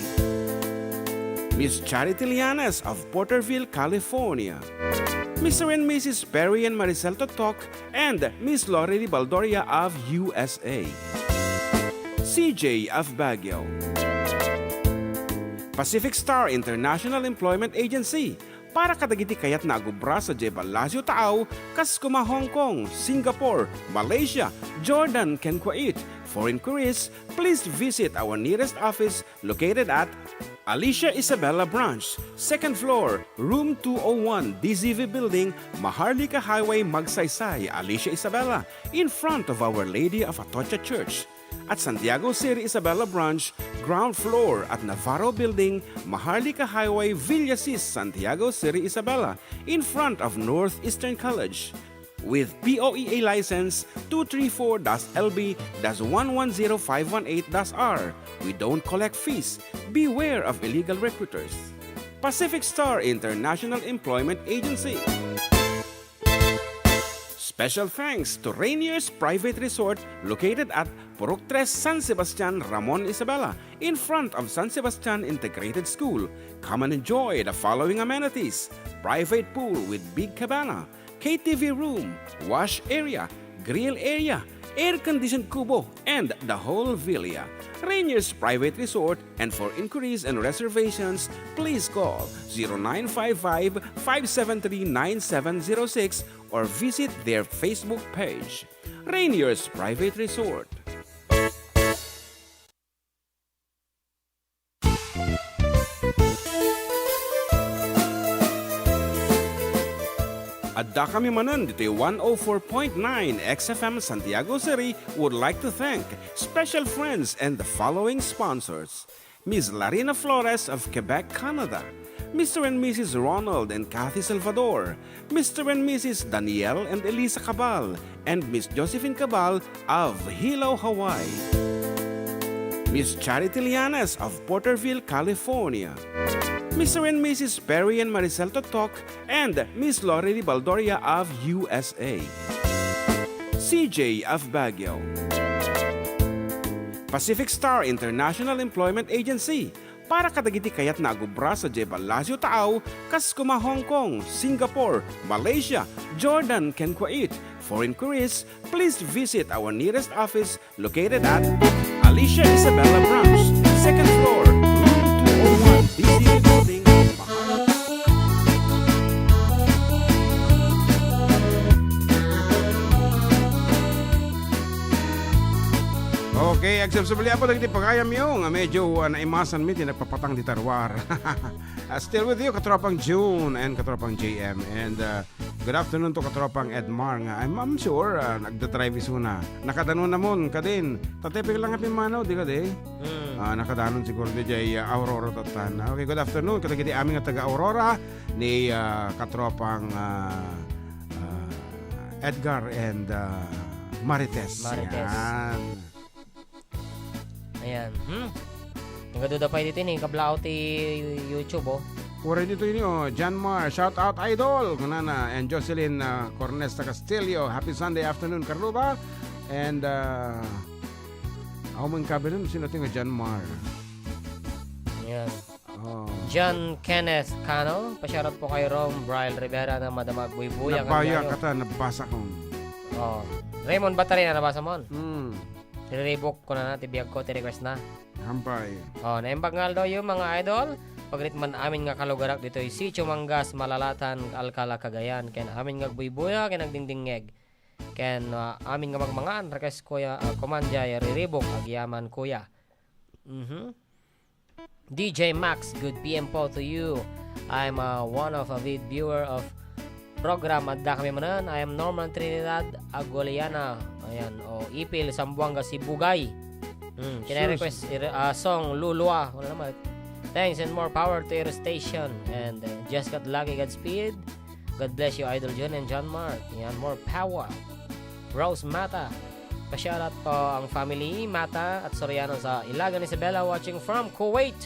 Miss Charity Lianes of Porterville, California. Mister and Missus Perry and Maricel Totok and Miss Lori Baldoria of U S A. C J of Baguio. Pacific Star International Employment Agency, para kadagiti kayatna a gubra sadiay Palacio Taaw, kas kuma Hong Kong, Singapore, Malaysia, Jordan, ken Kuwait. For inquiries, please visit our nearest office located at Alicia Isabela Branch, second floor, room two oh one, D Z V Building, Maharlika Highway, Magsaysay, Alicia Isabela, in front of Our Lady of Atocha Church. At Santiago City Isabela Branch, ground floor at Navarro Building, Maharlika Highway, Villasis, Santiago City Isabela, in front of Northeastern College. With P O E A license two three four dash L B dash one one zero five one eight dash R. We don't collect fees. Beware of illegal recruiters. Pacific Star International Employment Agency. Special thanks to Rainier's Private Resort, located at Purok Tres, San Sebastian, Ramon, Isabela, in front of San Sebastian Integrated School. Come and enjoy the following amenities: private pool with big cabana, K T V room, wash area, grill area, air-conditioned kubo, and the whole villa. Rainier's Private Resort, and for inquiries and reservations, please call zero nine five five, five seven three, nine seven zero six or visit their Facebook page. Rainier's Private Resort. Adda kami manen ditoy one oh four point nine X F M Santiago City would like to thank special friends and the following sponsors: Miss Larina Flores of Quebec, Canada, Mister and Missus Ronald and Kathy Salvador, Mister and Missus Daniel and Elisa Cabal, and Miss Josephine Cabal of Hilo, Hawaii. Miss Charity Lianes of Porterville, California. Mister and Missus Perry and Maricel Totok and Miss Lorely Baldoria of U S A. C J of Baguio. Pacific Star International Employment Agency, para kadagiti kayatna a gubra sadiay Palacio Taaw, kas kuma Hong Kong, Singapore, Malaysia, Jordan, ken Kuwait. For inquiries, please visit our nearest office located at Alicia Isabela Branch, second floor, room two oh one, D C A Building, Mahal. Okay, agsubsubli apo dagiti pagayamyo nga medyo, ah, naimasanmi ti nagpapatang di tarwar. Ah, still with you, Katropang June and Katropang J M. And, ah, good afternoon to Katropang Edmar nga I'm, I'm sure, ah, nagda-drive isuna. Nakadanonnamon kadin. Tatepeng lang a pimmanaw, di kadi? Hmm. Ah, nakadanon siguro diay, ah, Aurora tattan. Okay, good afternoon kadagiti amin nga taga Aurora ni, ah, Katropang, ah, ah, Edgar and, ah, Marites. Marites. Yan. Ayan. Hmm. Nagaduda pay ditoy ni kablaaw ti YouTube, oh. Uray ditoy ni, oh, John Mar, shout out, idol, kunana, and Jocelyn, ah, Cornesta Castillo, happy Sunday afternoon, Carluba. And, ah, awan man kabilan, sino ti nga John Mar? Ayan. Oh. John Kenneth Cano, pa-shoutout po kay Rom Brian Rivera na madama agbuybuya. Nabaya kaniayo. Kata, nabasa ko. Oh. Raymond Batarina, nabasa mo? Hmm. Riribok ko na na, ti biag ko, ti request na. Hampay. Oh, naimbag nga aldaw yu, mga idol. Pagrit man amin nga kalugarak ditoy Sitio Mangas, Malalatan, Alcala, Cagayan, ken amin nga agbuybuya ken agdingdingngeg. Ken, ah, amin nga mangmangan, request ko ya, ah, kuman jay riribuk, agyaman kuya. Mhm. D J Max, good P M po to you. I'm, uh, one of avid viewer of program. Adda kami manen. I am Norman Trinidad Aguiliana. Ayan. O, Ipil, Zamboanga, Sibugay. Hmm, kine-request, ire-, ah, song, Lulua. Wala naman. Thanks and more power to your station. And, uh, just got lucky, Godspeed. God bless you, Idol John and John Mark. Yan, more power. Rose Mata. Pa-shoutout po ang family Mata at Soriano sa Ilagan, Isabela, watching from Kuwait.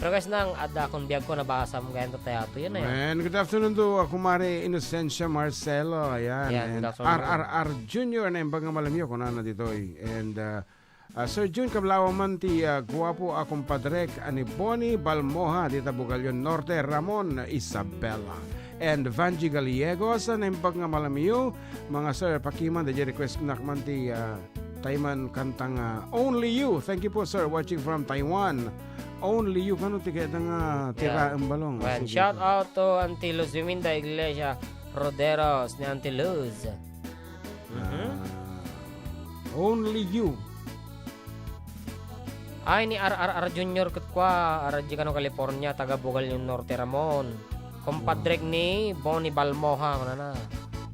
Request nang adda akong biag ko, nabasa mo ganyan to, tayo to, yun na yan. Man, good afternoon to, uh, Kumare Inocencia Marcelo, ayan, Yan, and good afternoon. R R R Junior, naimbag nga malamyo, kunana ditoy. And, uh, uh, Sir Jun, kablawan man ti, uh, guwapo a kumpadrek, ani Bonnie Balmoha, dita Bugallon Norte, Ramon, Isabela. And Vangie Gallegos, uh, naimbag nga malamyo, mga sir, pakiman, di request nak man ti, uh, Taiwan kanta nga Only You. Thank you po, sir. Watching from Taiwan. Only You. Kano ti kaya nga tira Yan. Ang balong? Well, Sige shout po. Out to Auntie Luz Biminda Iglesia Roderos ni Auntie Luz. Mhm. Ah, Only You. Ay, ni R R R Junior ket kua, R G kano California, taga Bugallon Norte Ramon. Kumpadrek Wow. Ni Bonnie Balmoha, kunana.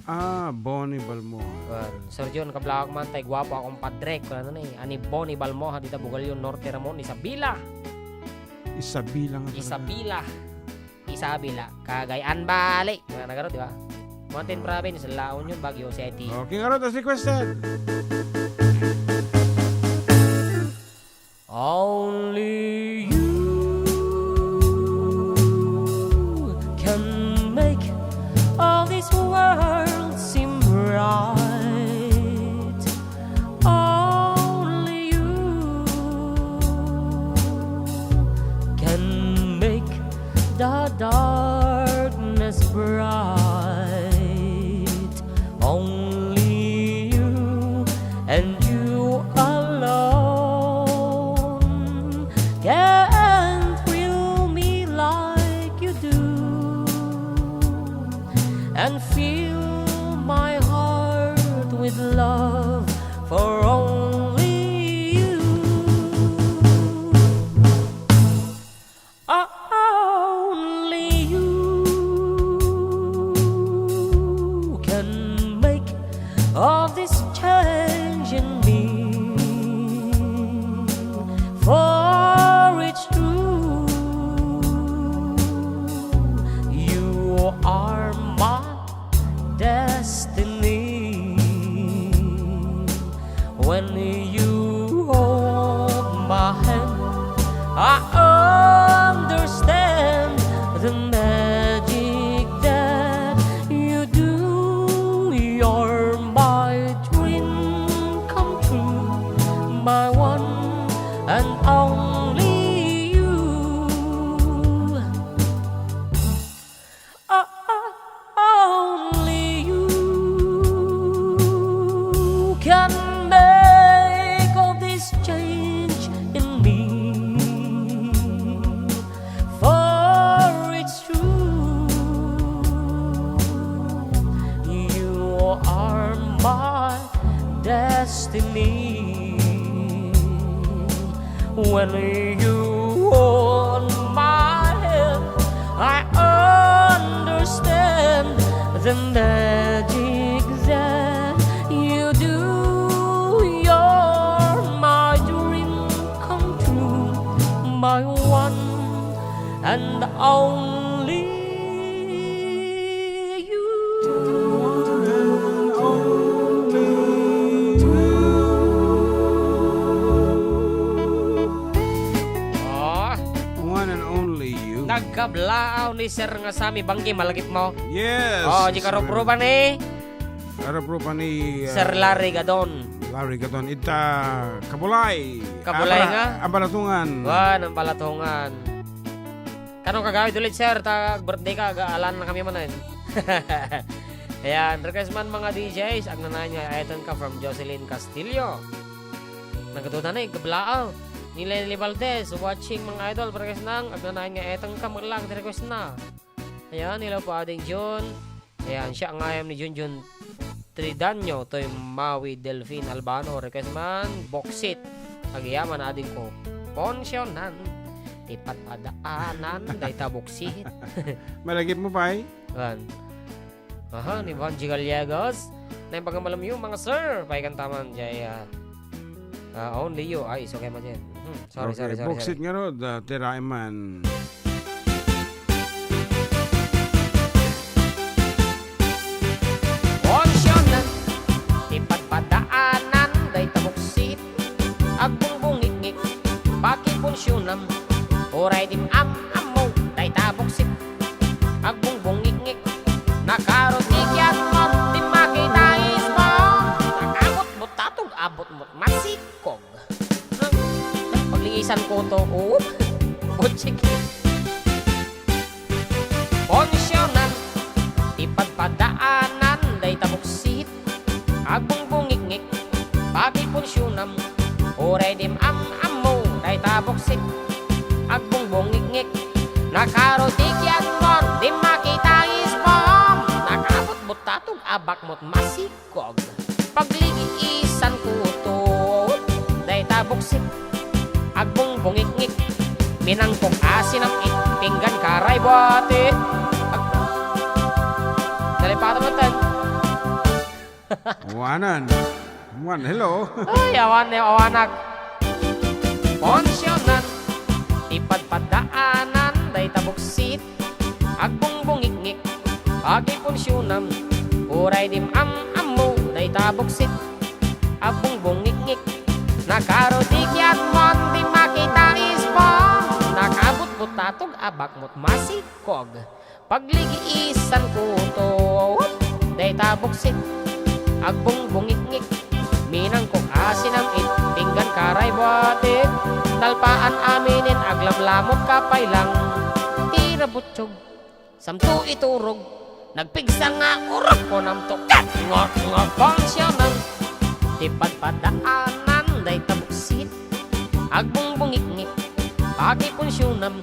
Ah, Bonnie Balmoha. Wen, Sir John, kablawak man, tay guwapo a kumpadrek, kunana ni, ani Bonnie Balmoha, dita Bugallon Norte Ramon, Isabela. Isabela nga talaga. Isabela. Isabela. Cagayan Valley. Nga nagaro, di ba? Mountain Province, La Union, Baguio City. Okay, nga ron, tas requested. Only you can make all this world seem bright. Only you can make the darkness bright. Only you and you alone can thrill me like you do and fill my heart with love for only you. Only you can make all this change in me. For it's true, you are my destiny. When you hold my hand, I understand the magic that you do. You're my dream come true, my one and only you. Only you can make all this change in me. For it's true, you are my destiny. When you hold my hand, I understand the magic that you do. You're my dream come true, my one and only you. Oh. One and only you. Nagkablaaw ni Sir nga Sammy Banggi, malagip mo? Yes, Oh, di sir. Karuprupan ni Karuprupan ni, uh, Sir Larry Gadon. Larry Gadon. Ita, Kabulay. Kabulay Ambala-, nga? Ambalatungan. Wan, Ambalatungan. Kanong kagawid ulit, sir? Ta birthday ka, aga-, alan na kami manen. Ayan, request man mga D Js, agnanayon nga ayaten ka from Jocelyn Castillo. Nagduda na, eh, kablaaw. Ni Lenny Valdez, watching, mga idol, request na, agnanayon nga eteng ka, melang ti request na. Ayan, hello po, Ading Jun. Ayan, siya nga ni Junjun Tridanyo, toy Maui Delfin Albano, request man, boksit. Agyamanak, adingko. Ponsyonan, ti padpadaanan, dayta boksit. Malagip mo, pay? Ayan. Aha, ni Bonji Gallegos. Naimbag a malamyo, mga sir. Paikan taman, jay, ah, ah, only you. Ay, isu kay Majen. Hmm, sorry, Okay, sorry, sorry, buksit sorry. Nga rod, ah, tiraem man. Ponsyonan, ti padpadaanan, dayta buksit. Agbungbungikngik, pakiponsyonam. Uray dim am-ammo, dayta buksit. Agbungbungikngik, nakaruti kiatmon, di makita ismo. Nakabutbut tatog, abutmot masikog. Paglingisan ko to, oh. Butsik. Ponsyonan, ti padpadaanan, dayta buksit. Agbungbungikngik, pakiponsyonam. Uray dim am-ammo, dayta buksit. Agbungbungikngik, nakaruti kiatmon, di makita ismom. Nakabutbut tatog, abakmot masikog. Pagligiisan ko to, dayta buksit. Agbungbungikngik, minangkok a sinam-it, pinggan karay buati. Ag-, Nalipatan mo, Ted. Wanan. Wan, hello. Ay, awan, awanak. Ponsyonan, ti padpadaanan, dayta buksit. Agbungbungikngik, pakiponsyonam. Uray dim am-ammo, dayta buksit. Agbungbungikngik, nakaruti kiatmon, di makita ismom. Nakabutbut tatog, abakmot masikog. Pagligiisan ko to, dayta buksit. Agbungbungikngik, minangkok a sinam-it, pinggan karay buati. Nalpaan aminen, aglamlamot ka pay lang. Ti rabutsog, samto iturog, nagpigsa nga urog, kunam to, kat! Ngor, ngor, ponsyonan. Ti padpadaanan, dayta buksit. Agbungbungikngik, pakiponsyonam.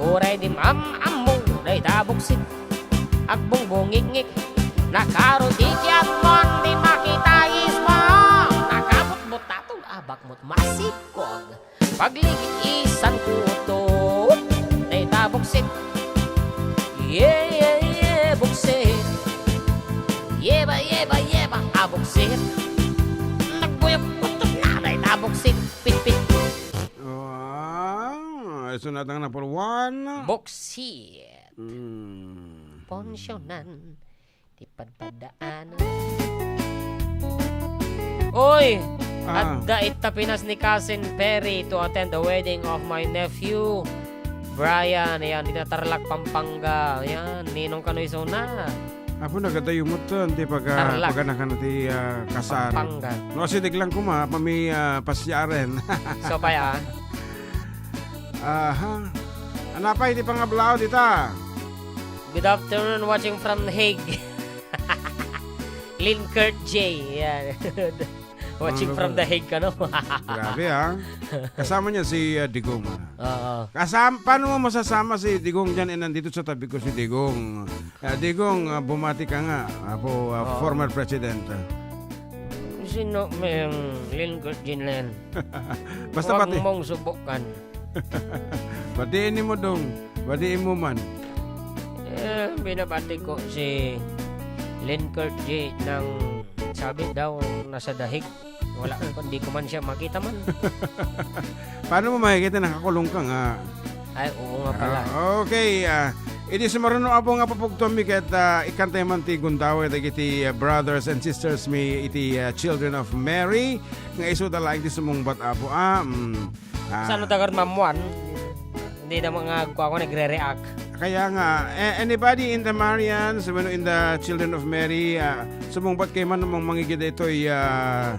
Uray dim am-ammo, dayta buksit. Agbungbungikngik, nakaruti kiatmon, di makita ismom. Nakabutbut tatog, abakmot masikog. Pagligiisan ko to, dayta buksit. Yeah, yeah, yeah, buksit. Yeba, yeba, yeba, a buksit. Nagbuyok utot na, dayta buksit. Pit, pit. Wow, isu natang number one. Buksit. Mm. Ponsyonan. Ti padpadaan. Oy! Ah. Adda ita Pinas ni Cousin Perry to attend the wedding of my nephew, Brian. Ayan, dita Tarlac, Pampanga. Ayan, ninong kano isuna? Apo, nagadayo mo to, ti paga-, Tarlac. Paganakan ti, ah, kasar. Pampanga. No, asideg lang kuma, pami, ah, pasyaren. So, pay, ah. Aha. Anapay ti pangablao dita? Good afternoon, watching from The Hague. Lynn Kurt J. Yan. Watching Ano from ba? The Hague, ano? Grabe, ah. Kasama niya si, ah, Digong. Oo. Kasam-, paano mo masasama si Digong dyan? Eh, nandito sa tabi ko si Digong. Ah, Digong, ah, bumati ka nga. Apo, ah, Oo. Former president. Sino may Lynn Kurt J. Lynn? Basta Huwag pati. Mong subukan. Batiin mo, Dong. Batiin mo man. Eh, binabati ko si Lynn Kurt J ng sabi daw nasa dahig. Wala, hindi ko man siya makita man. Paano mo makikita? Nakakulong ka nga. Ay, oo nga pala. Ah, okay, ah, idi sumaruno, Apo, nga papugtuanmi ket, ah, ikantay man ti gundaway dagiti, ah, brothers and sisters mi iti, ah, Children of Mary. Nga isu da laeng ti sumungbat, Apo, ah, mm, ah. Saan no taga Mamuan? Hindi na mga kuha ko nagre-react. Kaya nga, a-, anybody in the Marians, wenno in the Children of Mary, ah, sumungbat kayo man mang mangigida ito'y, ah,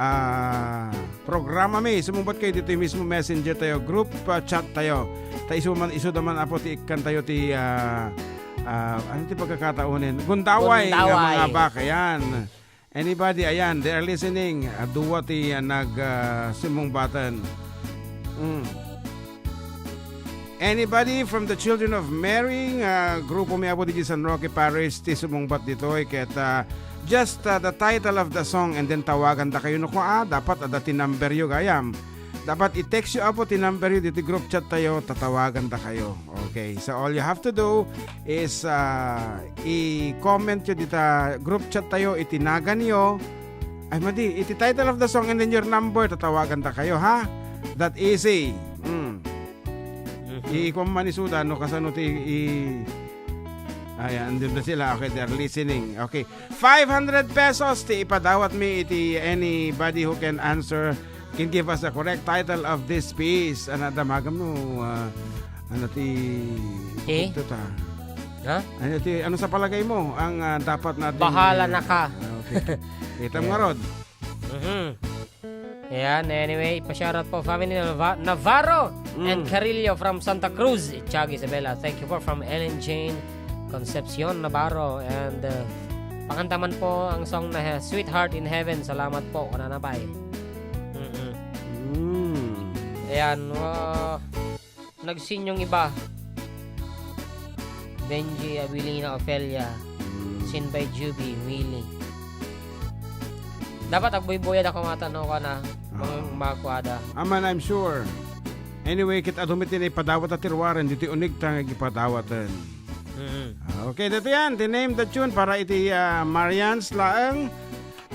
ah, programa mi. Sumungbat kayo dito mismo messenger tayo, group, ah, chat tayo. Ta isu man, isu da man, Apo, ti ikkan tayo ti, ah, ah, ano ti pagkakataonen? Gundaway nga Gundaway. Mga baka, yan. Anybody, ayan, they are listening. Ah, duwa ti, ah, nag, ah, simungbatan. Mm. Anybody from the Children of Mary nga grupo mi apo didi San Roque Parish ti sumungbat ditoy ket, ah, just, ah, the title of the song and then tawagandakayo no kua, dapat adda ti number yo gayam. Dapat i-text yo apo ti number yo ditoy group chat tayo, tatawagandakayo. Okay, so all you have to do is, ah, i-comment yo dita group chat tayo iti nagan yo. Ay, madi, iti title of the song and then your number, tatawagandakayo, ha? That easy. Mm. Mhm. Ikuan man isuda, no, kasano ti i-, ayan, andun na sila. Okay, they're listening. Okay. Five hundred pesos ti ipadawat mi iti anybody who can answer, can give us the correct title of this piece. Ano, damagam no, ah, ano ti Eh? Ito ta. Ha? Ano ti, ano sa palagay mo ang, ah, dapat natin Bahala eh, na ka. Ah, okay. Kita mo Yeah. nga, Rod. Mhm. Ayan, anyway, pa-shoutout po, family Nava-, Navarro Mm. and Carillo from Santa Cruz, Tiago, Isabela. Thank you po from Ellen Jane Concepcion Navarro. And, uh, pakanta man po ang song na, uh, Sweetheart in Heaven. Salamat po, kunana pay. Mm-mm. Mm. Ayan, uh, Nagsinyong iba. Benji, Abilina, Ofelia. Mm. Seen by Juby, Willie. Dapat agbuybuya da kumata no kana. Ah. Mang makuada. Aman, I'm sure. Anyway, ket adu met ti naipadawat a tiruaren, ditoy uneg ta nga agipadawaten. Mm. Ah, okay, dito yan. Ti name the tune para iti, ah, Marians laeng.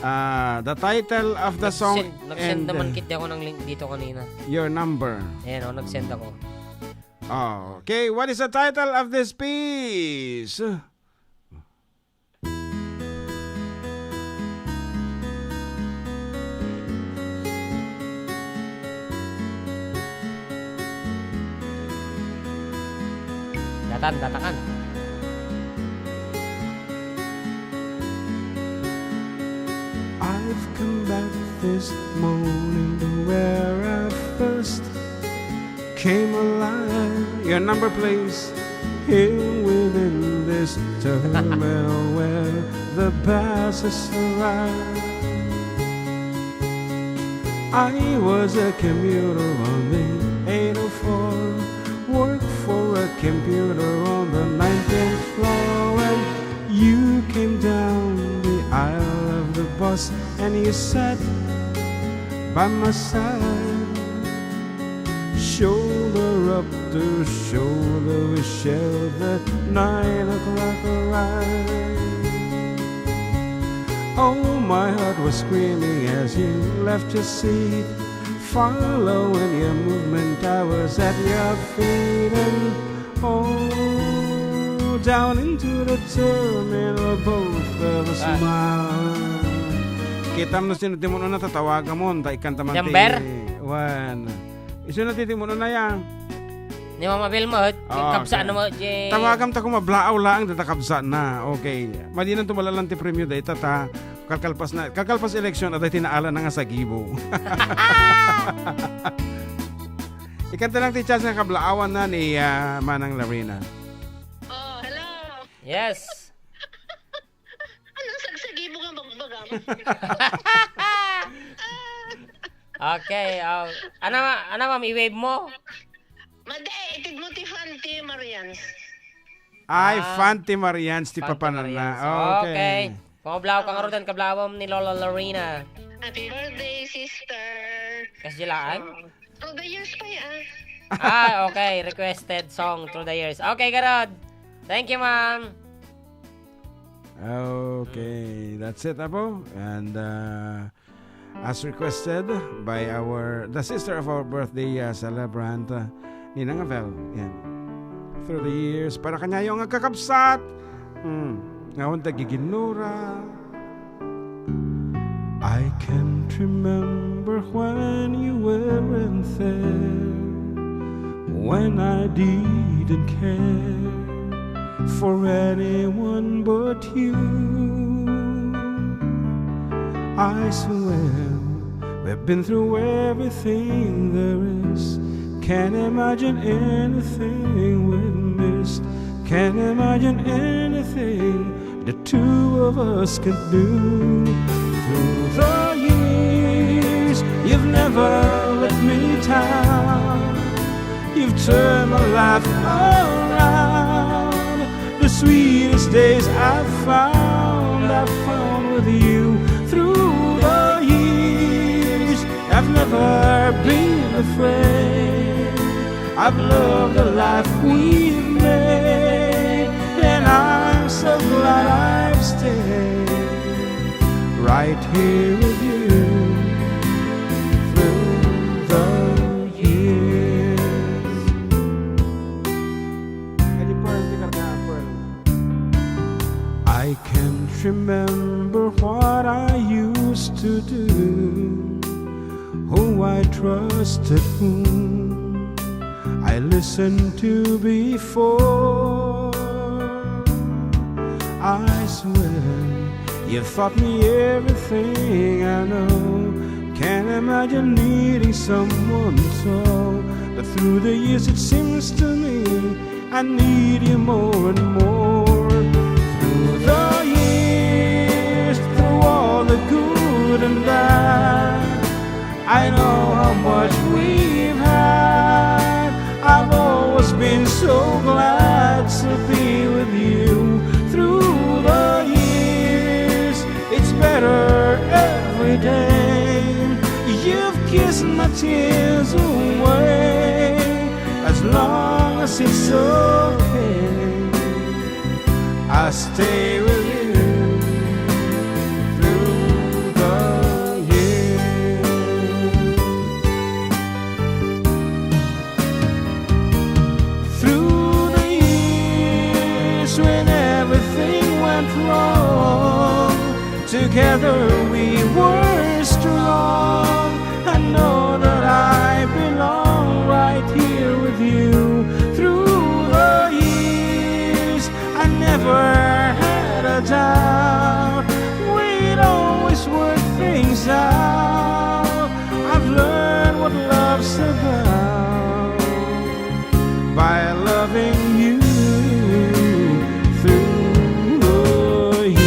Ah, the title of the song Nagsen-, nagsend and, naman uh, kit ako ng link dito kanina. Your number. Ayan, oh, nagsend ako. Oh, okay, what is the title of this piece? Datan, datakan. I've come back this morning to where I first came alive. Your number, please. Here within this turmoil where the past is alive. I was a commuter on the eight oh four, worked for a computer on the nineteenth floor, and you came down the aisle of the bus and you sat by my side. Shoulder up to shoulder, we shared the nine o'clock ride. Oh, my heart was screaming as you left your seat, following your movement. I was at your feet and, oh, down into the terminal, both of us Ah. smiled. Kitam no sino ti mun-una, tatawagan mo, ta ikanta man ti Number? Wan. Isu na ti, ti mun-una ya. Ni Mama Vilma, eh, Oo, kabsat okay. na mo, je. Tawagam ta kung mablaaw laeng, data kabsat na. Okay. Madinan tumalalan ti premyo, dayta ta. Kalkalpas na, kalkalpas eleksyon, adda ti naala na nga sagibo. Ikanta lang ti chance nga kablaawan na ni, ah, Manang Larina. Oh, hello. Yes. Ano, sagsagibo nga bagbagam? Okay, oh. Ano, ano, ma'am, i-wave mo? Madi, itid mo ti Fanti Marians. Ay, Ah, Fanti Marians ti Fanti papanana. Marians. Okay. Okay. Pangablaw ka nga rudan, kablawam ni Lola Lorena. Happy birthday, sister. Kasdilaan? Oh. Through the years pa yan. Ah, okay. Requested song, Through the Years. Okay, garod. Thank you, ma'am. Okay, that's it, apo. And, uh, as requested by our, the sister of our birthday, uh, celebrant, uh, Ninang Avel. Yan. Through the years, para kanyayo nga kakabsat. Hmm. Nga awan tagiginnura. I can't remember when you weren't there, when I didn't care for anyone but you. I swear we've been through everything there is. Can't imagine anything we've missed. Can't imagine anything the two of us could do. Through the years, you've never let me down. Turn my life around. The sweetest days I've found, I've found with you. Through the years, I've never been afraid. I've loved the life we've made, and I'm so glad I've stayed right here with you through the years. Adi Pearl, di karga, Pearl. I can't remember what I used to do, who I trusted, whom I listened to before. I swear you taught me everything I know. Can't imagine needing someone so. But through the years, it seems to me I need you more and more. Through the years, through all the good and bad, I know how much we've had. I've always been so glad to be with you through the years. It's better every day. You've kissed my tears away. As long as it's okay, I'll stay with you through the years. Through the years when everything went wrong, together we were strong. I know that I belong right here with you. Through the years, I never had a doubt. We'd always work things out. I've learned what love's about by loving you through the years.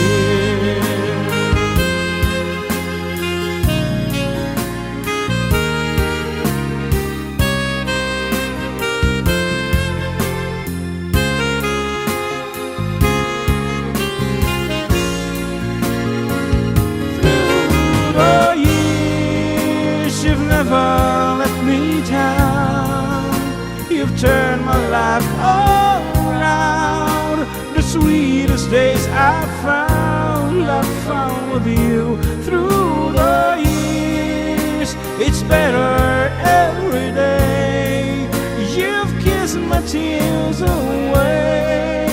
Through the years, you've never let me down. You've turned my life around. The sweetest days I found, I found with you. Through the years, it's better every day. You've kissed my tears away.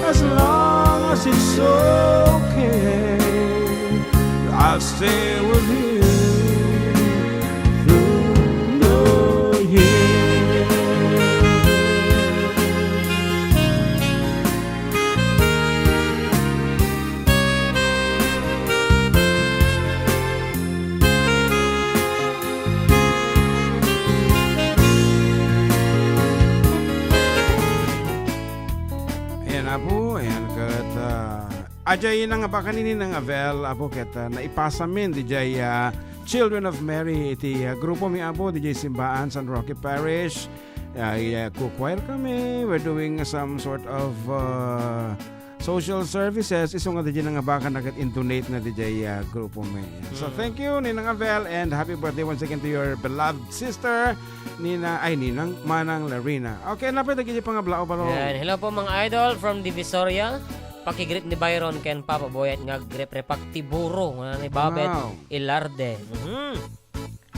As long as it's okay, I'll stay with you through the years. Ayan, Apo, ayan, ket, ah, adiay nangabakan ni Ninang Avel, Apo, ket, ah, naipasamin diay, ah, Children of Mary iti, ah, grupomi, Apo, diay simbaan San Roque Parish. Ah, yeah, co-choir kami. We're doing some sort of, ah, social services. Isu nga diay nangabakan ket intonate na diay, ah, grupomi. So, mm, thank you, Ninang Avel, and happy birthday once again to your beloved sister, Nina, ay, Ninang, Manang Larina. Okay, napay dagiti pangablaaw, Balo. Yan. Hello po, mga idol from Divisoria. Paki-greet ni Byron ken Papa Boyet nga agreprepak ti buro nga ni Babet, wow, Ilarde. Mhm.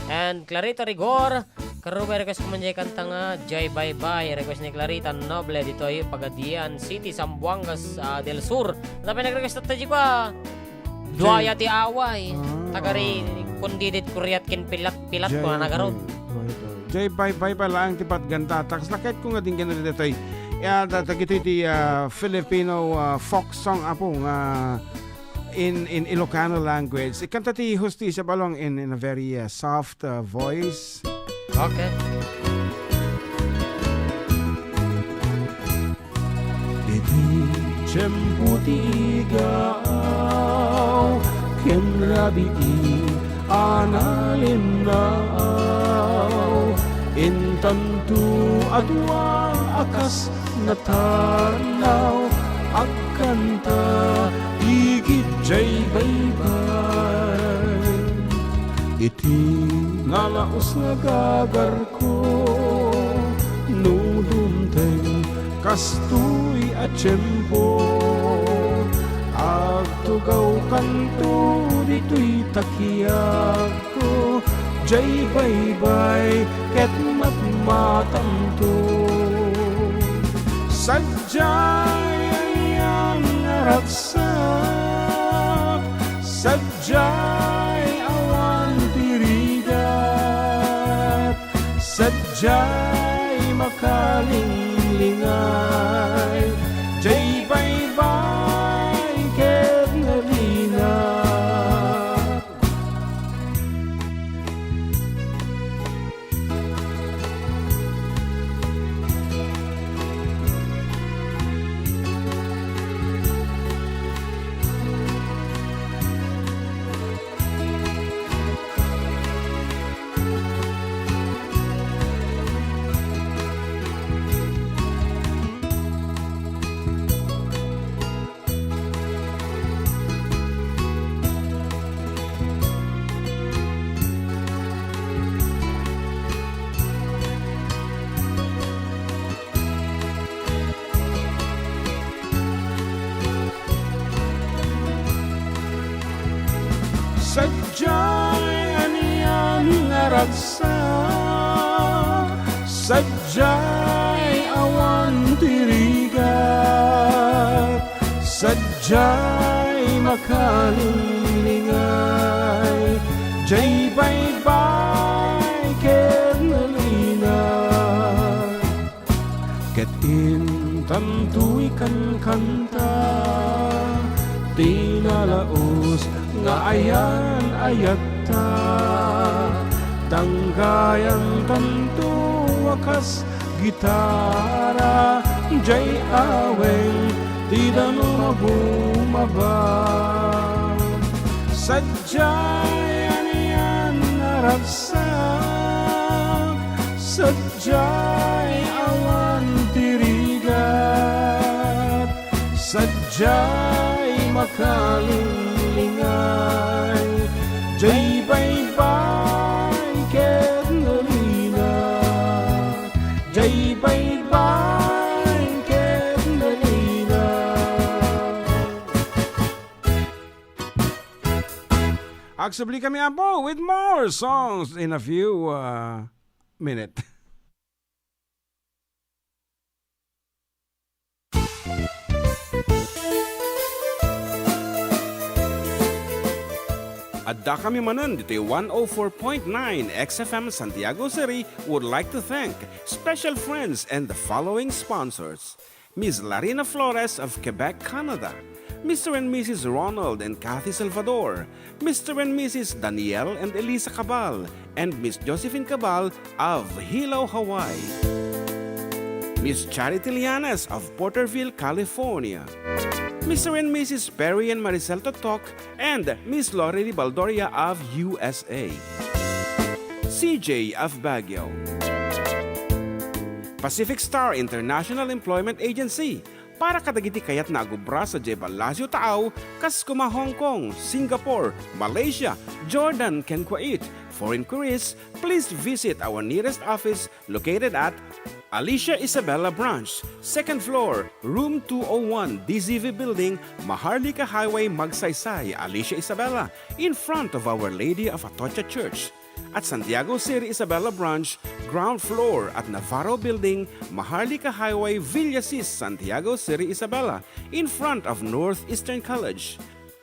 And Clarita Rigor, karugay request ko man diay kanta nga Jay Bye Bye, request ni Clarita Noble ditoy Pagadian City, Zamboanga, ah, del Sur. Napay nag-request tatta diay kwa. Duaya ti away. Ah. Tagari, kundidit kuriat ken pilat-pilat, Jay, kuna nagarod. Jay, Jay, Bye Bye pa laeng ti patganta. Takas lakayat ko nga dinggan ditoy. Ya, da-, dagitoy ti, ah, Filipino, ah, folk song, Apo, nga in, in Ilocano language. Ikanta ti Justicia Balong in, in a very, uh, soft, uh, voice. Okay. Iti tiempo ti iggaw ken rabii a nalinnaw, in Tanto a dua a kas natarnaw, agkanta igid jay baybay. Iti nalaus nga gagarko, no dumteng kastoy a tiempo, agtugawkanto ditoy takiak ko, jay baybay ket matmatamto. Sadiay a nian nga ragsak, sadiay awan ti rigat, sadiay makalinglingay, jay baybay ket nalina. Sadiay a nian nga ragsak, sadiay awan ti rigat, sadiay makalinglingay, jay baybay ken nalina. Ket intanto ikankanta ti nalaus nga ayan-ayatta. Danggayantanto a kas gitara, jay aweng ti danum a bumaba. Sadiay a nian a ragsak, sadiay awan ti rigat, sadiay makalinglingay, jay baybay ket nalina, jay baybay ket nalina. Agsubli kami, Apo, with more songs in a few, uh, minute. Adda kami manen ditoy one oh four point nine X F M Santiago City would like to thank special friends and the following sponsors. Miss Larina Flores of Quebec, Canada, Mister and Missus Ronald and Kathy Salvador, Mister and Missus Daniel and Elisa Cabal, and Miss Josephine Cabal of Hilo, Hawaii, Miss Charity Llanes of Porterville, California, Mister and Missus Perry and Maricel Totok, and Miss Lorely Baldoria of U S A, C J of Baguio, Pacific Star International Employment Agency, para kadagiti kayatna a agubra sadiay Palacio Taaw, kas koma Hong Kong, Singapore, Malaysia, Jordan, ken Kuwait. For inquiries, please visit our nearest office located at Alicia Isabela Branch, second floor, room two oh one, D Z V Building, Maharlika Highway, Magsaysay, Alicia Isabela, in front of Our Lady of Atocha Church. At Santiago City Isabela Branch, ground floor at Navarro Building, Maharlika Highway, Villasis, Santiago City Isabela, in front of Northeastern College.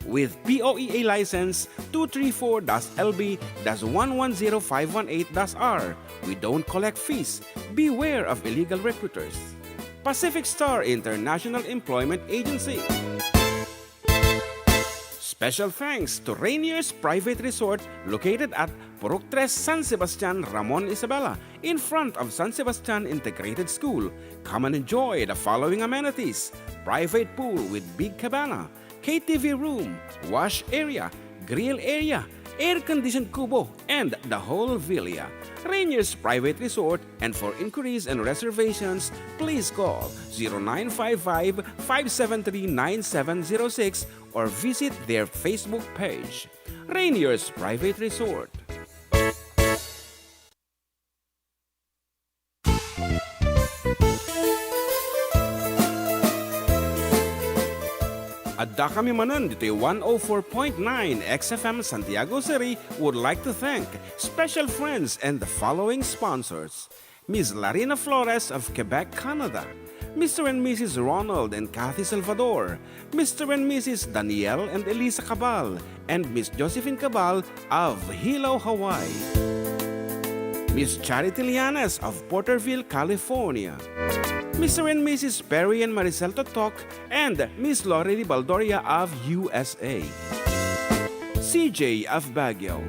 With P O E A license two three four dash L B dash one one zero five one eight dash R. We don't collect fees. Beware of illegal recruiters. Pacific Star International Employment Agency. Special thanks to Rainier's Private Resort located at Purok Tres, San Sebastian, Ramon Isabela, in front of San Sebastian Integrated School. Come and enjoy the following amenities: private pool with big cabana, K T V room, wash area, grill area, air-conditioned kubo, and the whole villa. Rainier's Private Resort, and for inquiries and reservations, please call zero nine five five, five seven three, nine seven zero six or visit their Facebook page. Rainier's Private Resort. Addakami manen ditoy one oh four point nine X F M Santiago City would like to thank special friends and the following sponsors: Miss Larina Flores of Quebec, Canada, Mister and Missus Ronald and Kathy Salvador, Mister and Missus Daniel and Elisa Cabal, and Miss Josephine Cabal of Hilo, Hawaii. Miss Charity Lianes of Porterville, California. Mister and Missus Perry and Maricel Totok and Miss Lorely Baldoria of U S A. C J of Baguio.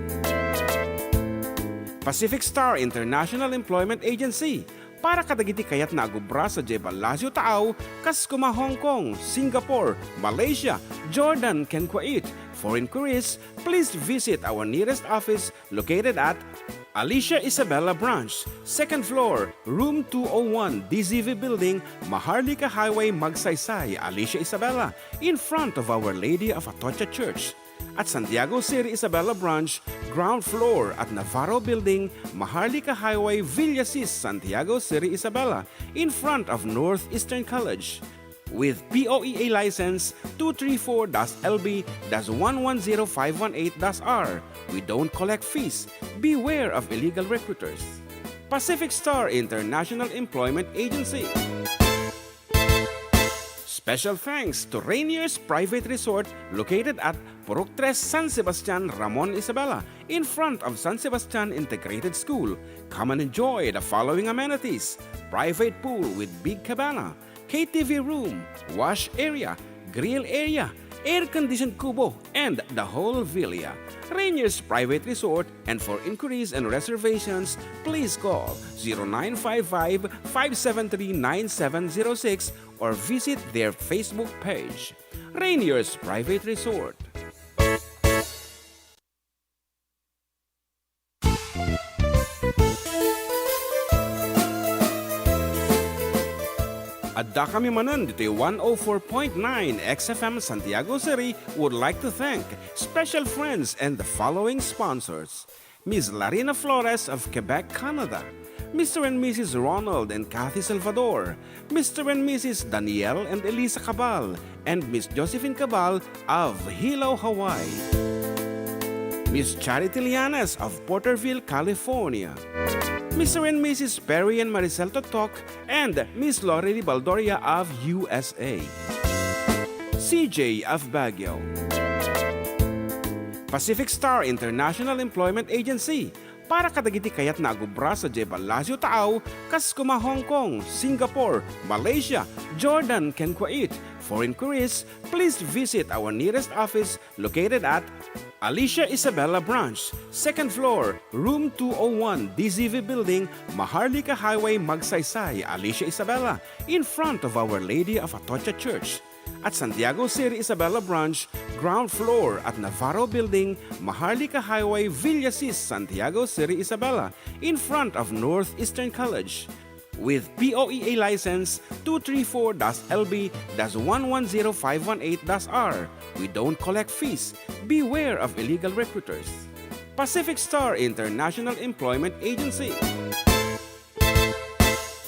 Pacific Star International Employment Agency, para kadagiti kayatna a agubra sadiay Palacio Taaw, kas koma Hong Kong, Singapore, Malaysia, Jordan, ken Kuwait. For inquiries, please visit our nearest office located at Alicia Isabela Branch, second floor, room two oh one, D Z V Building, Maharlika Highway, Magsaysay, Alicia Isabela, in front of Our Lady of Atocha Church. At Santiago City Isabela Branch, ground floor at Navarro Building, Maharlika Highway, Villasis, Santiago City Isabela, in front of Northeastern College. With P O E A license two three four dash L B dash one one zero five one eight dash R, we don't collect fees. Beware of illegal recruiters. Pacific Star International Employment Agency. Special thanks to Rainier's Private Resort located at Purok Tres, San Sebastian, Ramon Isabela, in front of San Sebastian Integrated School. Come and enjoy the following amenities: private pool with big cabana, K T V room, wash area, grill area, air-conditioned kubo, and the whole villa. Rainier's Private Resort, and for inquiries and reservations, please call zero nine five five, five seven three, nine seven zero six or visit their Facebook page. Rainier's Private Resort. Addakami manen ditoy one oh four point nine X F M Santiago City would like to thank special friends and the following sponsors: Miss Larina Flores of Quebec, Canada, Mister and Missus Ronald and Kathy Salvador, Mister and Missus Daniel and Elisa Cabal, and Miss Josephine Cabal of Hilo, Hawaii. Miss Charity Lianes of Porterville, California. Mister and Missus Perry and Maricel Totok and Miss Lorely Baldoria of U S A. C J of Baguio. Pacific Star International Employment Agency, para kadagiti kayatna a agubra sadiay Palacio Taaw, kas koma Hong Kong, Singapore, Malaysia, Jordan, ken Kuwait. For inquiries, please visit our nearest office located at Alicia Isabela Branch, second floor, room two oh one, D Z V Building, Maharlika Highway, Magsaysay, Alicia Isabela, in front of Our Lady of Atocha Church. At Santiago City Isabela Branch, ground floor at Navarro Building, Maharlika Highway, Villasis, Santiago City Isabela, in front of Northeastern College. With P O E A license two three four dash L B dash one one zero five one eight dash R, we don't collect fees. Beware of illegal recruiters. Pacific Star International Employment Agency.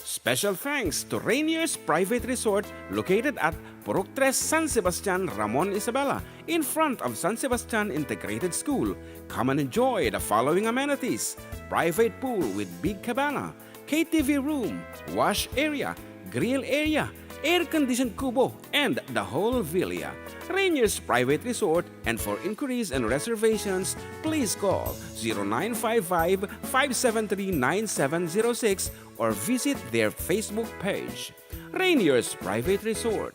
Special thanks to Rainier's Private Resort located at Purok Tres, San Sebastian, Ramon Isabela, in front of San Sebastian Integrated School. Come and enjoy the following amenities: private pool with big cabana, K T V room, wash area, grill area, air-conditioned kubo, and the whole villa. Rainier's Private Resort, and for inquiries and reservations, please call zero nine five five, five seven three, nine seven zero six or visit their Facebook page, Rainier's Private Resort.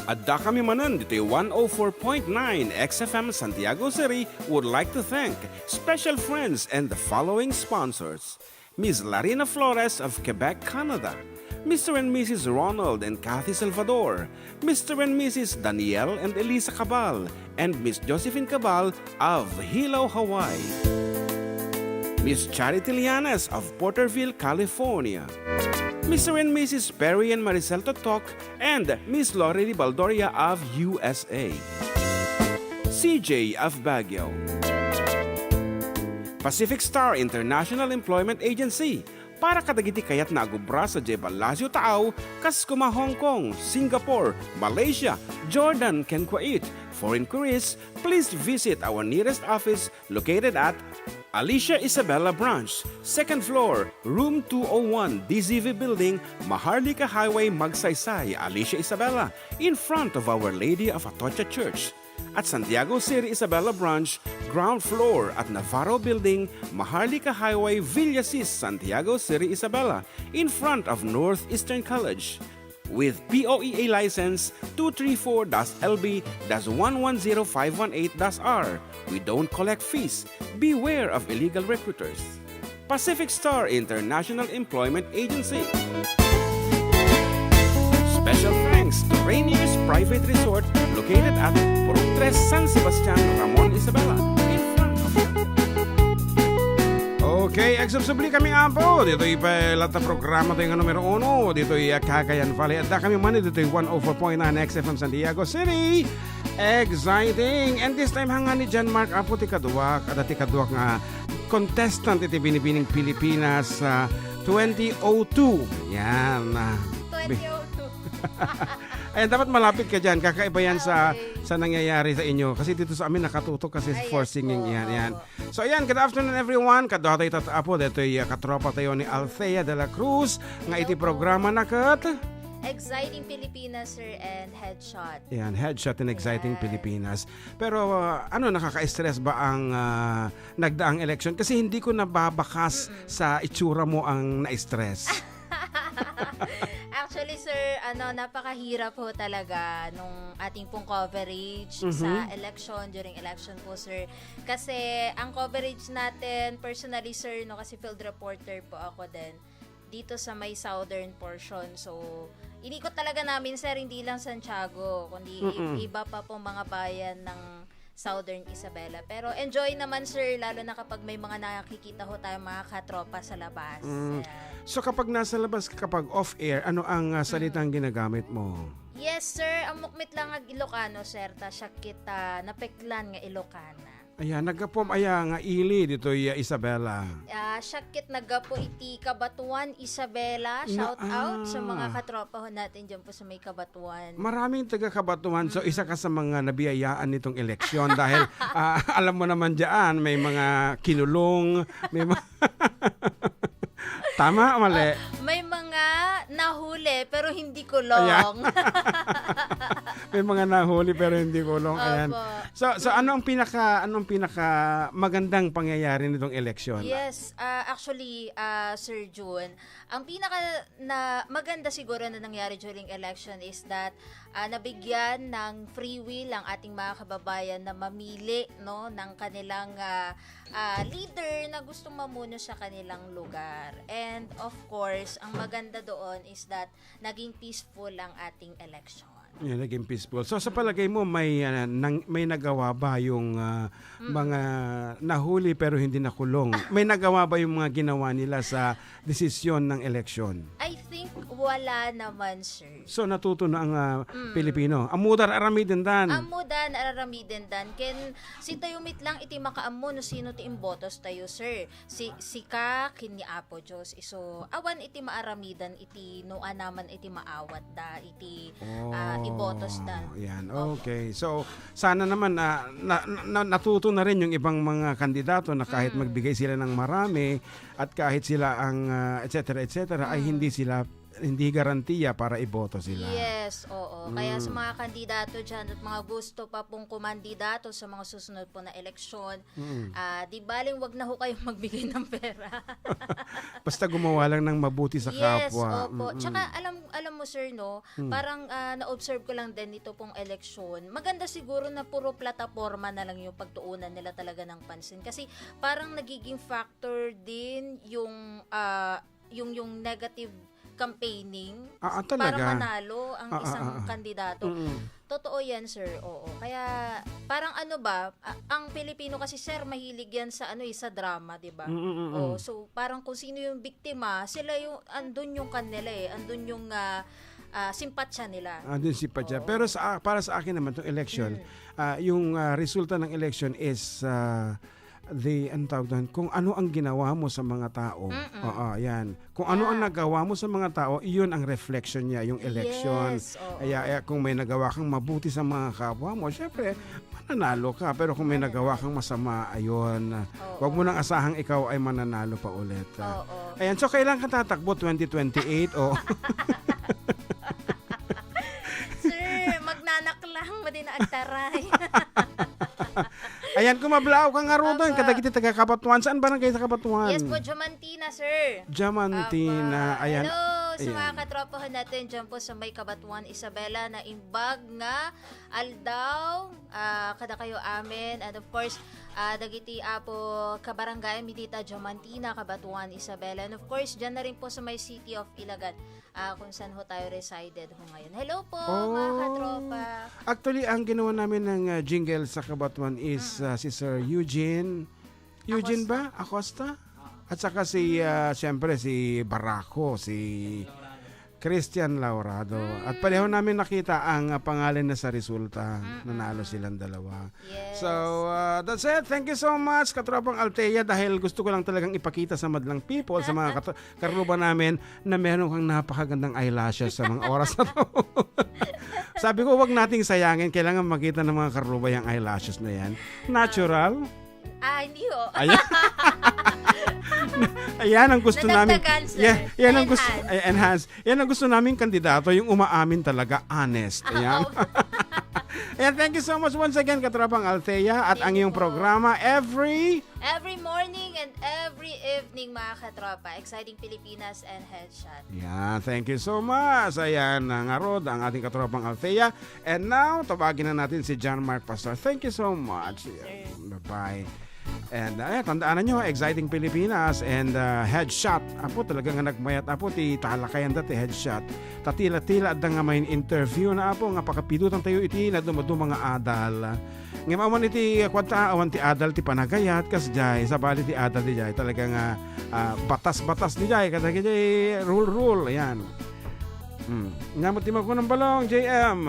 Addakami manen ditoy one oh four point nine X F M Santiago City would like to thank special friends and the following sponsors: Miss Larina Flores of Quebec, Canada, Mister and Missus Ronald and Kathy Salvador, Mister and Missus Daniel and Elisa Cabal, and Miss Josephine Cabal of Hilo, Hawaii. Miss Charity Lianas of Porterville, California. Mister and Missus Perry and Maricel Totok and Miss Lorely Baldoria of U S A. C J of Baguio. Pacific Star International Employment Agency, para kadagiti kayatna a agubra sadiay ballasiw taaw, kas kuma Hong Kong, Singapore, Malaysia, Jordan, ken Kuwait. For inquiries, please visit our nearest office located at Alicia Isabela Branch, second floor, room two oh one, D Z V Building, Maharlika Highway, Magsaysay, Alicia Isabela, in front of Our Lady of Atocha Church. At Santiago City Isabela Branch, ground floor at Navarro Building, Maharlika Highway, Villasis, Santiago City Isabela, in front of Northeastern College. With P O E A license two three four dash L B dash one one zero five one eight dash R, we don't collect fees. Beware of illegal recruiters. Pacific Star International Employment Agency. Special thanks to Rainier's Private Resort located at Purok Tres, San Sebastian, Ramon Isabela, in front of Okay, agsubsubli kami, Apo. Ditoy pa latta programa tayo nga numero uno. Ditoy, ah, Cagayan Valley. Adda kami man ditoy one oh four point nine X F M Santiago City. Exciting! And this time, hanga ni John Mark, Apo, ti kaduak. Adda ti kaduak nga contestant iti Binibining Pilipinas, ah, twenty oh two. Yan, ah, bi- twenty oh two. Ayan, dapat malapit ka dyan. Kakaiba yan sa, Okay. sa nangyayari sa inyo. Kasi dito sa amin, nakatutok kasi Ay, for yes singing po. yan. Yan. Opo. So, ayan, good afternoon, everyone. Kaduha tayo, Tata Apo. Dito yung katropa tayo ni Althea de la Cruz nga iti Hello po. programa na kat Exciting Pilipinas, sir, and Headshot. Yan, Headshot and Exciting Ayan. Pilipinas. Pero, ah, ano, nakaka-stress ba ang, ah, nagdaang eleksyon? Kasi hindi ko nababakas Mm-mm. sa itsura mo ang na-stress. Actually, sir, ano, napakahirap po talaga nung ating pong coverage Mhm. sa election, during election po, sir. Kasi ang coverage natin, personally, sir, no, kasi field reporter po ako din dito sa may southern portion. So, inikot talaga namin, sir, hindi lang Santiago, kundi i-, Mm-mm. iba pa po mga bayan ng Southern Isabela. Pero enjoy naman, sir, lalo na kapag may mga nakikita ho tayong mga katropa sa labas. Mm. Ayan. So, kapag nasa labas ka, kapag off-air, ano ang, ah, Mm. salitang ginagamit mo? Yes, sir. Ang mukmit lang ag Ilocano, sir. Ta siya kita napeklan nga Ilocana. Ayan, naggapuam aya nga ili ditoy, ah, Isabela. Ah, siya kit naggapu iti Cabatuan, Isabela. Na, Shout out sa mga ah. katropa ho natin dyan po sa may Cabatuan. Maraming taga Cabatuan. So, Mm. isa ka sa mga nabiyayaan nitong eleksyon dahil, ah, alam mo naman dyan, may mga kinulong, may mga Tama o mali? Ah, may mga nahuli pero hindi kulong. Ayan. May mga nahuli pero hindi kulong. Ayan. Opo. So, so ano ang pinaka, ano ang pinaka magandang pangyayari nitong eleksyon? Yes, ah, actually, ah, Sir Jun, ang pinaka na maganda siguro na nangyari during election is that, ah, nabigyan ng free will ang ating mga kababayan na mamili, no, ng kanilang, ah, ah, leader na gustong mamuno sa kanilang lugar. And of course, ang maganda doon is that naging peaceful ang ating election. Yeah, naging peaceful. So, sa palagay mo, may, ah, nang-, may nagawa ba yung, ah, Mm. mga nahuli pero hindi nakulong? May nagawa ba yung mga ginawa nila sa desisyon ng eleksyon? I think wala naman, sir. So, natuto na ang, ah, Mm. Pilipino. Ammo da aramiden dan. Ammo da aramiden dan. Ken, sitayo met lang iti makaammo no sino ti imbotos tayo, sir. Si, sika, ken ni Apo Diyos. Isu, awan iti maaramidan iti no anaman iti maawat da, iti, ah, Oh, ibotos da. yan. Opo. Okay. So, sana naman, ah, na, na, natuto na rin yung ibang mga kandidato na kahit Mm. magbigay sila ng marami at kahit sila ang, ah, et cetera, et cetera, ay Mm. hindi sila, hindi garantiya para iboto sila. Yes, oo. Kaya sa Mm. mga kandidato dyan at mga gusto pa pong kumandidato sa mga susunod po na eleksyon, Mm. ah, di baling wag na ho kayong magbigay ng pera. Basta gumawa lang ng mabuti sa Yes, kapwa. opo. Mm-mm. Tsaka alam, alam mo, sir, no, Mm. parang, ah, na-observe ko lang din nito pong eleksyon. Maganda siguro na puro plataporma na lang yung pagtuunan nila talaga ng pansin. Kasi parang nagiging factor din yung, ah, yung, yung negative campaigning Ah, ah, para talaga? manalo ang Ah, ah, isang ah, ah. kandidato. Mm. Totoo yan, sir. Oo. Kaya, parang ano ba, a-, ang Pilipino kasi, sir, mahilig yan sa ano eh, sa drama, di ba? Mm, mm, mm. Oo. So, parang kung sino yung biktima, sila yung, andun yung kanila eh. Andun yung ah, ah, simpatya nila. Andun simpatya. Oo. Pero sa, para sa akin naman, itong election, Mm. ah, yung ah, resulta ng election is ah, the, anong tawag doon? Kung ano ang ginawa mo sa mga tao. Mm-mm. Oo, yan. Kung ano ang Yeah. nagawa mo sa mga tao, iyon ang reflection niya, yung election. Yes, oo. Kaya, kaya kung may nagawa kang mabuti sa mga kapwa mo, syempre, mananalo ka. Pero kung may Mananalo. nagawa kang masama, ayun, Oo. wag mo nang asahang ikaw ay mananalo pa ulit. Ah, Oo. ayan, so kailan ka tatakbo? Twenty twenty-eight o Sir, magnanak lang, madi na agtaray. Ayan, kung mablaw ka nga, Rudan, Apo. kadagiti taga Cabatuan. Saan barangay sa Cabatuan? Yes po, Diamantina, sir. Diamantina, Apo. ayan. Hello, sa Ayan. mga katropahan natin dyan po sa may Cabatuan, Isabela, naimbag nga aldaw, ah, kada kayo amin. And of course, ah, dagiti Apo kabarangay, mi dita Diamantina, Cabatuan, Isabela. And of course, dyan na rin po sa may City of Ilagan, ah, kung saan ho tayo resided ho ngayon. Hello po, mga Oh. katropa. Actually, ang ginawa namin ng ah, jingle sa Cabatuan is Mm. ah, si Sir Eugene. Eugene Acosta. ba? Acosta? At saka si, ah, siyempre, si Barako, si Christian Laurado. At Mm. pareho namin nakita ang ah, pangalan na sa resulta. Mm-mm. Nanalo silang dalawa. Yes. So, ah, that's it. Thank you so much, Katropang Althea, dahil gusto ko lang talagang ipakita sa madlang people, sa mga katro-, karuba namin, na meron kang napakagandang eyelashes sa mga oras na to. Sabi ko, "Wag nating sayangin. Kailangan makita ng mga karuba yung eyelashes na yan." Natural. Ah, hindi ho. Ayan. Ayan ang gusto namin. Nadagdagan, sir. Yeah, yan ang gusto, Enhance. ay, enhance. Yan ang gusto naming kandidato, yung umaamin talaga, honest. Ah, Ayan. oo. Ayan, thank you so much once again, Katropang Althea, at Thank ang you iyong po. programa every Every morning and every evening, mga katropa. Exciting Pilipinas and Headshot. Yeah, thank you so much. Ayan, ah, nga rod ang ating katropang Althea. And now, tawagin na natin si John Mark Pastor. Thank you so much. Thank you, sir. Bye-bye. And uh, ayan, tandaan nyo, Exciting Pilipinas and uh, Headshot. Apo, talaga nga nagmayat, apo, ti talakayan da ti Headshot. Ta tila-tila adda nga main interview na, apo, nga pakapidutan tayo iti naduma-duma nga adal. Ngem awan iti kuanta, awan ti adal ti panagayat, kas jay, sabali ti adal di jay. Talaga nga ah, batas-batas di jay, kada jay rule-rule, ayan. Hmm. Nya met ti makunan balong, J M.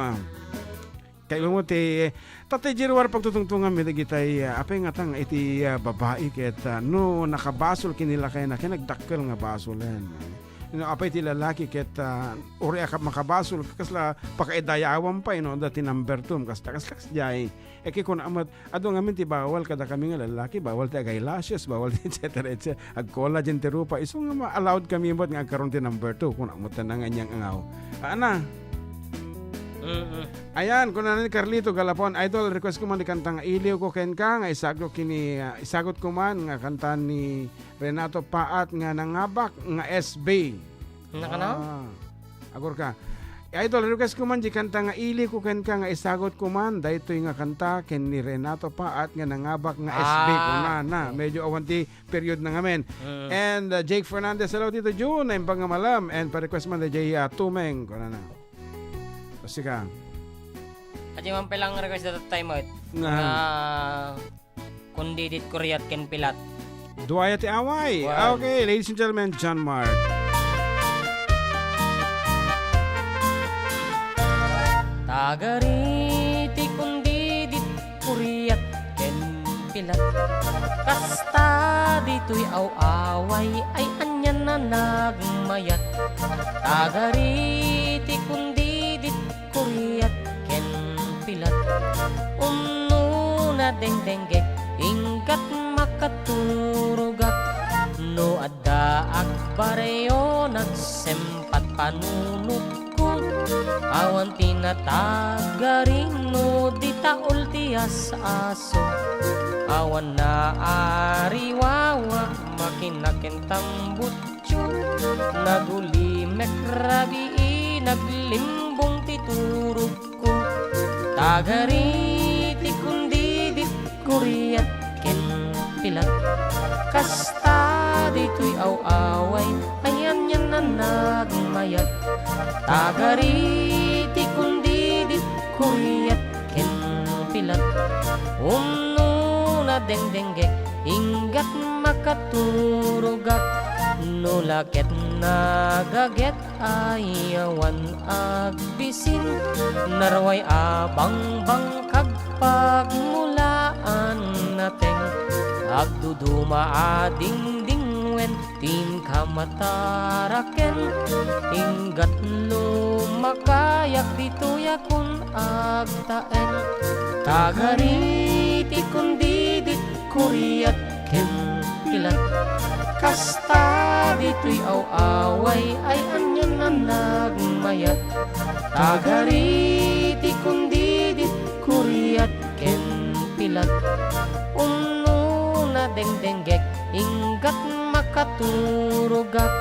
Kayat mo ti, tatay Jerwar, pagtutungtungan mi dagitay, ah, apay nga tang iti, ah, babai ket, ah, no nakabasol ken ni lakayna, ken nagdakkel nga basolen. No, apay ti lalaki ket, ah, uray a makabasol, kasla pakaidayawam pay, no, dati number two, kasla, kasla, kasla, jay. Ket kuna met, adu ngamin ti bawal kadakami nga lalaki, bawal ti ag-eyelashes, bawal ti et cetera, et cetera. Ag-collagen ti rupa. Isu nga ma-allowed kami met nga agkaroon ti number two, kuna met ta nga aniang angaw. Ana. Mm-mm. Ayan, kuna ni Carlito Galapon, "Idol, request ko man ti kanta nga Iliw ko kenka, nga isago kini, ah, isagot ko man nga kanta ni Renato Paat nga Nangabak nga S B." Nakano? Ah. Agurka. Idol, request ko man di kanta nga Iliw ko kenka nga isagot ko man. Daytoy nga kanta ken ni Renato Paat nga Nangabak nga S B ko Ah, na, na. okay. Medyo awan ti period na ngamin. Mm. And uh, Jake Fernandez, "Hello, Tito Jun. Naimbag nga malam." And pa-request man di Jay uh, Tumeng. Kuna na. O, sika. Adi man pala ang request that time out. Nga. Ah, Kundi dit Kuriat ken Pilat. Duaya ti away. Wow. Okay, ladies and gentlemen, John Mark. Tagari ti kundi dit Kuriat ken Pilat. Kasta ditoy aw-away ay anian a nagmayat. Tagari ti kundi dit Kuriat ken Pilat. Unno nadengdengngek, inggat makaturogak. No adda agbaryo, nagsempat panunotko. Awan ti natagari no di taul ti as-aso. Awan naariwawa, makina ken tambutso. Nagulimek rabii, naglimbong ti turog ko. Tagari ti kundi dit Kuriat ken Pilat. Kasta ditoy aw-away, ayan anian a nagmayat. Tagari ti kundidit, kuriat ken pilat. Umno nadengdenggek, inggat makaturogak. No la ket nagaget, ay awan agbisin. Narway a bangbangkag pagmulaan nateng. Agduduma a dingdingwen, tin kamataraken. Inggat lumakayak ditoy a kun agtaeng. Tagari ti kundidit, kuriat ken pilat. Kasta ditoy aw-away ay anian a nagmayat. Tagari ti kundidit, kuriat ken pilat. Umno nadengdenggek, inggat makaturogak.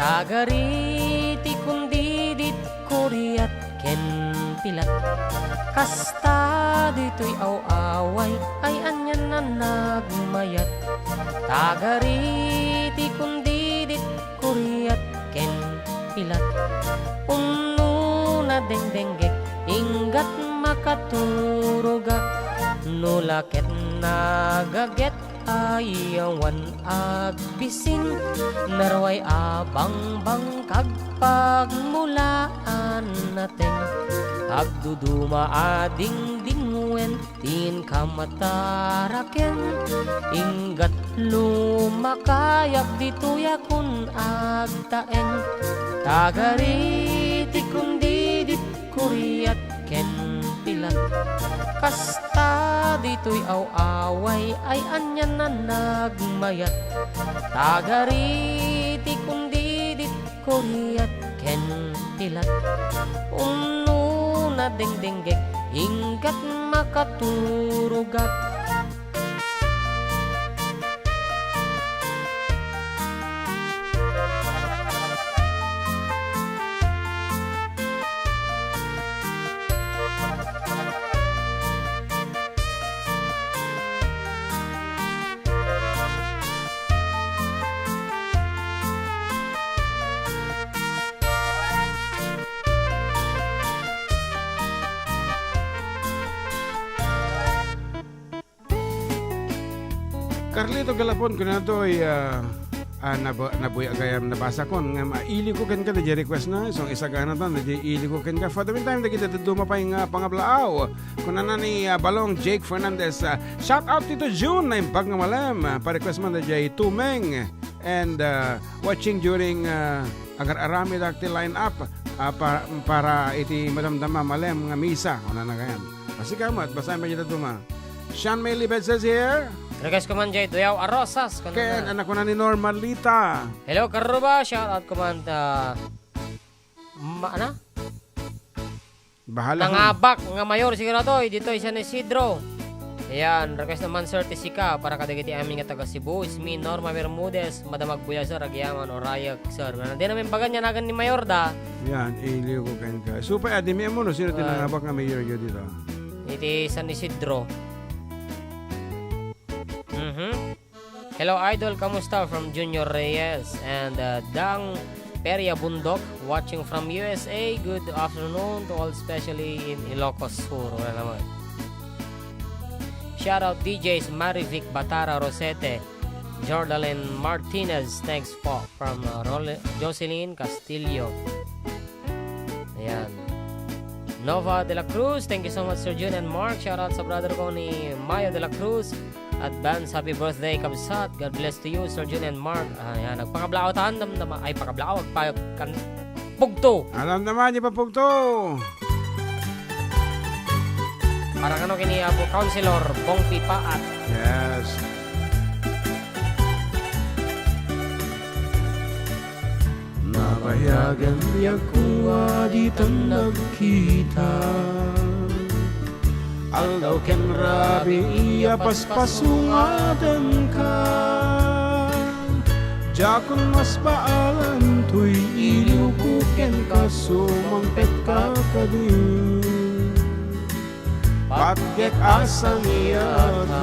Tagari ti kundidit, kuriat ken pilat. Kasta ditoy aw-away ay anian a nagmayat. Tagari ti kundidit, kuriat ken pilat. Umno nadengdenggek, inggat makaturogak. No la ket nagaget, ay awan agbisin. Narway a bangbangkag pagmulaan nateng. Agduduma a dingdingwen, tin kamataraken. Inggat lumakayak ditoy a kun agtaeng. Tagari ti kundidit, kuriat ken pilat. Kasta ditoy aw-away ay anian a nagmayat. Tagari ti kundidit, kuriat ken pilat. Umno nadengdenggek, inggat makaturogak. Carlito Galapon, kunana toy, ah, ah, nab-, nabuya gayam nabasakon, ngem, ah, iliko kenka daydiay request na, so, isagana ta, daydiay iliko kenka. For the meantime, dagiti dadduma pay nga pangablaaw. Kunana ni, ah, Balong Jake Fernandez, ah, shout out Tito Jun, naimbag nga malem. Ah, pa-request man daydiay Tumeng and, ah, watching during, ah, agar-aramid ti line up, ah, pa-, para iti madamdama malem nga misa. Kunana gayam. Ah, sika met, basaen pay dayta duma. Sean May Libed says here. Request ko man jay Duyaw a Rosas, kuno Ken, na. Anak ko na ni Norma Lita. Hello, Karuba. Shout out ko man ta ma-, ana? Bahala. Nangabak nga mayor sigurado, eh, dito San Isidro. Ayan, request naman, sir, ti sika, para kadagiti amin nga taga Cebu, ismi Norma Bermudez, Madam Agbuyas, sir, agyaman, Orayag, sir. Nga, di namin bagan yan, agan ni Mayor da. Yan, iliw ko kenka. Supay, adi, mi amo, no? Sino ti Ah. nangabak nga mayor yun dito? Iti San Isidro. Mhm. Hello, Idol. Kamusta? From Junior Reyes and, uh, Dang Peria Bundok, watching from U S A. Good afternoon to all, especially in Ilocos Sur. Wala naman. Shout out D Js Marivic Batara Rosete, Jordalyn Martinez. Thanks po. From, uh, Role-, Jocelyn Castillo. Ayan. Nova de la Cruz, thank you so much, Sir Jun and Mark. Shout out sa brother ko ni Mayo de la Cruz. Advance happy birthday, kabsat. God bless to you, Sir Jun and Mark. Ayan, nagpakablao tan, damdama, ay, pakablao, agpa-, kan-, pugto. Alam naman, di ba pugto? Para kano kini Apo Councilor Bong Pipaat. Yes. Nabayagan ni agkuwa ditan nagkita. Aldaw ken rabii a paspasungatan ka. Diakon masbaalan toy iliwko kenka, sumangpetka kadi. Patgek a sangiatak,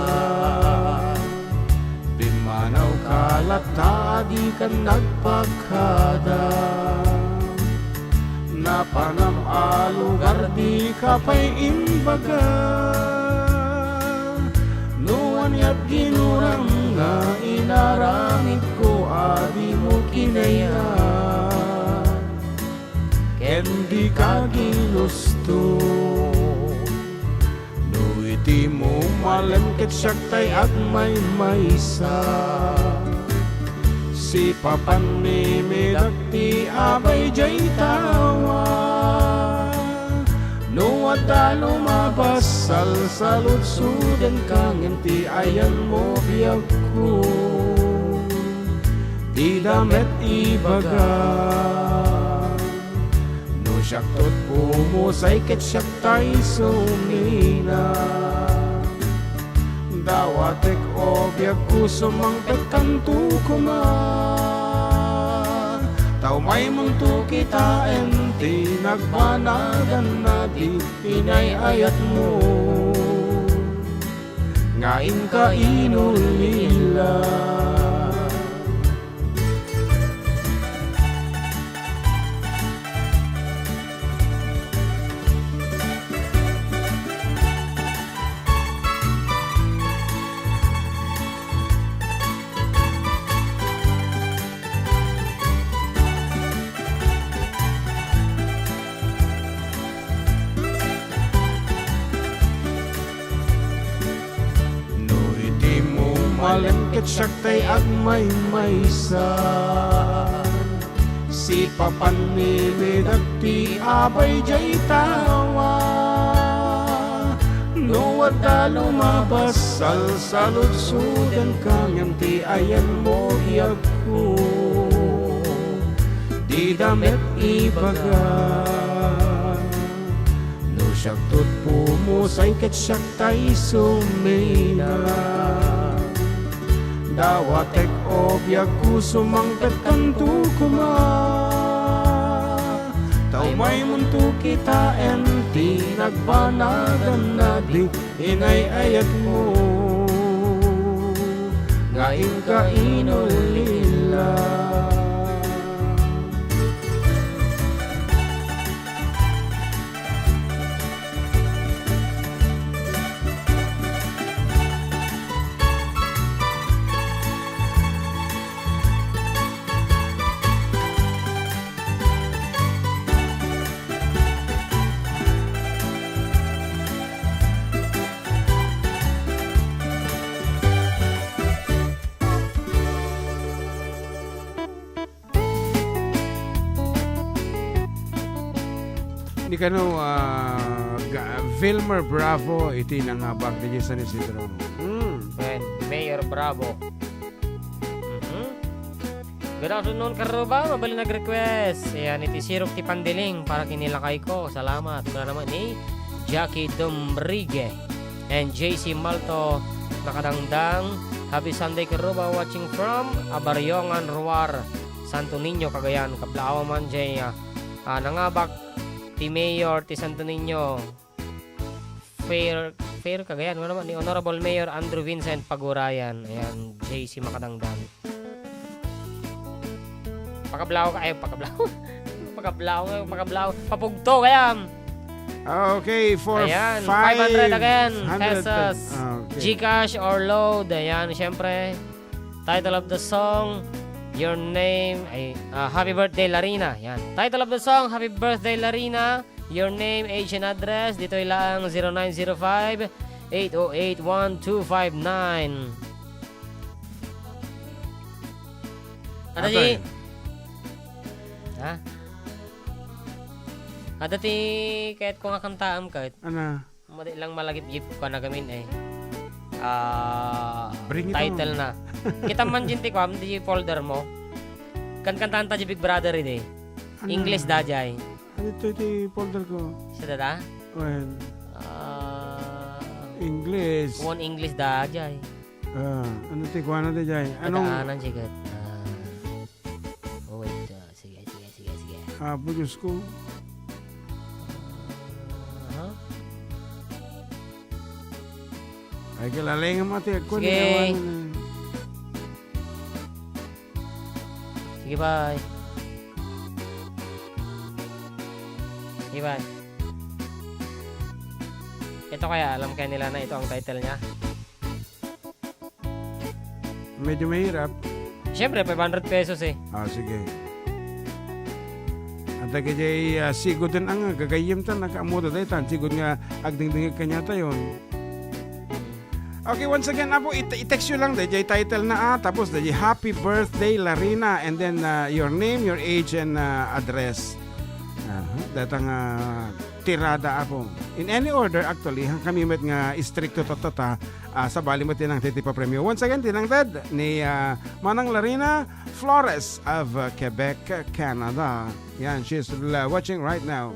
pimmanawka latta a dikan nagpakada. Napanam a lugar dika pay imbaga. No aniat ginurang nga inaramidko a dimo kinayat, ken dika ginusto. No iti mo malem ket siak tay agmaymaysa, sipapan ni medak ti abay jay tawa. No adda lumabas, salsaludsodenka ngem ti ayanmo biagko, dida met ibaga. No siak tot pumusay ket siak tay sumina. Dawatek o biagko, sumangpetkanto koma. Ta umaymonto kitaen ti nagbanagan a di inay-ayatmo. Nga inka inulila. No iti mo malem ket siak tay agmaymaysa, sipapan ni medak ti abay jay tawa. No adda lumabas, salsaludsodenka ngem ti ayanmo biagko, dida met ibaga. No siak tot pumusay ket siak tay sumina. Dawatek o biagko, sumangpetkanto koma. Ta umaymonto kitaen ti nagbanagan a di inay-ayatmo. Nga inka inulila. Ni kano, ah, ga-, Vilmer Bravo iti nangabak ditoy San Isidro. Mm. Ken Mayor Bravo. Mhm. Good afternoon, Karuba. Mabalin nag-request. Ayan, iti Sirok ti Pandiling para ken ni lakayko. Salamat. Kuna naman ni Jackie Dumrigue and J C Malto Makadangdang. Happy Sunday, Karuba. Watching from Abariongan, Ruar, Santo Niño, Cagayan. Kablaaw man jay, ah, ah, nangabak ti Mayor ti Santo Niño. Fair, fair, Cagayan. Ano naman ni Honorable Mayor Andrew Vincent Pagurayan. Ayan, J C Makadangdang. Pakablao ka, ay, pakablao. Pakablao nga, pakablao. Papugto, kaya. Ah, okay, for Ayan, five hundred again, five hundred pesos. Ah, okay. GCash or load. Ayan, syempre. Title of the song, Your Name, ay, ah, Happy Birthday, Larina. Yan. Title of the song, Happy Birthday, Larina. Your name, age, and address. Ditoy lang, zero nine zero five, eight oh eight, one two five nine. Ano Atoy. di? Ha? Ada ti kayat ko nga kantaam ket. Ana. Madi lang malagipgip ko na gamin eh. Ah, Bring it title on. na. Kita man din ti kuam, di folder mo. Kan kantahan ta di Big Brother idi. Ano? English da jay. Ano ito iti folder ko? Sa dada? Well. Ah, English. Kuan English da, jay. Ah, ano ti kuana da, jay? Anong Kadaanan, sigat. Ah. Oh, wait. Ah, sige, sige, sige, sige. Apo, Diyos ko. Ah, ha? Ay, kalalengam ati, ako Sige. ni awan. Sige, bye. Sige, bye. Ito kaya, alam kaya nila na ito ang title niya? Medyo mahirap. Siyempre, five hundred pesos eh. Ah, sige. At dagiti, ah, sigud den ang gagayyem ta, nakaammo da daytan. Sigud nga agdingdingeg kaniatayon. Okay, once again, apo, it-, i-text you lang, dayjay title na, ah, tapos dayjay "Happy Birthday, Larina," and then, ah, your name, your age, and, ah, address. Ah, datang, ah, tirada, apo. In any order, actually, han kami met nga istrikto tatta, ah, sabali met tinang ti papremio. Once again, tinangted ni, ah, Manang Larina Flores of, ah, Quebec, Canada. Yan, she's, uh, watching right now.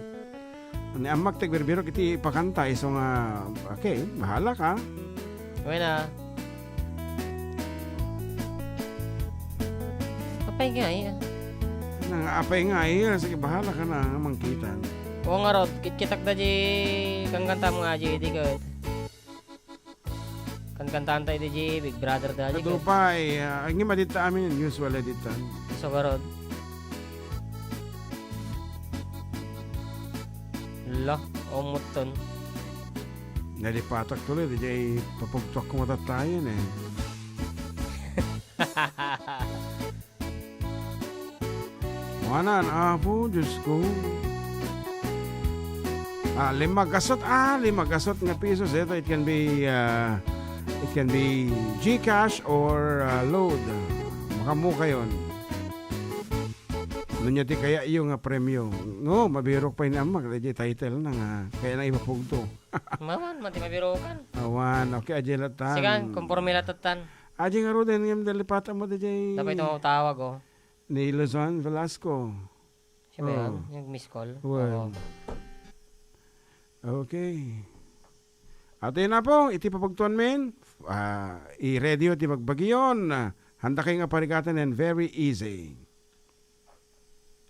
Ni ammak ti agbirbirok iti ipakanta, isu nga, okay, bahala ka. Wen a. Apay nga, iya. Nang apay nga, iya, sige, bahala ka na, mangkitan. Oo nga, Rod, kitkitak da di kangkantam nga di, di ket. Kankantaanta iti Big Brother da, Adu pay, ah, ngem adita amin usual adita. So, garod. La, umutton. Nalipatak tuloy, di jay papagtuak kumatattayan eh. Wanan, Apo, Diyos ko. Ah, lima gasot, ah, lima gasot nga pesos. Ito, it can be, ah, it can be GCash or, ah, load. Makamu kayon. Nunya ti kayatyo nga premyo. No, mabirok pay ni ammak, di title na nga. Kaya na ipapugto. Mawan, mati mabirokan. Awan, okay, adya latan. Sigan, konforme latan. Adya nga ruden, ngem dalipatan mo di jay. Dapat ito tawag, oh. Ni Luzon Velasco. Siya ba yan? Oh. Yung miss call? Well. Oo. Okay. At yun na po, iti papagtuan men, ah, i-radio ti bagbagion. Ah, handa kayo nga parigatan and very easy.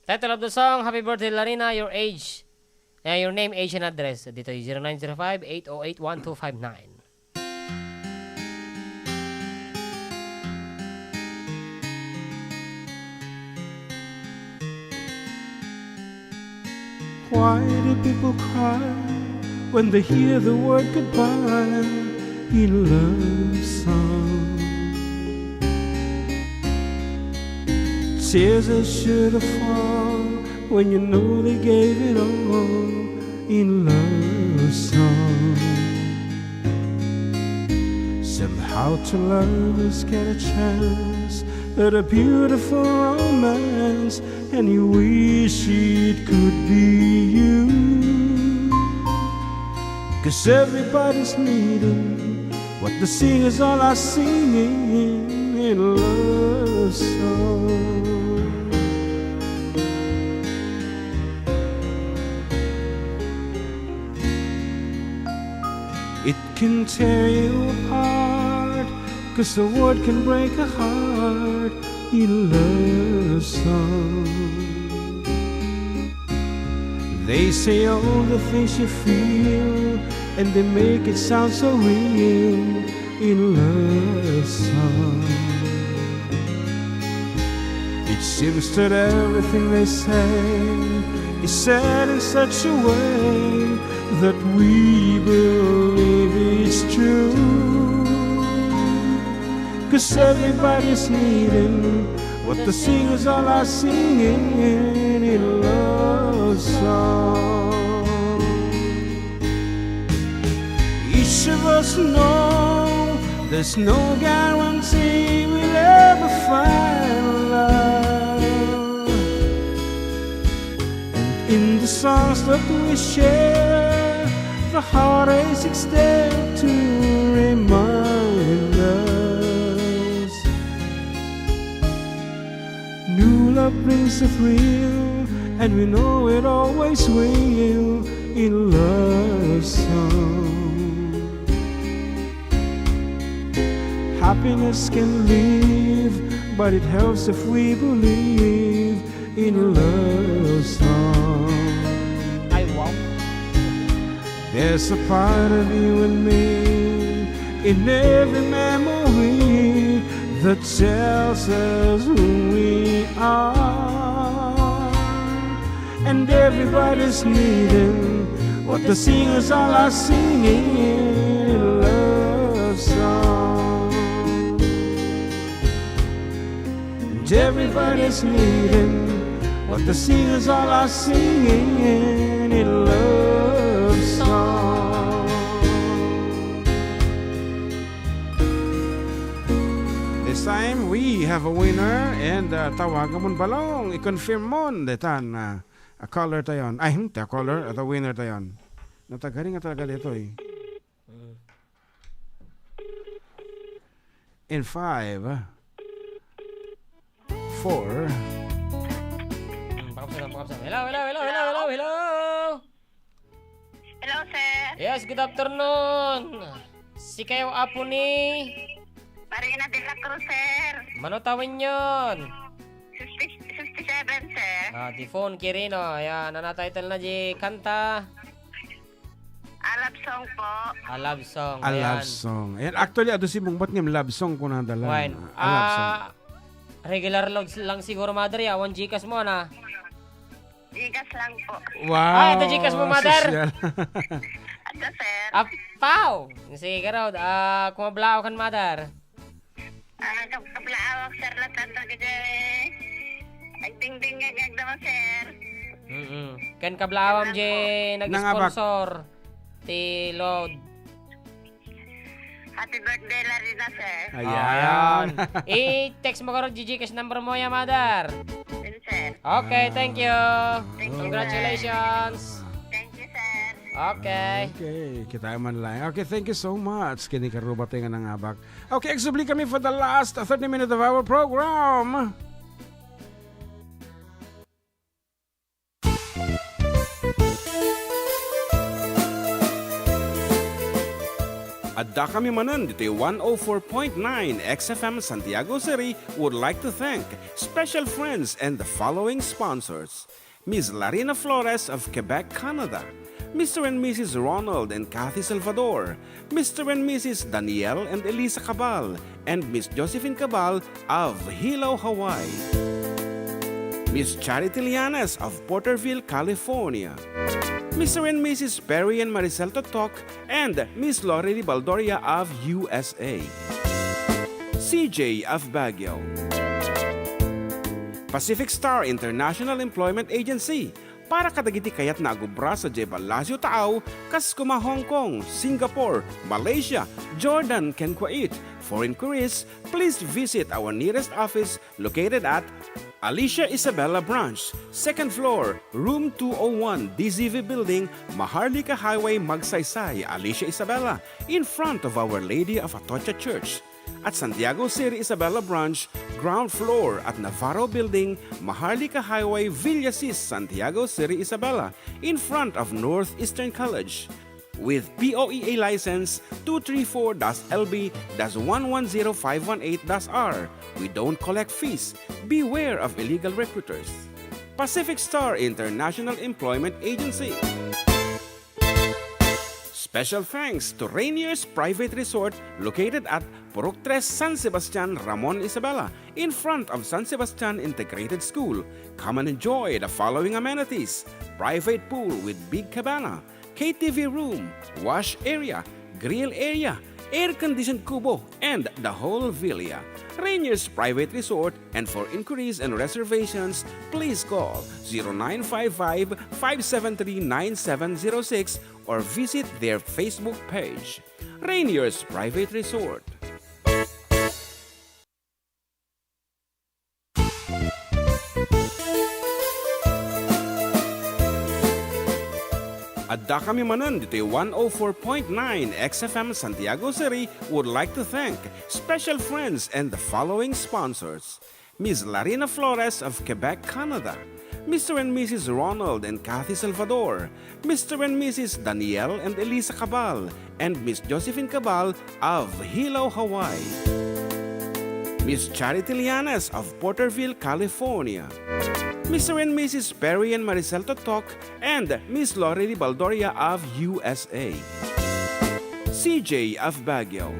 Title of the song, Happy Birthday, Larina, your age. Eh, your name, age, and address. Dito yung zero nine zero five, eight oh eight, one two five nine. Why do people cry when they hear the word goodbye in love song? Tears are sure to fall when you know they gave it all in love song. Somehow two lovers get a chance at a beautiful romance, and you wish it could be you. 'Cause everybody's needing what the singers all are singing in love song. It can tear you apart, 'cause a word can break a heart in love song. They say all the things you feel, and they make it sound so real in love song. It seems that everything they say is said in such a way that we believe it's true. 'Cause everybody's needing what the singers all are singing in love song. Each of us know there's no guarantee we'll ever find love. And in the songs that we share, the heartache is there to remind us. New love brings a thrill, and we know it always will in love song. Happiness can live, but it helps if we believe in a love song. Ay, wow. There's a part of you and me in every memory that tells us who we are. And everybody's needing what the singers all are singing, a love song. And everybody's needing what the singers all are singing, a love song. This time, we have a winner and uh, tawagan mon balong, i-confirm mon detan uh, a caller tayon. Ay, hmm, ti a caller, at a winner tayon. Natagari nga talaga dito eh. In five, four. Hmm, pakabsat, pakabsat. Hello, hello, hello, hello, hello, hello. Hello, sir. Yes, good afternoon. Sikayo apo ni Marina de la Cruz, sir. Mano tawenyon? Fifty, fifty-seven, sir. Ah, di phone kirino. Ayan, ano title na di kanta? A love song po. A love song. A love Ayan. Song. Ayan, actually, adu si Mungbat ngem love song ko nadala. Wine. A love song. Ah, regular logs lang siguro, mother, ya. One Gcash mo, na. Gigas lang po. Wow. Ah, ito Gcash mo, mother? Sosyal. Ato, sir. Apaw! Sige ka raw. Ah, kumablao kan, mother. Ah, kab- kablaawak, sir, na tanto kasi. Agdingding nga gagda mo, sir. Mm-mm. Ken kablaawam di Nangabak. nag-sponsor ti load. Happy birthday, Larina, sir. Ayan. I-text mo karo di Gcash number mo ya, mother. Yun, sir. Okay, thank you. Thank you, Congratulations. Thank you, sir. Okay. Okay, kita man lang. Okay, thank you so much. Kini karuba tayo nga nangabak. Okay, exubli kami for the last thirty minutes of our program. Adda kami manen ditoy one oh four point nine X F M Santiago City would like to thank special friends and the following sponsors: Miss Larina Flores of Quebec, Canada, Mister and Missus Ronald and Kathy Salvador, Mister and Missus Daniel and Elisa Cabal, and Miss Josephine Cabal of Hilo, Hawaii. Miss Charity Lianes of Porterville, California. Mister and Missus Perry and Maricel Totok and Miss Lorely Baldoria of U S A. C J of Baguio. Pacific Star International Employment Agency para kadagiti kayatna a agubra sadiay Palacio Taaw, kas kuma Hong Kong, Singapore, Malaysia, Jordan, ken Kuwait. For inquiries, please visit our nearest office located at Alicia Isabela Branch, second floor, room two oh one, D Z V Building, Maharlika Highway, Magsaysay, Alicia Isabela, in front of Our Lady of Atocha Church. At Santiago City Isabela Branch, ground floor at Navarro Building, Maharlika Highway, Villasis, Santiago City Isabela, in front of Northeastern College. With P O E A license two three four dash L B dash one one zero five one eight dash R, we don't collect fees. Beware of illegal recruiters. Pacific Star International Employment Agency. Special thanks to Rainier's Private Resort located at Purok Tres, San Sebastian, Ramon Isabela, in front of San Sebastian Integrated School. Come and enjoy the following amenities: private pool with big cabana, K T V room, wash area, grill area, air-conditioned kubo, and the whole villa. Rainier's Private Resort, and for inquiries and reservations, please call zero nine five five, five seven three, nine seven zero six or visit their Facebook page. Rainier's Private Resort. Adda kami manen ditoy one oh four point nine X F M Santiago City would like to thank special friends and the following sponsors: Miss Larina Flores of Quebec, Canada, Mister and Missus Ronald and Kathy Salvador, Mister and Missus Daniel and Elisa Cabal, and Miss Josephine Cabal of Hilo, Hawaii. Miss Charity Lianes of Porterville, California. Mister and Missus Perry and Maricel Totok and Miss Lorely Baldoria of U S A. C J of Baguio.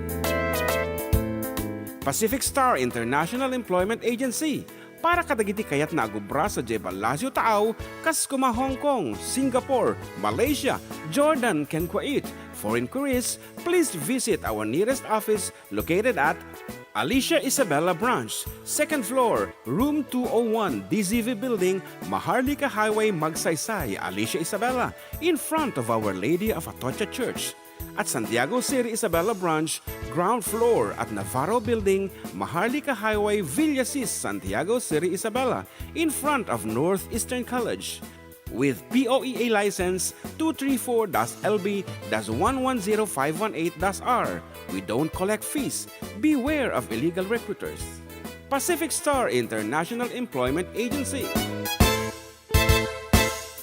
Pacific Star International Employment Agency, para kadagiti kayatna a gubra sadiay Palacio Taau, kas kuma Hong Kong, Singapore, Malaysia, Jordan, ken Kuwait. For inquiries, please visit our nearest office located at Alicia Isabela Branch, second floor, room two oh one, D Z V Building, Maharlika Highway, Magsaysay, Alicia Isabela, in front of Our Lady of Atocha Church. At Santiago City Isabela Branch, ground floor at Navarro Building, Maharlika Highway, Villasis, Santiago City Isabela, in front of Northeastern College. With P O E A license two three four dash L B dash one one zero five one eight dash R. We don't collect fees. Beware of illegal recruiters. Pacific Star International Employment Agency.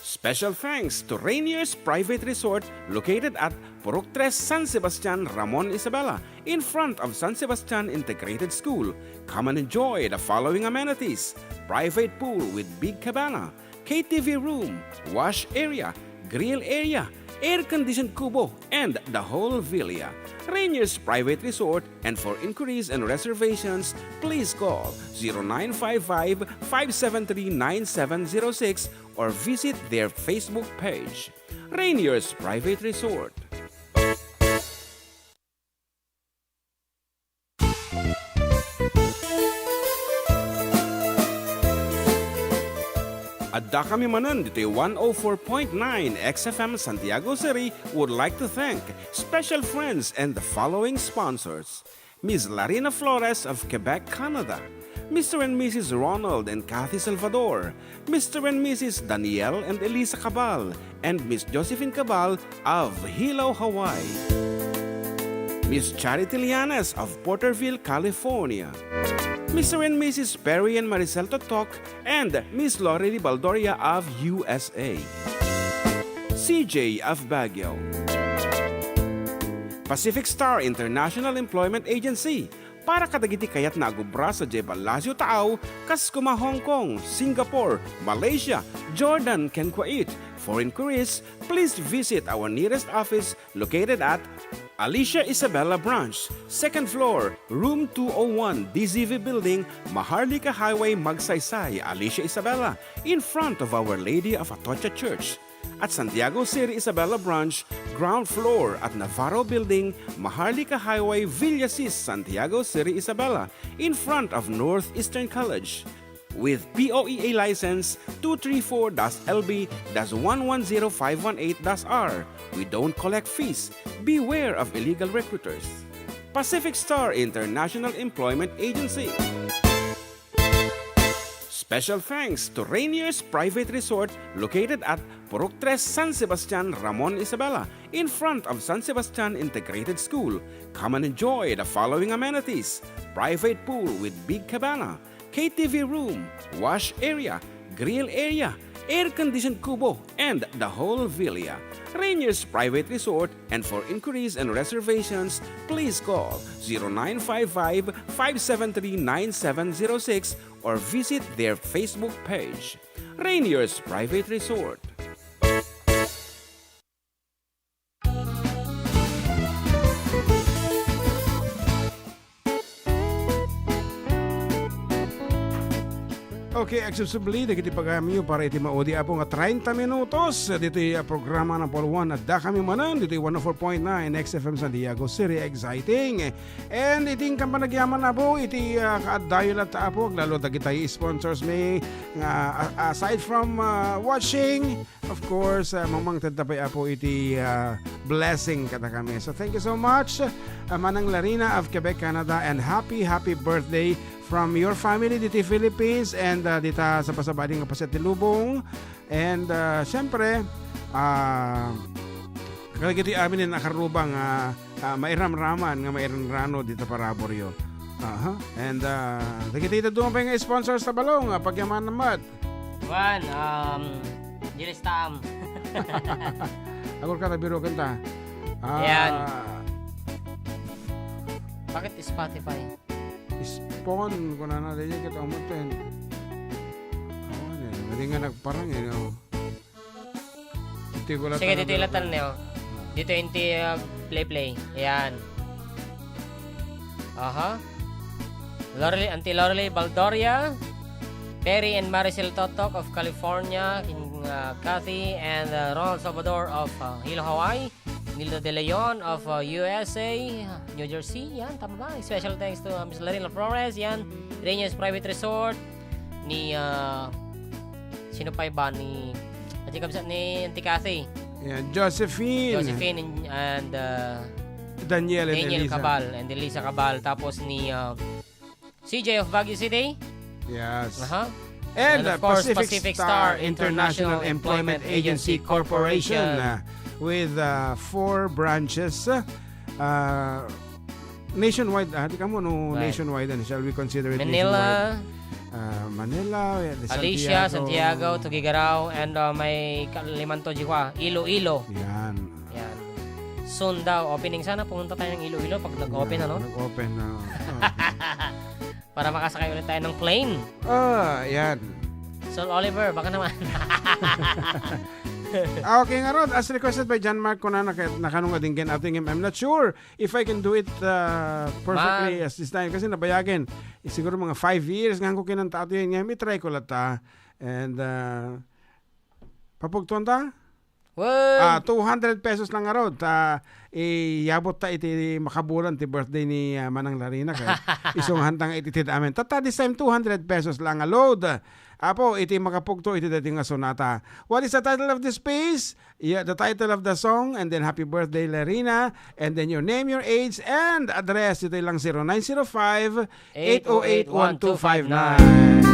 Special thanks to Rainier's Private Resort located at Purok Tres, San Sebastian, Ramon Isabela, in front of San Sebastian Integrated School. Come and enjoy the following amenities: private pool with big cabana, K T V room, wash area, grill area, air-conditioned kubo, and the whole villa. Rainier's Private Resort, and for inquiries and reservations, please call zero nine five five, five seven three, nine seven zero six or visit their Facebook page. Rainier's Private Resort. Addakami manen ditoy one oh four point nine X F M Santiago City would like to thank special friends and the following sponsors: Miss Larina Flores of Quebec, Canada, Mister and Missus Ronald and Kathy Salvador, Mister and Missus Daniel and Elisa Cabal, and Miss Josephine Cabal of Hilo, Hawaii, Miss Charity Lianes of Porterville, California, Mister and Missus Perry and Maricel Totok, and Miss Lorely Baldoria of U S A, C J of Baguio, Pacific Star International Employment Agency, para kadagiti kayatna a gubra sadiay Palacio Taau, kas kuma Hong Kong, Singapore, Malaysia, Jordan, ken Kuwait. For inquiries, please visit our nearest office located at Alicia Isabela Branch, second floor, room two oh one, D Z V Building, Maharlika Highway, Magsaysay, Alicia Isabela, in front of Our Lady of Atocha Church. At Santiago City Isabela Branch, ground floor at Navarro Building, Maharlika Highway, Villasis, Santiago City Isabela, in front of Northeastern College. With P O E A license two three four dash L B dash one one zero five one eight dash R. We don't collect fees. Beware of illegal recruiters. Pacific Star International Employment Agency. Special thanks to Rainier's Private Resort located at Purok Tres, San Sebastian, Ramon Isabela, in front of San Sebastian Integrated School. Come and enjoy the following amenities: private pool with big cabana, K T V room, wash area, grill area, air-conditioned kubo, and the whole villa. Rainier's Private Resort, and for inquiries and reservations, please call zero nine five five, five seven three, nine seven zero six or visit their Facebook page. Rainier's Private Resort. Okay, agsubli dagiti pagayamyo para iti maudi, Apo, nga treinta minutos ditoy, ah, programa Number One. Addakami manen ditoy one oh four point nine X F M Santiago City. Exciting. And iti inkan panagyaman, Apo, iti, ah, kaaddayo latta, Apo, aglalo dagiti sponsors mi nga, ah, aside from, ah, watching, of course, ah, mangmangted ta pay, Apo, iti, ah, blessing kadakami. So, thank you so much, ah, Manang Larina of Quebec, Canada, and happy, happy birthday from your family diti Philippines and, ah, dita sabsabali nga pasiat ti lubong. And, ah, siyempre, ah, kadagiti amin a nakarrubang nga, ah, mairamraman nga mairanrano dita paraburyo. Aha. And, ah, dagiti dadduma pay nga sponsors ta balong, ah, pagyamanan met. Wan, um, Julius Taam. Agurka ta, biroken ta. Ah, Ayan. Bakit Spotify? Is-, phone, kunana, daydiay ket umot ten. Awan, eh, madi nga nagparang, eh, no? Iti ko lang Sige, talaga dito ilatan ba? niyo. Dito inti, uh, play, play. Ayan. Aha. Lorelei, Auntie Lorelei Baldoria, Perry and Maricel Totok of California, King, uh, Kathy and, uh, Ronald Salvador of, uh, Hilo, Hawaii, Nilda De Leon of, uh, U S A, New Jersey. Yan, tama ba? Special thanks to, uh, Miss Larina Flores, yan, Reña's Private Resort, ni, uh, sino pa iba? Ni, at yung kabsat ni Auntie Kathy. Yan, Josephine. Josephine and, and, uh, Daniel and Daniel Elisa. Cabal and Elisa Cabal. Tapos ni, uh, C J of Baguio City. Yes. Aha. And, And of uh, course, Pacific Pacific Star Star International International Employment Employment Agency Agency Corporation, Corporation. uh, with, uh, four branches, uh, nationwide. Ah, di ka mo, no, Right. nationwide, and shall we consider it Manila, nationwide? Ah, Manila, eh, de Alicia, Santiago. Santiago, Tuguegarao, and, uh, may kalimanto, Jiwa, Iloilo. Yan. Yan. Soon daw, opening sana, pumunta tayo ng Iloilo pag nag-open, Yan, ano? nag-open na. Oh. Para makasakay ulit tayo ng plane. Ah, yan. Sol Oliver, baka naman. Ah, okay nga, Rod. As requested by John Mark, kuna na, na kano nga dinggen ating, I'm not sure if I can do it, uh, perfectly Man. as this time. Kasi nabayagen. Eh, siguro mga five years nga ko kinanta ato yan. Nga, may try ko lang ta. And, uh, papugtuan ta? Wow! Ah, two hundred pesos lang nga, Rod. Ta, iyabot ta iti makabulan ti birthday ni, ah, Manang Larina. Kay isungahan ta nga iti tid amin. Tatta, this time, two hundred pesos lang nga load. Apo, iti makapugto, iti dating nga sonata. What is the title of this piece? Yeah, the title of the song, and then happy birthday, Larina, and then your name, your age, and address. Ito lang zero nine zero five, eight oh eight, one two five nine.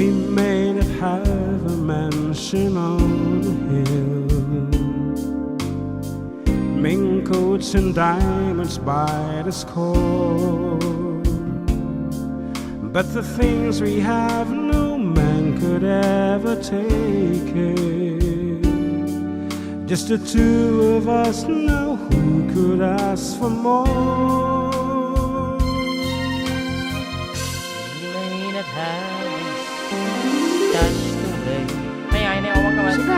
We may not have a mansion on a hill, mink coats and diamonds by the score. But the things we have, no man could ever take it. Just the two of us, now who could ask for more? We may not have touch today. Ay, ay, ay, awang ka man. Sige.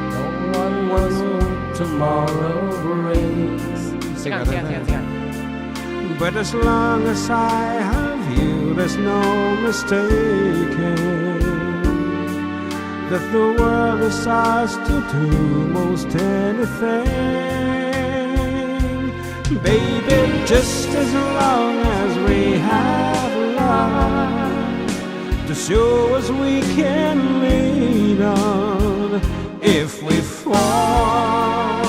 No one knows what tomorrow brings. Sikat, sikat, sikat, sikat. But as long as I have you, there's no mistaking that the world is ours to do most anything. Baby, just as long as we have love to show us we can lean on if we fall.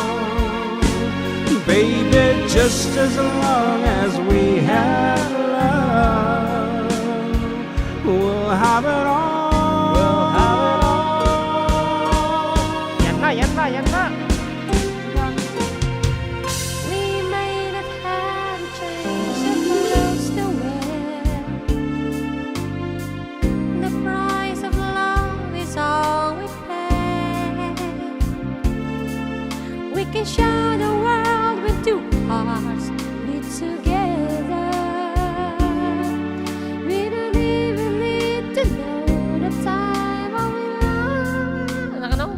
Baby, just as long as we have love, we'll have it all. We'll have it all. Yan na, yan na, yan na. We may not have a chance of clothes to wear. The price of love is all we pay. We can share the world when two hearts beat together. We don't even need to know the time of love. Ano ka, no?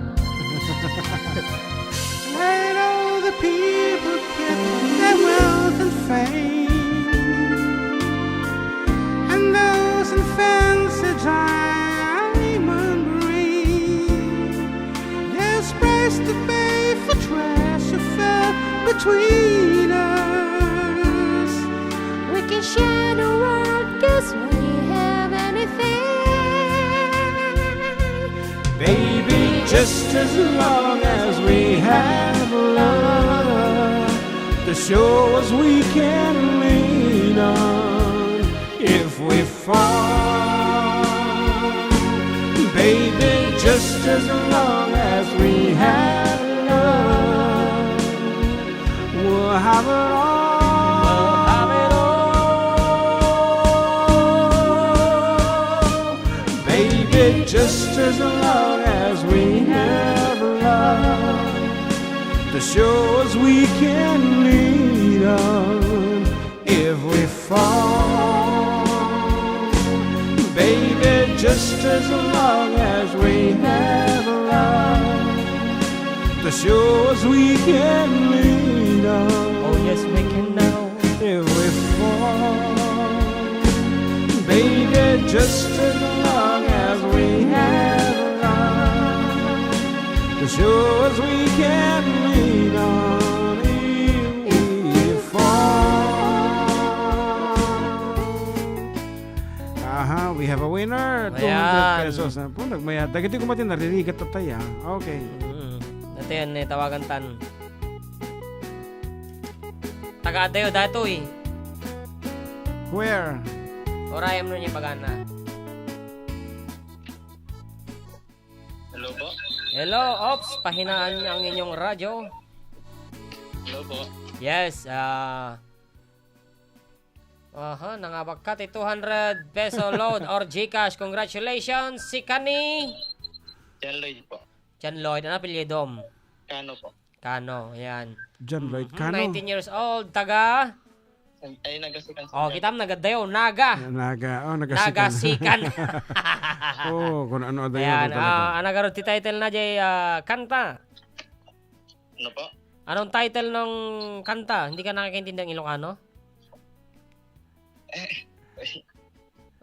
I know the people get their wealth and fame, and those in fancy diamond ring. There's price to pay for treasure fair between us. We can share the world 'cause we have anything. Baby, just as long as we have love to show us we can lean on if we fall. Just as long as we have love, we'll have it all. We'll have it all. Baby, just as long as we have love, to show us we can lean on if we fall. Baby, just as long as we have love, to show us we can lean on. Oh, yes, we can now. If we fall, baby, just as long as we have love, to show us we can lean on if we fall. Aha, we have a winner. Ayan. Two hundred pesos. Apo, nagmayat. Dagiti kumatin, naririgat tayo, ah. Okay. Mm. Ito yan, eh, tawagan tan. Taga adayo datoy. Where? Orayam no niya pagana. Hello po. Hello, Ops. Pahinaan niya ang inyong radyo. Hello po. Yes, ah, aha, nangabak ka ti two hundred peso load or GCash. Congratulations, si Kani. John Lloyd po. John Lloyd, ano apelyidom? Cano po. Cano, yan. John Lloyd Mhm, Cano. Nineteen years old, taga? Ay, Nagasikan. Oh, kitam, nagadayo, Naga. Naga, oh, Nagasikan. Nagasikan. Oh, kung ano adayo Ayan, talaga. Ah, ano garud ti title na jay, ah, kanta? Ano po? Anong title ng kanta? Hindi ka nakakaintindi ng Ilocano?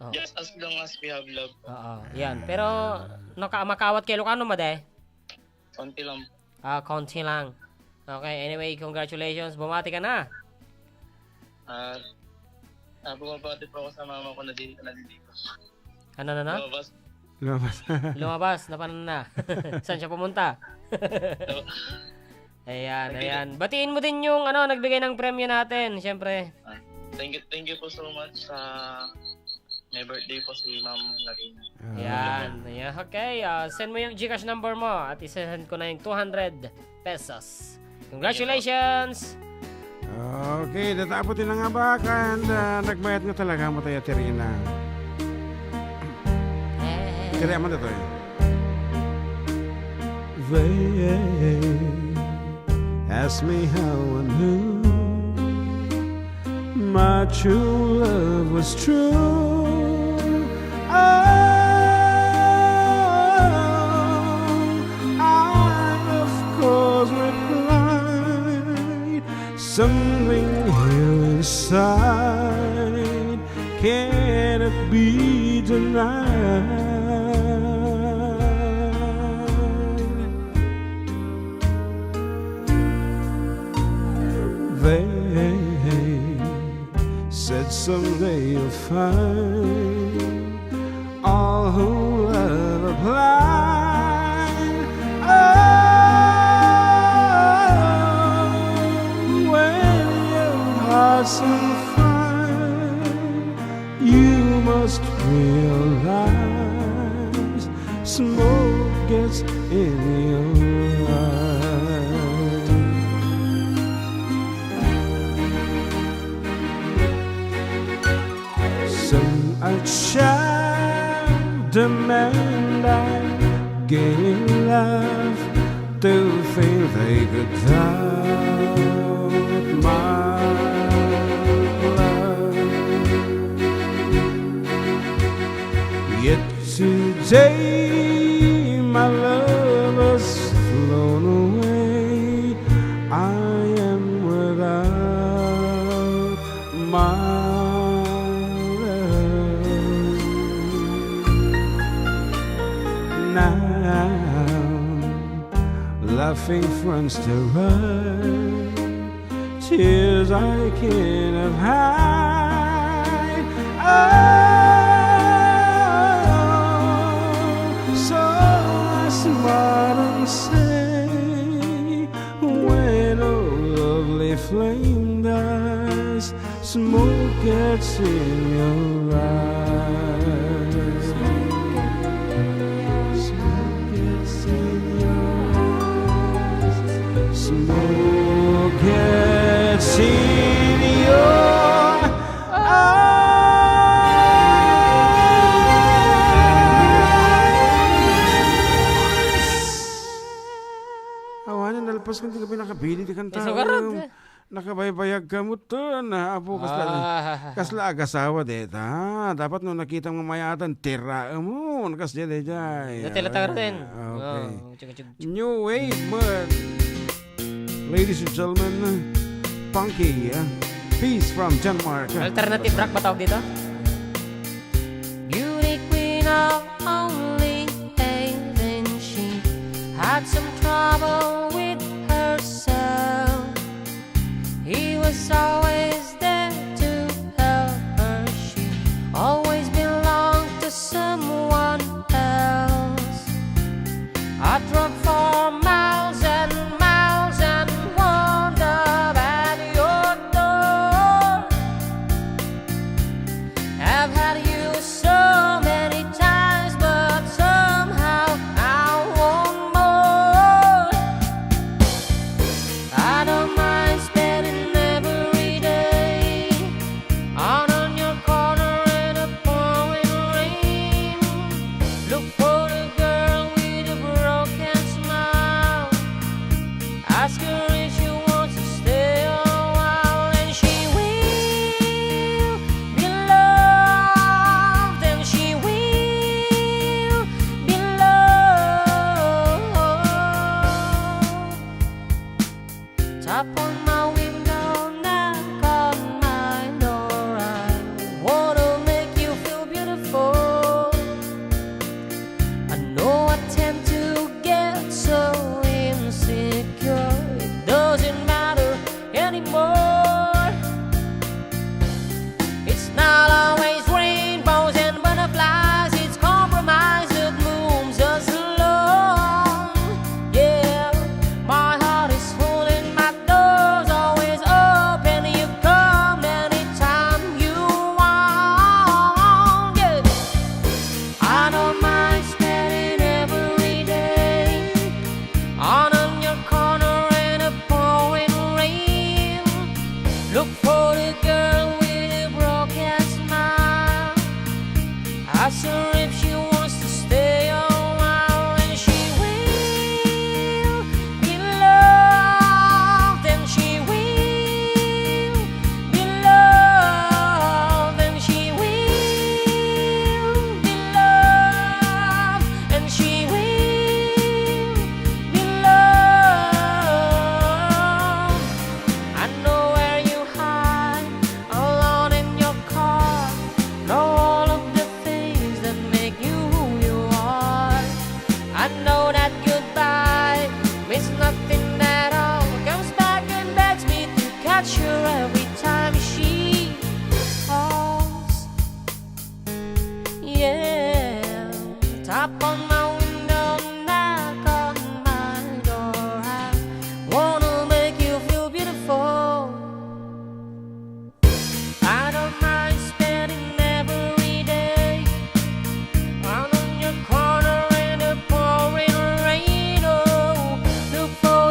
Oh. Just as long as we have love. Oo, yan. Pero, naka-, makaawat kay Ilocano, madi? Konti lang. Ah, konti lang. Okay, anyway, congratulations. Bumati ka na. Ah, ah, bumabati po ako sa mama ko na di, na di ko. Ano na, na? Lumabas. Lumabas. Lumabas, napanan na. Saan siya pumunta? So, Ayan, Thank you. Ayan. Batiin mo din yung, ano, nagbigay ng premyo natin, syempre. Ah, thank you, thank you po so much sa may birthday po si Ma'am Lavina. Ah. Ayan, ayan. Okay, ah, send mo yung GCash number mo at isend ko na yung two hundred pesos. Congratulations! Okay, datapo ti nangabak and, ah, nagmayat nga talaga mo tayo, Terina. Tira man dito eh. They ask me how I knew my true love was true. Oh, I of course replied, something here inside cannot be denied. They said someday you'll find all who love apply. Oh, when your heart's on fire, you must realize smoke gets in your eyes. Some a child demand I gain love to think they could doubt my love. Yet today my love has flown away. I am without my love. Now laughing friends to right, tears I cannot hide. Oh, so I smile and say, when a lovely flame dies, smoke gets in your eyes. Smoke gets in your eyes. Senior. Awanen, nalpas kan di ka pinakabili di kanta. Isugarod. Nakabaybayag ka mo ton, ah, apo, kasla, Ah. kasla agasawa deta. Dapat no nakita mo mayatan, tira mo. Nakas dyan, eh, dyan. Dati la tayo rin. Okay. Oh, tsuk, tsuk, tsuk. New wave, man. Ladies and gentlemen, Punky, ah, Peace from Denmark. Alternative rock ba tawag dito? Beauty queen of only eighteen, she had some trouble with herself. He was always there to help her. She always belonged to someone else. I drove for miles and miles and wound up at your door. I've had you so many times, but somehow I want more. I don't mind spending every day out on your corner in a pouring rain. Look for the girl with a broken smile. Ask her if she wants to stay a while, and she will be loved, and she will be loved. Tap on my window, knock on my door. I wanna make you feel beautiful. I know I tend to get so insecure. It doesn't matter anymore. It's not always rainbows and butterflies, it's compromise that moves us along. Yeah, my heart is full and my door's always open. You come anytime you want. Yeah. I don't mind spending every day out on your corner in a pouring rain. Look for the girl with a broken smile. Ask her if she wants to stay a while, and she will be loved, and she will be loved, and she will be loved, and she will be loved. I know where you hide, alone in your car. Know all of the things that make you who you are. I know that goodbye means nothing at all. Comes back and begs me to catch her every time she falls. Yeah, tap on my window, knock on my door. I wanna make you feel beautiful. I don't mind spending every day out on your corner in the pouring rain. Oh, look for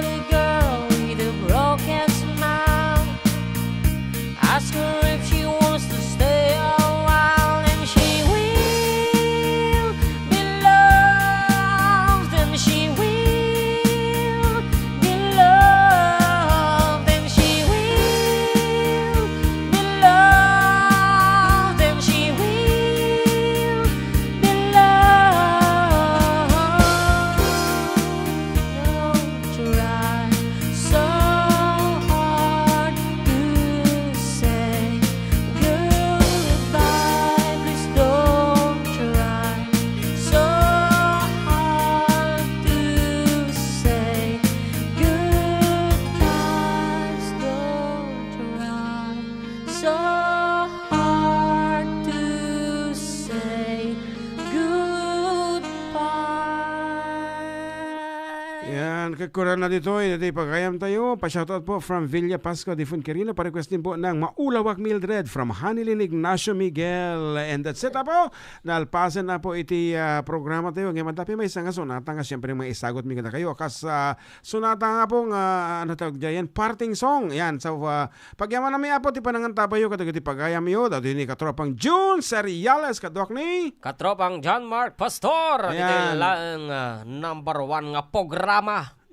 Yan, kagkuran na ditoy, ditoy pagayam tayo. Pa-shoutout po from Villa Pasco de Funquirino. Pa-request din po ng Maulawak Mildred from Hanilin Ignacio Miguel. And that's it, apo. Nalpasen na po iti, ah, programa tayo. Ngayon, madapi may isang sunata nga siyempre may isagot mi kadakayo. Kas, ah, sunata nga po nga, ano tawag dyan, parting song. Yan, so, ah, Pagyamananmi, Apo, ti panangan tabayo kadagiti pagayamyo, datoy ni Katropang Jun Seriales, kaduak ni Katropang John Mark Pastor, ditoy Ayan. laeng, ah, number one nga programa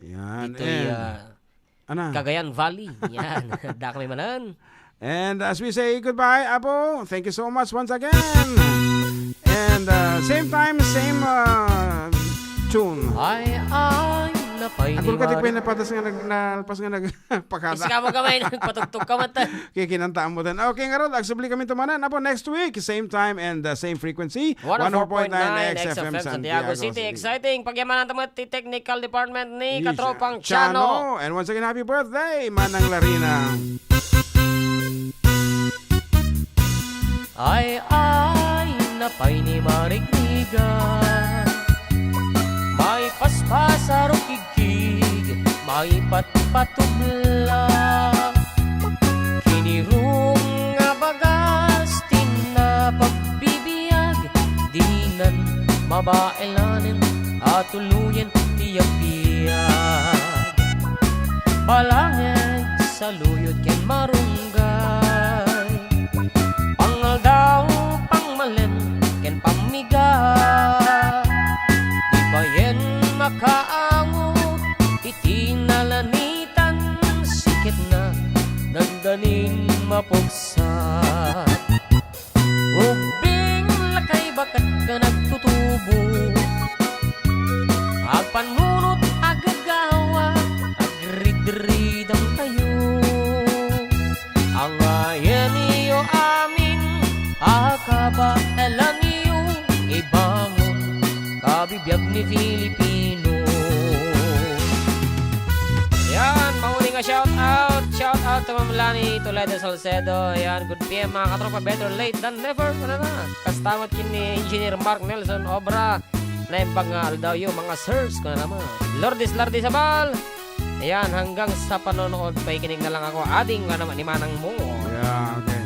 Yan, ditoy, and, ah, ana. Cagayan Valley. Yan. Dakami manen. And as we say goodbye, Apo, thank you so much once again. And, uh, same time, same, uh, tune. Ay, ay, napay Agul ka, di pa napatas nga nag-, nalpas nga nag-, Pakada. Iska mo gamay, nagpatugtog ka man ta. Kikinantaan mo din. Okay, ngarud, agsubli kami tumanan. Apo, next week, same time and, uh, same frequency. One oh four point nine X F M Santiago City. Exciting. Pagyamananta met ti technical department ni Katropang Chano. And once again, happy birthday, Manang Larina. Ay, ay, napay ni Marigriga. May paspasar o kigkig, may patpatubla. Kinirong nga bagas, ti napagbibiag, dinan mabaelanen a tuluyen ti agbiag. Balangeg, saluyot ken marunggay. Pangaldaw, pangmalem, ken pammigat. Di payen makaango iti nalanitan, siketna, dandanin mapugsa. Ubbing lakay baket ken agtutubo. Agpannunot a gagawa, agridridam kayo. Angayenyo amin a kabaelanyo, ibangon kabibiag ni Filipino. Yan, mauli nga shout out, shout out to Ma'am Lani Toledo Salcedo. Yan, good P M, mga katropa, better late than never. Ano na? Kasta met ken ni Engineer Mark Nelson Obra. Naimbag nga aldawyo, mga sirs, kuna naman. Lourdes Lardizabal. Ayan, hanggang sa panonood, pakikinig na lang ako. Ading ka naman ni Manang mo. Yeah, okay.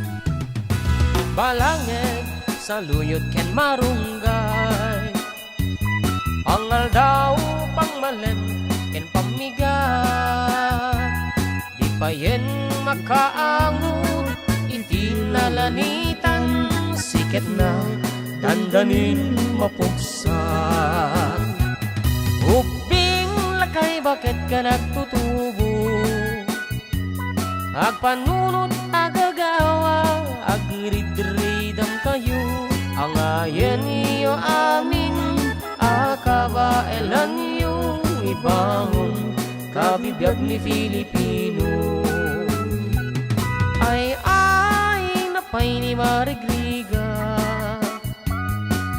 Balangeg, saluyot ken marunggay. Pangaldaw, pangmalem, ken pammigat. Di payen makaango iti nalanitan, siketna, dandanin mapugsa. Ubbing lakay baket ken agtutubo. Agpannunot a gagawa, agridridam kayo, angayenyo amin a kabaelanyo, ibangon kabibiag ni Filipino. Ay, ay, napay ni Marigriga.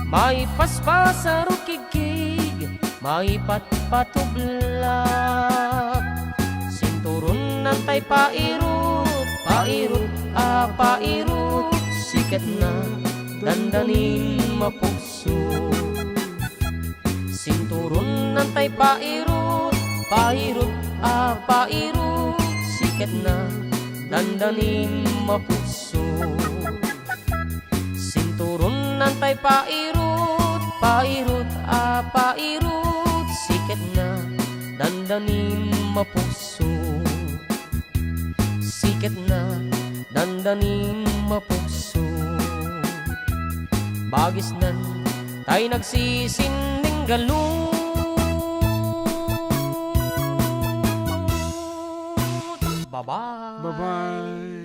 Maipaspasar o kigkig, maipatpatublak. Sinturon nantay pairut, pairut a pairut, siketna, dandanin mapugso. Sinturon nantay pairut, pairut a pairut, siketna, dandanin mapugso. Sinturon nantay pairut, pairut a pairut, siketna, dandanin mapugso. Siketna, dandanin mapugso. Bagisnan, tay nagsisinding galut. Bye-bye. Bye-bye.